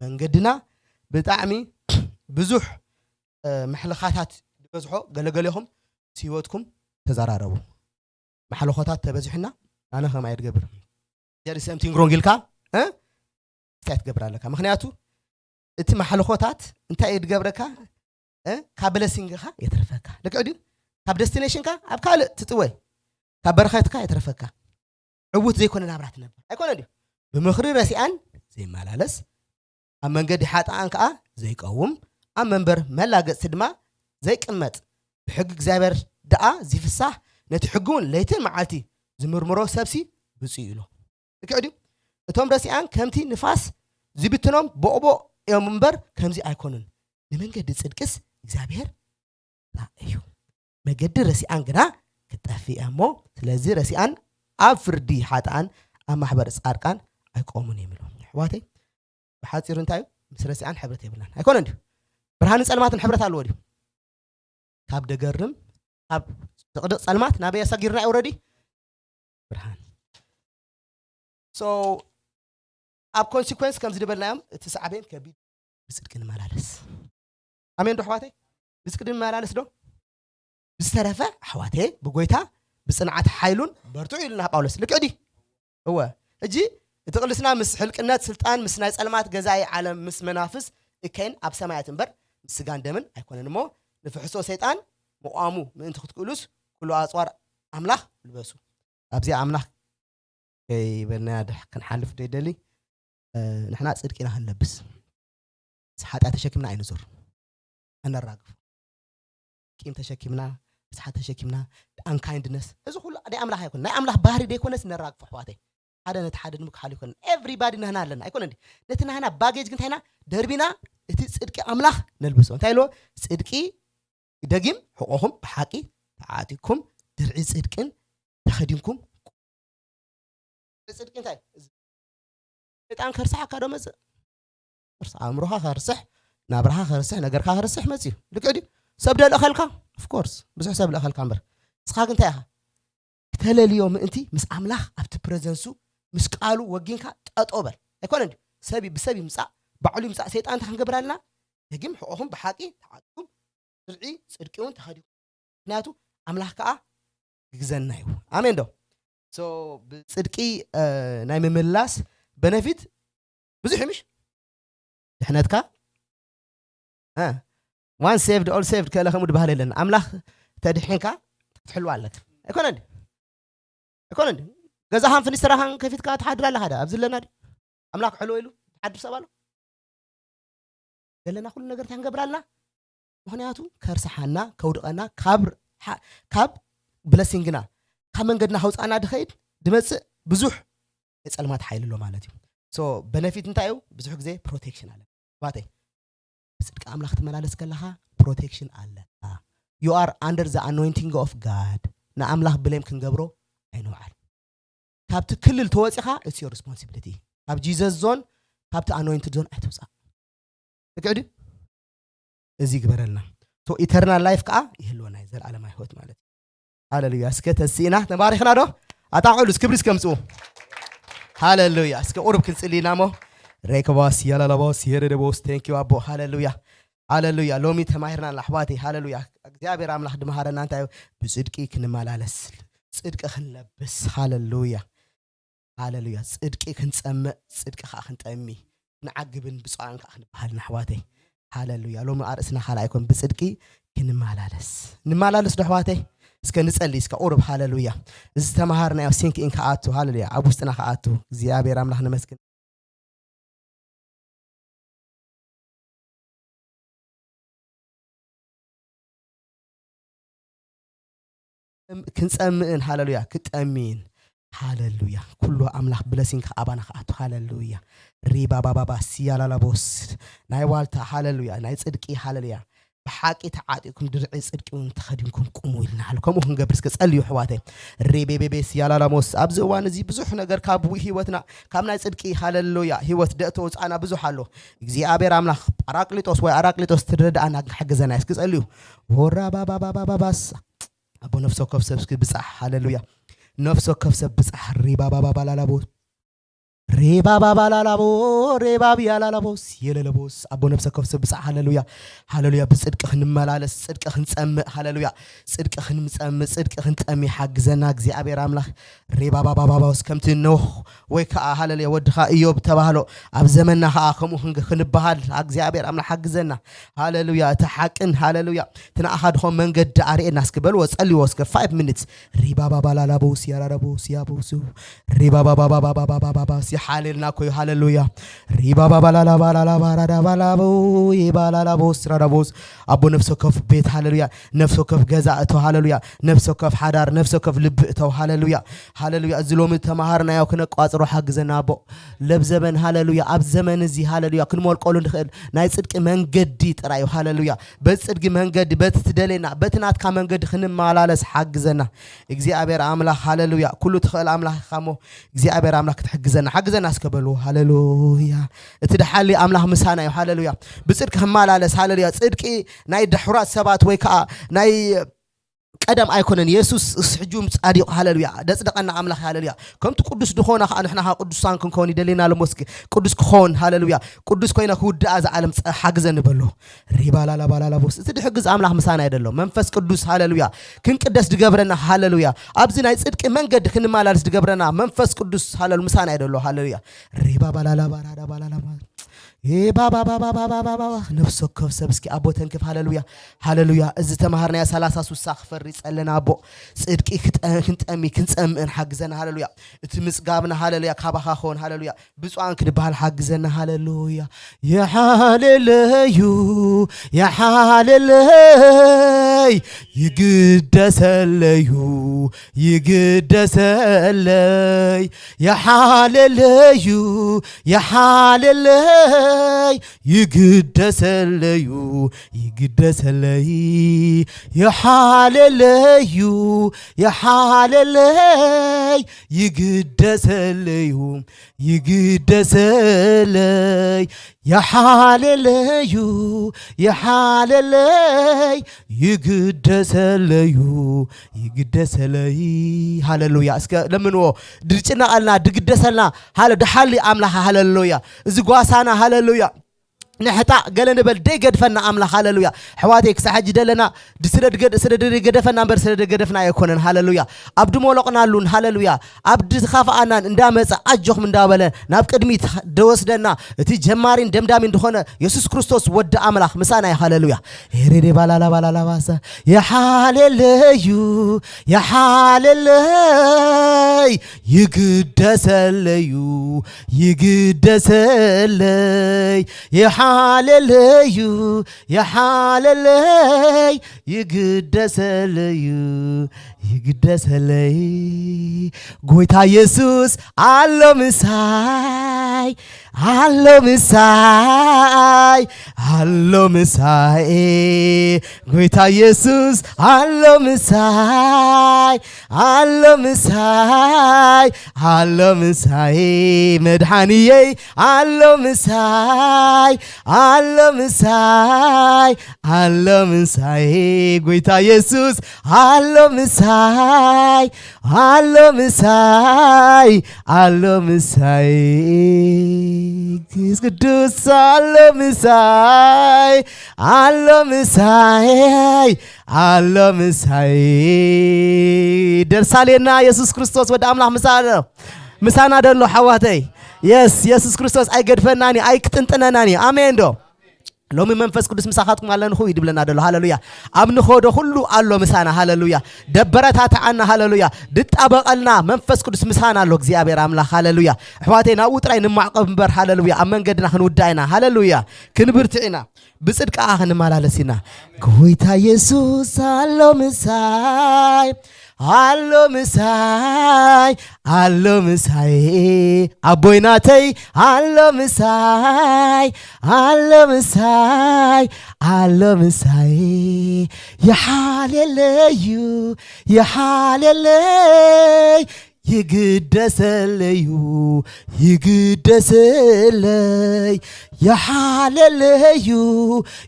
መንገድና ብጣዕሚ ብዙሕ፣ እ፣ መሕለኻታት ዝበዝሖ ገለገሌኹም ምስ ህይወትኩም ተዘራረቡ። መሕለኾታት ተበዚሑና ኣነ ከም ኣይድገብር። There is something wrong ኢልካ እንታይ ትገብር ኣለካ? ምክንያቱ እቲ ማሕልኾታት እንታይ እዩ ዝገብረካ? ካብ ብለሲንግኻ የትርፈካ። ልክዕ ድዩ? ካብ ደስቲኔሽንካ ኣብ ካልእ ትጥወ፣ ካብ በረኸትካ የትርፈካ። ዕዉት ዘይኮነ ናብራ ትነብር ኣይኮነ ድዩ? ብምኽሪ ረሲኣን ዘይመላለስ፣ ኣብ መንገዲ ሓጥኣን ከኣ ዘይቀውም፣ ኣብ መንበር መላገጽቲ ድማ ዘይቅመጥ፣ ብሕጊ እግዚኣብሔር ደኣ ዚፍሳህ፣ ነቲ ሕጊ እውን ለይትን መዓልቲ ዝምርምሮ ሰብሲ ብፁዕ እዩ ኢሉ። ልክዕ ድዩ? እቶም ረሲኣን ከምቲ ንፋስ ዝብትኖም ቦቕቦቕ እዮም እምበር ከምዚ ኣይኮኑን። ንመንገዲ ጽድቅስ እግዚኣብሔር እዩ። መገዲ ረሲኣን ግና ክትጠፍእ እያ እሞ፣ ስለዚ ረሲኣን ኣብ ፍርዲ ሓጥኣን ኣብ ማሕበር ጻድቃን ኣይቆሙን እዮም ኢሉ። ኣሕዋተይ፣ ብሓጺሩ እንታይ እዩ? ምስ ረሲኣን ሕብረት የብልናን ኣይኮነን ድዩ? ብርሃንን ጸልማትን ሕብረት ኣለዎ ድዩ? ካብ ደገርም ካብ ድቕድቕ ጸልማት ናበይ ኣሳጊርና እዩ ረዲ ብርሃን። So ኣብ ኮንሲኮንስ ከም ዝድበልናዮም እቲ ሳዕቤን ከቢድ። ብጽድቂ ንመላለስ። ኣሜን ዶ ኣሕዋተይ? ብጽድቂ ንመላለስ ዶ? ብዝተረፈ ኣሕዋተይ ብጎይታ ብጽንዓት ሓይሉን በርትዑ ኢሉና ጳውሎስ። ልክዕ ድዩ? እወ። ሕጂ እቲ ቅልስና ምስ ሕልቅነት ስልጣን፣ ምስ ናይ ጸልማት ገዛኢ ዓለም፣ ምስ መናፍስ እከይን ኣብ ሰማያት እምበር ምስ ስጋን ደምን ኣይኮነን እሞ፣ ንፍሕሶ ሰይጣን ምቋሙ ምእንቲ ክትክእሉስ ኩሉ ኣጽዋር ኣምላኽ ልበሱ። ኣብዚኣ ኣምላኽ ከይበልናያ ድሕ ክንሓልፍ ደይደሊ። ንሕና ጽድቂ ኢና ክንለብስ። ምስ ሓጢኣት ተሸኪምና ኣይንዞር። ኣነራግፎ። ቂም ተሸኪምና፣ ርስሓት ተሸኪምና፣ ኣንካይንድነስ፣ እዚ ኩሉ ናይ ኣምላኽ ኣይኮነ። ናይ ኣምላኽ ባህሪ ደይኮነስ ነራግፎ ኣሕዋተይ። ሓደ ነቲ ሓደ ንምክሓል ይኮነ። ኤቭሪባዲ ናህና ኣለና ኣይኮነ እንዲ። ነቲ ናህና ባጌጅ ግን እንታይና ደርቢና እቲ ጽድቂ ኣምላኽ ነልብሶ። እንታይ ኢልዎ? ጽድቂ ደጊም ሕቆኹም ብሓቂ ተዓጢቅኩም ድርዒ ጽድቅን ተኸዲንኩም። ጽድቂ እንታይ? ሰይጣን ከርስሓካ ዶ መጽእ? ርስ ኣእምሮኻ ከርስሕ፣ ናብራኻ ከርስሕ፣ ነገርካ ከርስሕ መጽዩ። ልክዕ ድዩ? ሰብ ዶ ልእኸልካ? ኦፍኮርስ ብዙሕ ሰብ ልእኸልካ እምበር ንስኻ ግን እንታይ ኢኻ? ክተለልዮ ምእንቲ ምስ ኣምላኽ ኣብቲ ፕረዘንሱ ምስ ቃሉ ወጊንካ ጠጦ በል። ኣይኮነን ድዩ? ሰብ ብሰብ ይምጻእ፣ ባዕሉ ይምጻእ። ሰይጣን እንታይ ክንገብር ኣለና? ደጊም ሕቆኹም ብሓቂ ተዓጥኩም ድርዒ ጽድቂ እውን ተኸዲኩም። ምክንያቱ ኣምላኽ ከዓ ይግዘና እዩ። ኣሜን ዶ? So ብጽድቂ ናይ ምምላስ በነፊት ብዙሕ ምሽ ድሕነትካ one saved all saved ከለ ከምኡ ድባህል የለን። ኣምላኽ ተድሕንካ ክትሕልዋ ኣለካ። ኣይኮነን ኣይኮነን ገዛኻን ፍኒስተራኻን ከፊትካ ትሓድር ኣለኻ ዳ ኣብዚ ኣለና ዲ ኣምላኽ ክሕልዎ ኢሉ ትሓድር ሰብ ኣሎ ዘለና ኩሉ ነገር እንታይ ክንገብር ኣለና? ምክንያቱ ከርስሓና ከውድቐና ካብ ካብ ብለሲንግና ካብ መንገድና ከውፃና ድኸይድ ድመፅእ ብዙሕ ናይ ፀልማት ሓይሊ ኣሎ ማለት እዩ። So በነፊት እንታይ እዩ? ብዙሕ ግዜ ፕሮቴክሽን ኣለ ባተይ ብፅድቂ ኣምላኽ ትመላለስ ከለኻ ፕሮቴክሽን ኣለካ። You are under the anointing of God። ንኣምላኽ ብሌም ክንገብሮ ኣይንውዓል። ካብቲ ክልል ተወፂኻ it's your responsibility። ካብ ጂዘስ ዞን ካብቲ ኣኖይንትድ ዞን ኣይትውፃእ። ልክዕ ድዩ? እዚ ይግበረልና። ኢተርናል ላይፍ ከዓ ይህልወና እዩ፣ ዘለኣለማዊ ህይወት ማለት እዩ። ሃለሉያ። እስከ ተስኢና ተባሪኽና ዶ? ኣጣቕዑሉ እስክብሪ እስከምፅኡ። ሃለሉያ። እስከ ቁሩብ ክንፅልይና ሞ ሬከባስ ያላላባስ የረደቦስ ቴንኪዩ ኣቦ። ሃለሉያ። ሃለሉያ። ሎሚ ተማሂርና ኣላ ኣሕዋተይ። ሃለሉያ። እግዚኣብሔር ኣምላኽ ድመሃረና እንታይ እዩ? ብፅድቂ ክንመላለስ፣ ፅድቂ ክንለብስ። ሃለሉያ። ሃለሉያ። ጽድቂ ክንጸምእ፣ ጽድቂ ከኣ ክንጠሚ፣ ክንዓግብን ብፁዓን ከኣ ክንበሃል ንኣሕዋተይ። ሃለሉያ። ሎሚ ኣርእስና ካልኣይ ኮን ብጽድቂ ክንመላለስ። ንመላለስ ዶ ኣሕዋተይ? እስከ ንጸሊ፣ እስከ ቁሩብ። ሃለሉያ። እዚ ዝተመሃርናዮ ሲንክ ኢን ከኣቱ፣ ሃለሉያ፣ ኣብ ውሽጥና ከኣቱ። እግዚኣብሔር ኣምላኽ ነመስግን። ክንጸምእን፣ ሃለሉያ፣ ክጠሚን፣ ሃለሉያ፣ ኩሉ ኣምላኽ ብለሲንግ ኣባና ክኣቱ፣ ሃለሉያ። ሪባባባባ ሲያላላቦስ ናይ ዋልታ፣ ሃለሉያ፣ ናይ ጽድቂ፣ ሃለሉያ። ብሓቂ ተዓጢቕኩም ድርዒ ጽድቂ እውን ተኸዲንኩም ቁሙ ኢልና ኣሎ። ከምኡ ክንገብር እስከ ጸልዩ ኣሕዋተይ። ሬቤቤቤ ሲያላላሞስ ኣብዚ እዋን እዚ ብዙሕ ነገር ካብ ህይወትና ካብ ናይ ጽድቂ ሃለሉያ ህይወት ደእቶ ውጻእና ብዙሕ ኣሎ። እግዚኣብሔር ኣምላኽ ጳራቅሊጦስ ወይ ኣራቅሊጦስ ትረዳእና ክሕግዘና እስኪ ጸልዩ። ሆራ ባባባባባስ ኣቦ ነፍሲ ወከፍ ሰብ እስኪ ብጻሕ ሃለሉያ። ነፍሲ ወከፍ ሰብ ብጻሕ ሪባባባባላላቦ ሬባባባላላቦ ሬባብያላላቦስ የለለቦስ ኣቦ ነፍሰ ከፍ ሰብ ብጻዕ። ሃሌሉያ፣ ሃሌሉያ። ብጽድቂ ክንመላለስ፣ ጽድቂ ክንጸምእ፣ ሃሌሉያ። ጽድቂ ክንጸምእ፣ ጽድቂ ክንጠሚ ሓግዘና እግዚኣብሔር ኣምላኽ። ሬባባባባባስ ከምቲ ኖህ ወይ ከዓ ሃሌሉያ ወድኻ ኢዮብ ተባህሎ፣ ኣብ ዘመንና ከዓ ከምኡ ክንግ-፣ ክንበሃል እግዚኣብሔር ኣምላኽ ሓግዘና። ሃሌሉያ። እቲ ሓቅን ሃሌሉያ እቲ ንኣኻ ድኾን መንገዲ ኣርእየና እስኪ በልዎ፣ ጸልይዎ እስከ ፋይቭ ሚኒትስ። ሪባባባላላቦስ ያራዳቦስ ያቦሱ ሪባባባባባባባባስ ይሓልልና ኮዩ። ሃሌሉያ። ሪባባባላላባላላባራዳባላቦ ይባላላቦስ ራዳቦስ ኣቦ ነፍሲ ወከፍ ቤት ሃሌሉያ፣ ነፍሲ ወከፍ ገዛ እቶ ሃሌሉያ፣ ነፍሲ ወከፍ ሓዳር፣ ነፍሲ ወከፍ ልቢ እተው ሃሌሉያ። ሃሌሉያ። እዚ ሎሚ ተማሃርናዮ ክነቋጽሮ ሓግዘና ኣቦ። ለብ ዘበን ሃሌሉያ፣ ኣብ ዘመን እዚ ሃሌሉያ ክንሞልቀሉ ንኽእል ናይ ጽድቂ መንገዲ ጥራይ እዩ። ሃሌሉያ። በቲ ጽድቂ መንገዲ፣ በቲ ትደሌና፣ በቲ ናትካ መንገዲ ክንመላለስ ሓግዘና እግዚኣብሔር ኣምላኽ። ሃሌሉያ። ኩሉ ትኽእል ኣምላኽ ኢኻ እሞ እግዚኣብሔር ኣምላኽ ክትሕግዘና ሓግዘና እስከ በልዎ። ሃሌሉያ። እቲ ደሓሊ ኣምላኽ ምሳና እዩ። ሃሌሉያ። ብጽድቂ ክመላለስ፣ ሃሌሉያ። ጽድቂ ናይ ድሑራት ሰባት ወይ ከዓ ናይ ቀደም ኣይኮነን። የሱስ እስ ሕጂ እውን ጻዲቕ፣ ሃሌሉያ። ደጽደቐና ኣምላኽ፣ ሃሌሉያ። ከምቲ ቅዱስ ዝኾነ ከዓ ንሕና ከዓ ቅዱሳን ክንከውን ይደልየና ኣሎ። ሞስኪ ቅዱስ ክኸውን፣ ሃሌሉያ። ቅዱስ ኮይነ ክውድኣ እዛ ዓለም ጸ-፣ ሓግዘኒ በሎ። ሪባላላባላላቦስ እቲ ድሕግዝ ኣምላኽ ምሳና ይደሎ። መንፈስ ቅዱስ፣ ሃሌሉያ። ክንቅደስ ድገብረና፣ ሃሌሉያ። ኣብዚ ናይ ጽድቂ መንገዲ ክንመላለስ ድገብረና መንፈስ ቅዱስ፣ ሃሌሉ፣ ምሳና ይደሎ። ሃሌሉያ። ሪባባላላባራዳባላላባ ኤባባባባባባባባ ነፍሲ ወከፍ ሰብ እስኪ ኣቦ ተንክፍ። ሃሌሉያ፣ ሃሌሉያ። እዚ ተማሃርናዮ ሰላሳ ሱሳ ክፈሪ ጸለና ኣቦ። ጽድቂ ክጠ-፣ ክንጠሚ፣ ክንጸምእን ሓግዘና። ሃሌሉያ። እቲ ምጽጋብና፣ ሃሌሉያ፣ ካባኻ ኾን። ሃሌሉያ። ብፁዓን ክንበሃል ሓግዘና። ሃሌሉያ። የሓሌለዩ፣ የሓሌለይ፣ ይግደሰለዩ፣ ይግደሰለይ፣ የሓሌለዩ፣ የሓሌለይ፣ ይግደሰለዩ፣ ይግደሰለይ፣ የሓሌለዩ፣ የሓሌለይ፣ ይግደሰለዩ፣ ይግደሰለይ፣ የሓሌለዩ፣ የሓሌለይ፣ ይግደሰለዩ፣ ይግደሰለይ። ሃሌሉያ። እስከ ለምንዎ። ድጭነቐልና፣ ድግደሰልና፣ ሃለ-፣ ድሓሊ ኣምላኽ፣ ሃሌሉያ። እዚ ጓሳና፣ ሃሌሉያ። ንሕጣ ገለ ንበል፣ ደይገድፈና ኣምላኽ፣ ሃሌሉያ። ኣሕዋተይ፣ ክሳብ ሕጂ ደለና፣ ድ-፣ ስለ ድገድ-፣ ስለ ደይገደፈና እምበር ስለ ደይገደፍና ኣይኮነን፣ ሃሌሉያ። ኣብ ድሞለቕናሉን፣ ሃሌሉያ፣ ኣብ ድዝኸፍኣናን እንዳመጸ ኣጆኹም እንዳበለ ናብ ቅድሚት ደወስደና፣ እቲ ጀማሪን ደምዳሚን ዝኾነ የሱስ ክርስቶስ ወዲ ኣምላኽ ምሳና እዩ፣ ሃሌሉያ። ሄሬዴ ባላላ ባላላ ባሳ፣ የሓሌለዩ፣ የሓሌለይ፣ ይግደሰለዩ፣ ይግደሰለይ፣ የሓሌለዩ፣ የሓሌለይ፣ ይግደሰለዩ፣ ይግደሰለይ። ጎይታ የሱስ ኣሎ ምሳይ፣ ኣሎ ምሳይ፣ ኣሎ ምሳይ። ጎይታ የሱስ ኣሎ ምሳይ፣ ኣሎ ምሳይ፣ ኣሎ ምሳይ። መድሓንየይ ኣሎ ምሳይ፣ ኣሎ ምሳይ፣ ኣሎ ምሳይ። ጎይታ የሱስ ኣሎ ምሳይ፣ ኣሎ ምሳይ፣ ኣሎ ምሳይ። መንፈስ ቅዱስ ኣሎ ምሳይ፣ ኣሎ ምሳይ፣ ኣሎ ምሳይ። ደርሳሌና የሱስ ክርስቶስ ወዲ ኣምላኽ ምሳና፣ ምሳና ደሎ ሓዋተይ። የስ፣ የሱስ ክርስቶስ ኣይገድፈናን እዩ፣ ኣይቅጥንጥነናን እዩ። ኣሜን ዶ? ሎሚ መንፈስ ቅዱስ ምሳኻትኩም ኣለንኹ እዩ ድብለና ደሎ። ሃሌሉያ። ኣብ ንኸዶ ኩሉ ኣሎ ምሳና። ሃሌሉያ። ደበረታትዓና። ሃሌሉያ። ድጣበቐልና መንፈስ ቅዱስ ምሳና ኣሎ እግዚኣብሔር ኣምላኽ። ሃሌሉያ። ኣሕዋተይ ናብኡ ጥራይ ንማዕቆብ እምበር። ሃሌሉያ። ኣብ መንገድና ክንውዳእ ኢና። ሃሌሉያ። ክንብርትዕ ኢና። ብጽድቂ ከዓ ክንመላለስ ኢና። ጎይታ የሱስ ኣሎ ምሳይ፣ ኣሎ ምሳይ፣ ኣሎ ምሳይ። ኣቦይ ናተይ ኣሎ ምሳይ፣ ኣሎ ምሳይ፣ ኣሎ ምሳይ። ይሓልየለዩ፣ ይሓልየለይ፣ ይግደሰለዩ ይግደሰለይ ይሓለለዩ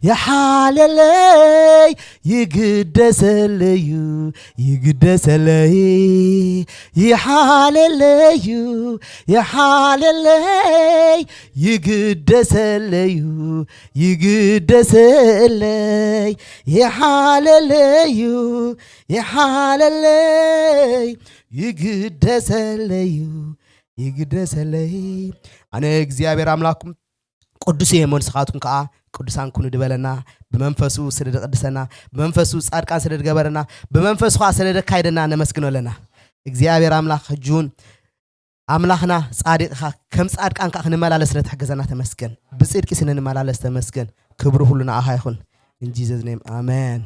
ይሓለለይ ይግደሰለዩ ይግደሰለይ ይሓለለዩ ይሓለለይ ይግደሰለዩ ይግደሰለይ ይሓለለዩ ይሓለለይ ይግደሰለዩ ይግደሰለይ ኣነ እግዚኣብሔር ኣምላኩም ቅዱስ እየ እሞ ንስኻትኩም ከዓ ቅዱሳን ኩኑ ድበለና ብመንፈሱ ስለ ድቅድሰና ብመንፈሱ ፃድቃን ስለ ድገበረና ብመንፈሱ ከዓ ስለ ደካይደና ነመስግኖ ኣለና እግዚኣብሔር ኣምላኽ ሕጂ እውን ኣምላኽና ፃዲቕኻ ከም ፃድቃን ከዓ ክንመላለስ ስለ ትሕግዘና ተመስገን ብፅድቂ ስለ ንመላለስ ተመስገን ክብሪ ሁሉ ንኣኻ ይኹን in Jesus name ኣሜን